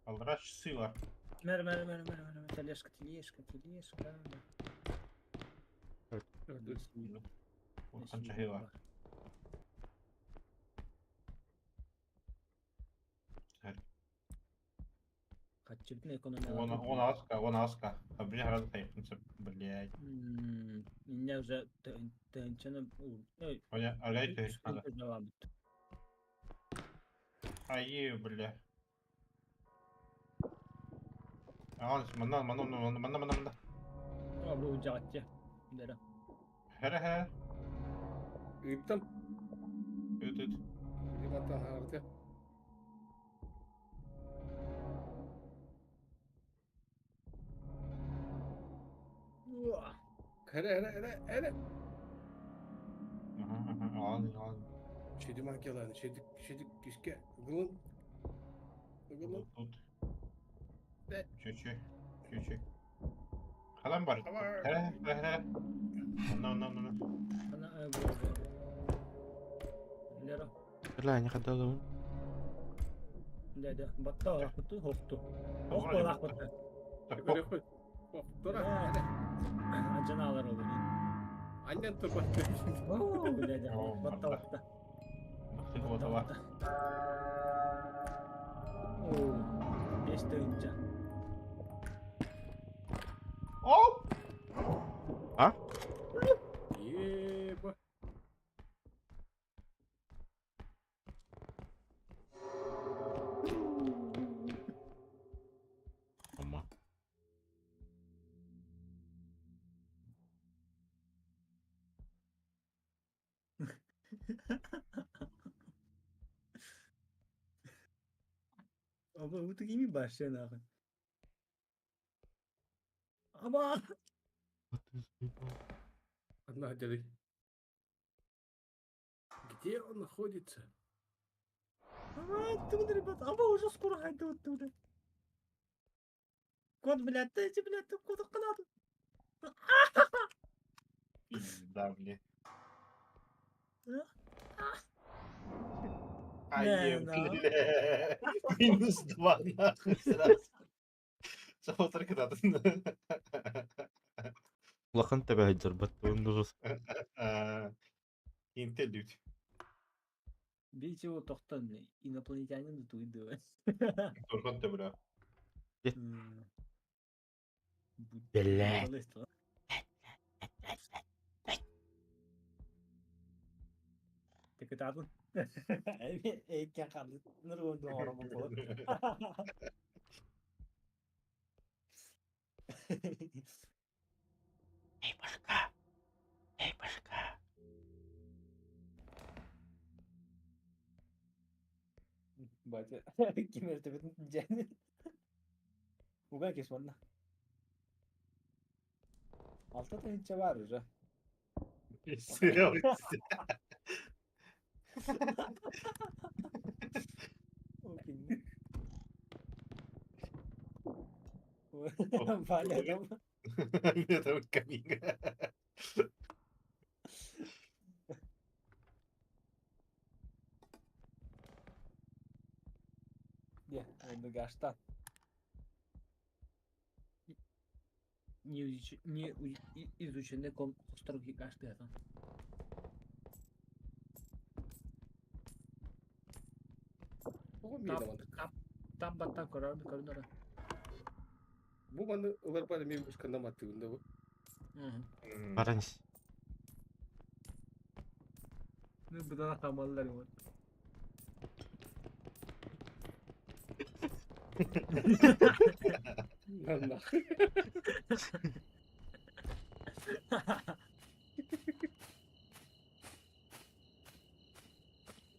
S2: Алара часы бар.
S3: Мэр, мэр, мэр, мэр, мэр, тележка, тележка, тележка.
S2: Улахан чаһы бар.
S3: Хаччыбытын экономия.
S2: Он аска, он аска. А бля, рада тайпынса, блядь.
S3: Меня уже тэнчаны.
S2: Оля, аргай ты. Ай, бля. Ан, манна, манна, манна, манна, манна, манна.
S3: А, бу жаатчы. Дера.
S2: Хэ, хэ.
S1: Ыыттан.
S2: Ыт, ыт.
S1: Ивантан хаарты. Эрэ, эрэ, эрэ, эрэ.
S2: Ан, ан.
S1: Шеди макеланы, шеди, шеди кишке. Гылын. Гылын.
S2: Тут. Чү-чү. Чү-чү. Халан бар. Хэ, хэ, хэ. Онна, онна, онна.
S3: Ана, Лера.
S6: Бля, не хотел.
S3: Да, да. Батта алахпыты, хохту. Хох алахпыты. Ажаналар олу.
S1: Аннан турбатты.
S3: Оо, да, да. Батта алахта.
S2: Батта.
S3: Оо, 5 тыһынча.
S2: Оп!
S6: А?
S3: Аба, вы такими башня нахуй. Аба!
S6: А ты заебал.
S1: Одна дядя. Где он находится?
S3: Аба, ты, ребят, аба уже скоро хайда оттуда. Кот, блядь, ты, блядь, ты куда канату?
S2: Пизда, бля.
S3: Не,
S2: Ае,
S3: ну.
S2: бля. Минус два, нахуй, сразу. Смотри, когда ты.
S6: Улахан төбө дьарбаттыбын дұрыс.
S2: Интерлюд.
S3: Видите, его тохтан, бля, инопланетянин тут уйду.
S2: Турхан ты, бля.
S6: Бля.
S3: Ты кытаатын? Эйкен қалды. Нұрғын орамын болады.
S6: Эй, башка. Эй, башка.
S3: Батя, ким өртөбүтүн жан. Уга кес манна. Алта тыһынча бар уже. Валя там.
S2: Это каминга.
S3: Де, онды гаштан. Не не изученный ком строгий гашты это.
S1: Тап,
S3: тап баттан көрөр көрүнөр.
S1: Бу маны ылар бар мен ышкандаматтыгында бу.
S6: Баранс.
S3: Ну, будан хамаллар вот.
S1: Нанна.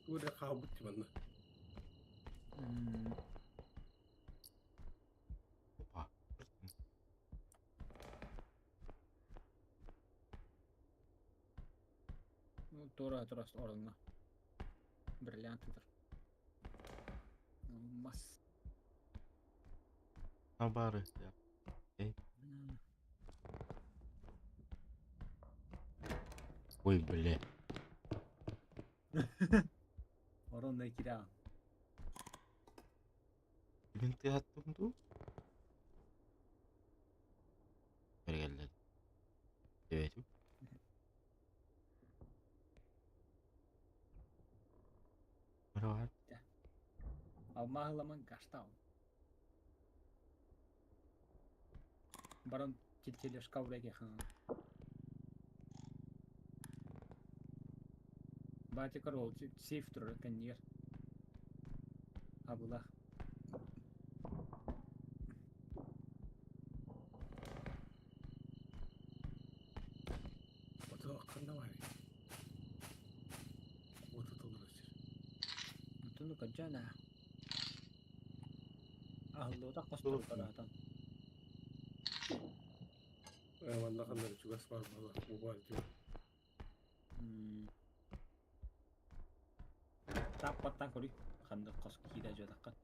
S1: Ура хаабыт манна.
S6: Опа.
S3: Ну, тура тура орнына. Бриллиант. Мас.
S6: Набары. Ой, бля.
S3: Орон киря.
S6: Блин, ты аттым ду? Бергеллер. Evet. Merhaba.
S3: Алмағыламан гаштау. Барон телешка вреге хан. Батя корол сейф турар каньер. Абылах.
S1: Вот ханна бар. Вот это олар.
S3: Туну каджана. Ахлота костор каратан.
S1: Манна ханна чугас бар бала. Бу бар диyor.
S3: Тап баттан көрүй. Ханды кос кире жодакка.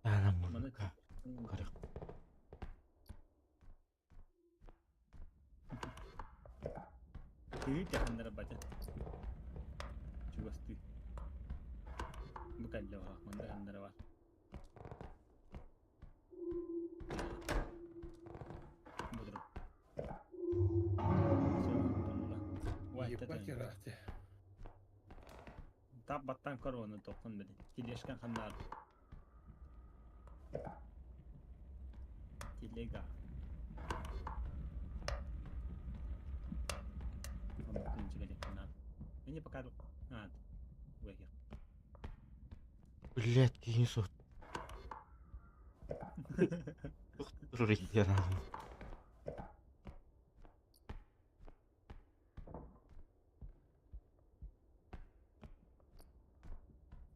S6: Анам
S3: Маны
S6: мурка. Карык.
S3: Тыы тахандара бата. Чугасты. Букалла манда хандара бар. Будур. Всё, тонула.
S1: Ебать рахте.
S3: Тап баттан көр уонна тоххун били. Тележкан ханнаар. Телега. Мне пока... А, выхер.
S6: Блядь, киһи сот. Турар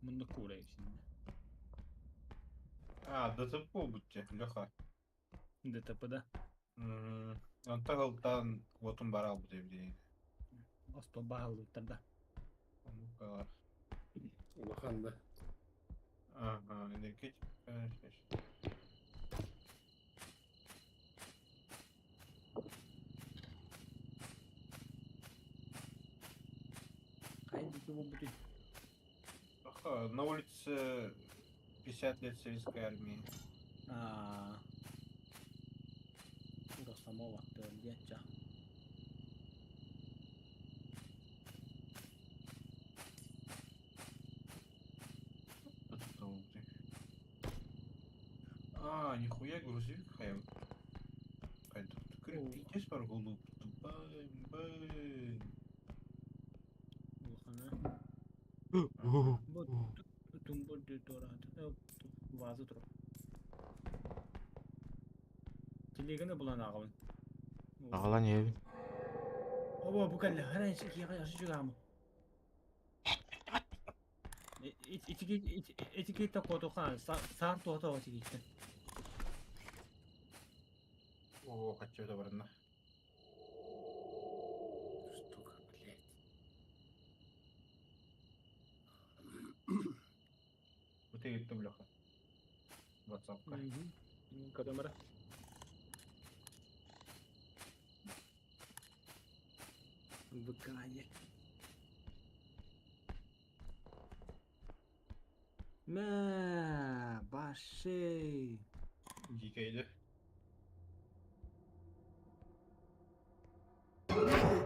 S3: Муннук куурай исиннэ.
S2: А, ДТП буолбут Леха.
S3: ДТП да?
S2: Онтон ылтан уотун бара албыт эбит.
S3: Остуолба аһыллыбыттар да.
S2: Оннук
S1: Улахан да.
S2: Ага, энергетик.
S3: Хайа диэки буолбутуй?
S2: Ага, на улице 50 лет советской армии.
S3: Аа. Росомова диэн
S2: А, нихуя грузовик хай. Пиздец бар голуб. Бай, бай.
S3: Улахана. Бу тумбур туораата. Ваза турар. Телеганы булан аҕабын.
S6: Аҕалан иһэбин.
S3: Оба бу кэллэ. Хара чугаамы. Этикетта котухан саар туота этикеттен.
S2: О, хочу это барна.
S1: Штука, блядь.
S2: Вот и это, бляха. Ватсапка.
S3: Кадамара. ВК Мә, башей.
S2: Дикейді.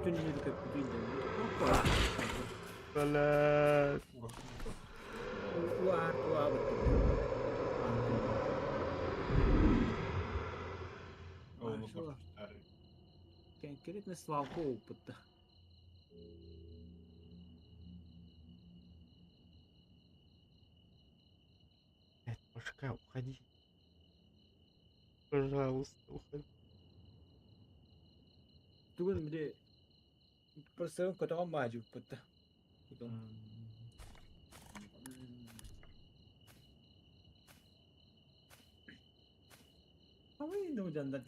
S3: Түннері көп күтейді.
S6: Блядь.
S3: Уар, уар,
S2: О,
S3: Конкретно Славко опытта.
S6: Блядь, башка, уходи. Пожалуйста, уходи.
S3: Бүгін біле просто көтөҕөн баажыппытта. Амай ну жандар.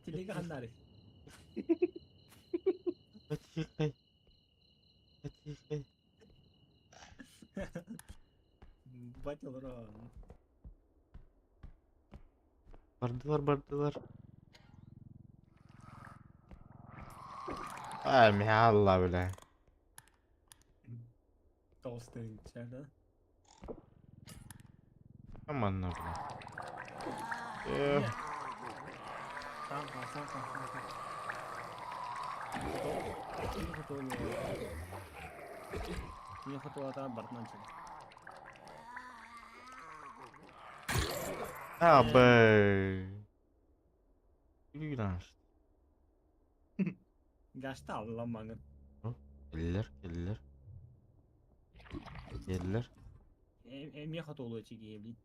S3: Телега ханнары.
S6: Потихо. Потихо.
S3: Батил
S6: Бардылар, бардылар. Ай, миалла, бля.
S3: Толстый да?
S6: Аманна, бля. Э,
S3: Сам, сам, сам, сам. Не хотела там бартнанчик.
S6: А, б. Юраш.
S3: Гашта алламаңын.
S6: Келлер, келлер. Келлер.
S3: Эме хотолу чиги блин.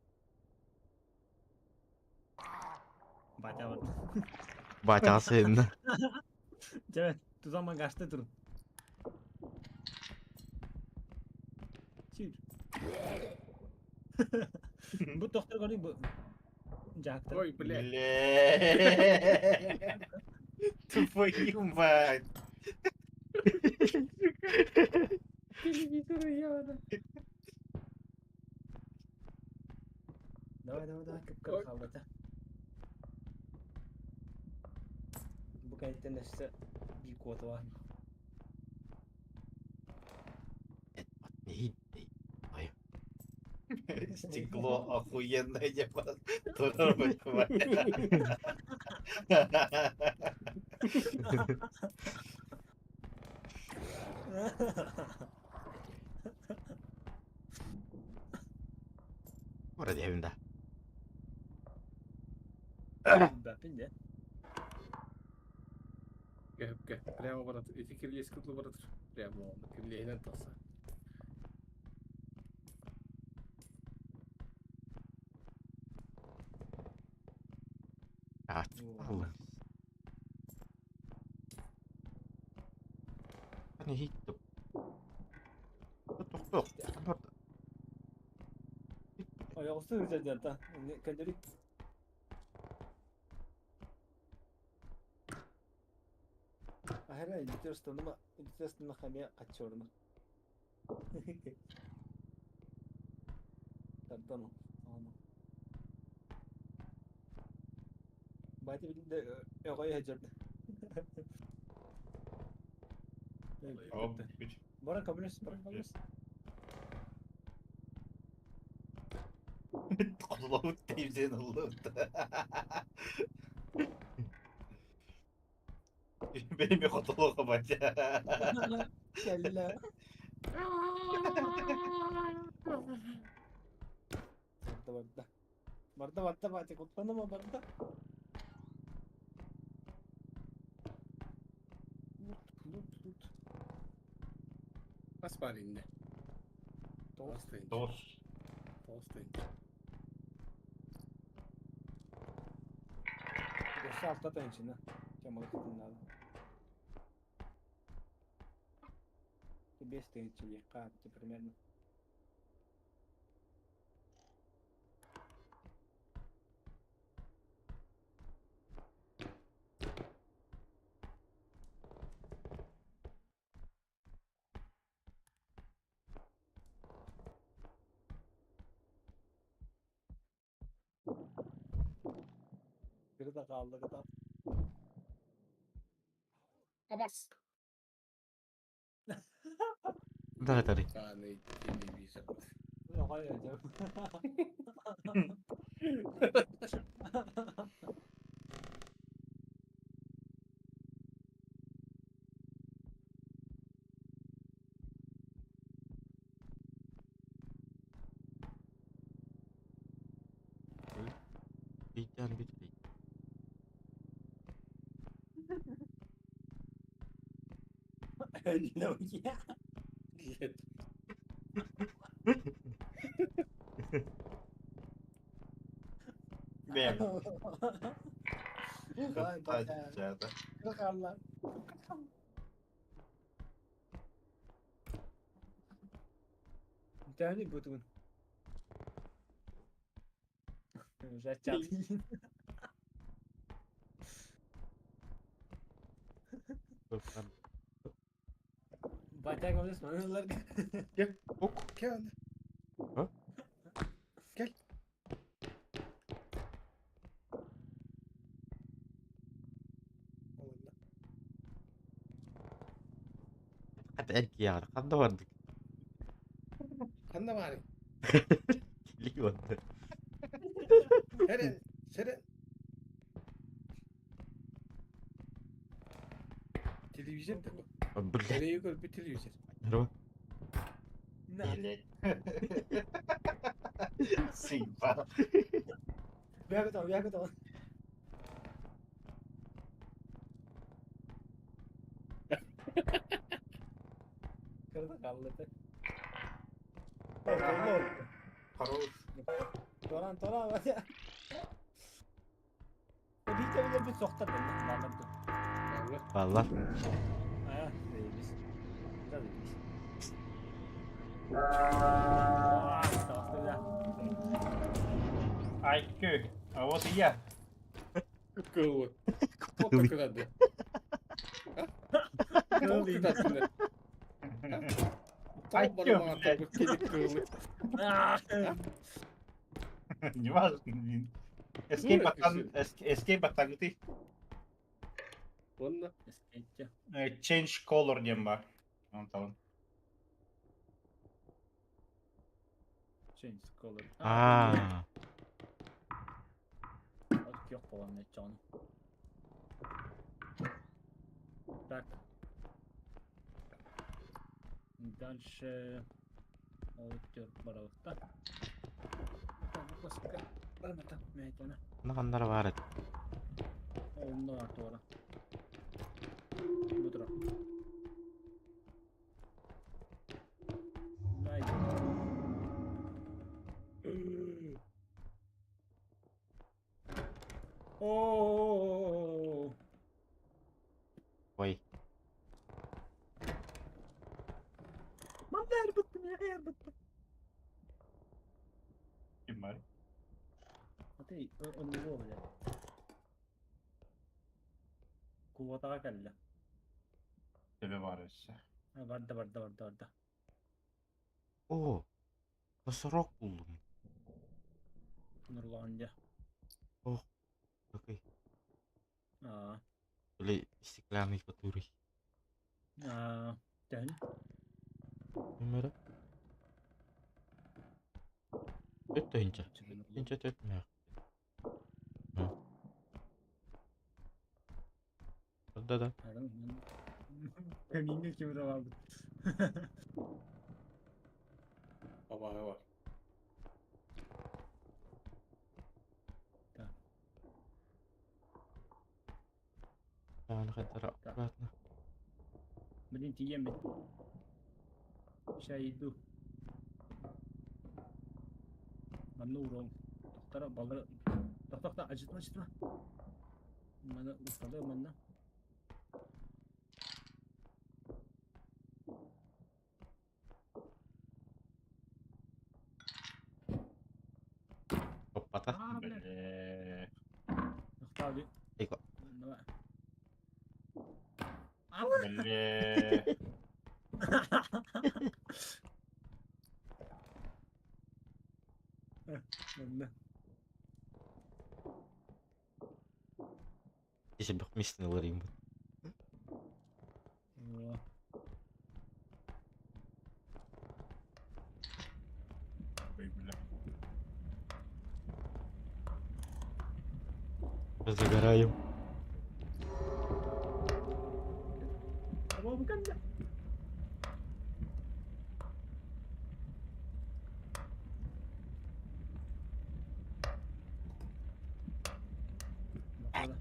S3: Батя бар.
S6: Батя сен.
S3: Жабет, тузаман гашта тур. Чир. Бу доктор көрүй бу. Жактыр.
S1: Ой, блядь.
S2: Бля. Твою мать.
S1: Телевизор яда.
S3: Давай, давай, давай, кып-кып халбата. Бу кайттан өссө би куота бар.
S6: Ай.
S2: Стекло охуенное, я
S6: Вроде да.
S3: Бапин да.
S1: Кэһэпкэ. Прямо барат. Ити кирилиэскэ тылы баратыр. Прямо онно кирилиэһинэн тахса.
S6: Алла. Tänne hitto. Tuh, tuh.
S3: Ойоҕосто сылдьар көннөрү. Ахара интересно, интересно хамия каччорна. Тардан. Батя билде öҕөй хажарды.
S2: Оп, бит.
S3: Бара кабинес, бара кабинес.
S2: Құтылауыт деймсен ұлы. Benim yok otoloğa батя.
S3: Кэллэ. Барда барда. Барда барда батя куттанама барда.
S1: Лут, лут, лут. Бас бар инне.
S3: Тоғыз.
S1: Тоғыз тыйынча.
S2: Дос.
S1: Тоғыз тыйынча.
S3: Өссө алта тыһыынчаны. Чамалы кытыннаада. 5 тыһыынча диэххэ примерно. Biri de kaldı kadar.
S1: Абас.
S6: Да, это
S1: Тааны телевизор.
S3: Оҕой өдөм.
S6: Битен бит.
S3: Өллө
S1: Нет.
S2: Бэм.
S3: Ой, батя. Кырқалла. Тәні бүтүн. Жачат. Батя көмөс манылар.
S6: Ок.
S1: Gel.
S6: Ha?
S1: Gel. Allah.
S6: Hadi erki yani. Kanda vardık.
S1: Ханна баарый?
S6: Кили vardı.
S1: Сэрэн, сэрэн. Телевизор такой.
S6: Блядь.
S1: Nereye bir телевизор.
S6: Здорово.
S3: На.
S2: Блять. Сыпа.
S3: Бягытал, бягытал. Кырда қалды.
S2: Хорош.
S3: Торан, торан, батя. Бите биле bir соқтар бенде. Баллар ду.
S1: Allah.
S6: Valla.
S3: А, biz. Biraz biz. Aa, да.
S2: Айкю. А вот и я.
S1: Кылы. Тоқта кыдады. Тоқ кыдады. Тоқ бармаға
S2: блядь.
S1: келіп кылы.
S2: Не важно. блин. Escape button, escape button ты.
S1: Онна.
S2: Change color диэн бар. Онтон.
S3: Change color.
S6: Аа.
S3: Yok болған не жаны. Так. Дальше. Ол баралықта.
S6: Онно ханна эрэ баар этэ.
S3: Онно баар туора. Бу турар. Найс. О.
S6: Ой.
S3: Манна эрбиттим, я эрбиттим.
S2: Ким бар?
S3: А ты он него, блядь. Куотаҕа кэллэ.
S2: Тебе бар өссө.
S3: Барда, барда, барда, барда.
S6: О, носорог буллум.
S3: Нурлаан дьэ.
S6: Ох, окей.
S3: Аа.
S6: Или стеклянный который.
S3: Аа. Тэн.
S6: Numara. Өттө инча. Инча төт мэ. Да да.
S3: Камиҥҥа ким эрэ баарбыт.
S1: Абааһы бар.
S6: Аккуратно.
S3: Блин, тиийэн бит. Ща иду. Манна уруом. Тохтара балары. Тохтохто ажытма ажытма. Мана усталы манна.
S6: Оппата.
S3: Аа, бля.
S2: Бля.
S3: Тохтоо.
S6: Эйко.
S3: Давай.
S2: Бля.
S3: Манна.
S6: Ise бөхмистин ыларыйм.
S3: О.
S2: Ой, бля.
S6: Загораем.
S3: Аба бу кэннэ. Бакала.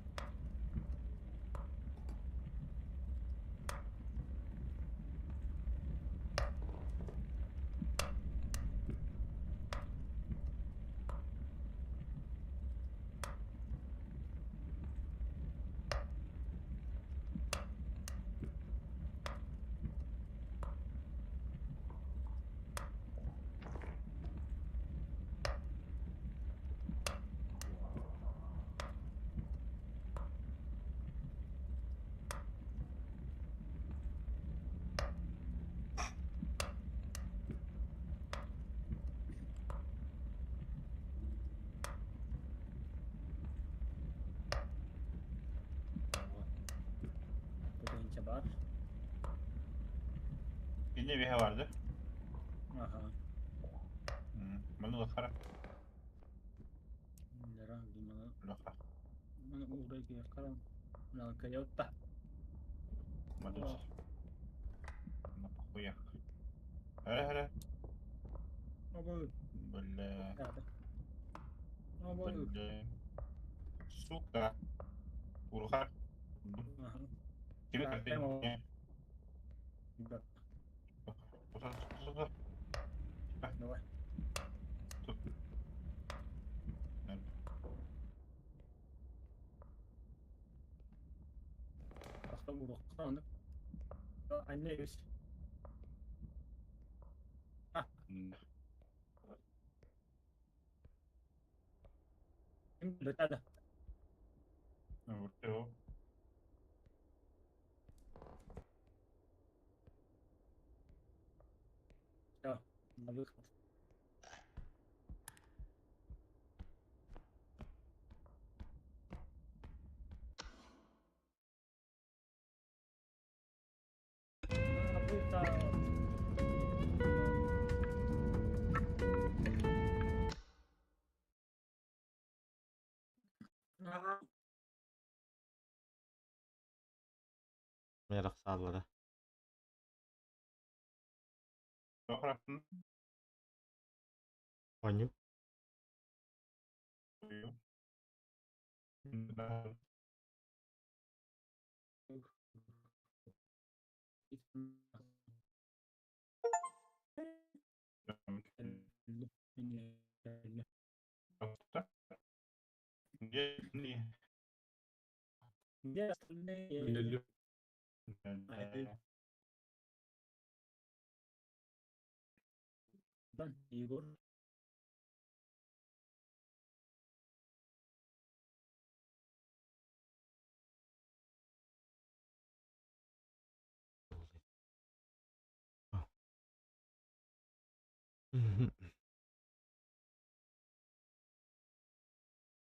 S3: Бу бар.
S2: Yine bir vardı.
S3: Аха.
S2: Маны лахара.
S3: Лера, думала.
S2: Лаха.
S3: Мана уурай киһи Мана кайотта.
S2: Мадус. На похуях. Хара хара.
S3: Аба.
S2: Бля.
S3: Аба.
S2: Бля. Сука. Урхар.
S3: Аха.
S2: Тебе
S3: Так,
S2: как
S3: прямо. Да. Давай.
S2: Тут.
S3: Тахта уруққа Анне өс. Бетада.
S2: Вот.
S3: Все, на выход. На выход.
S6: Мерах сааллара.
S2: Лахара.
S6: Оню.
S3: Где остальные? Егор.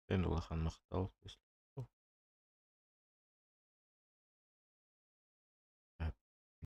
S6: Эн улахан махтал.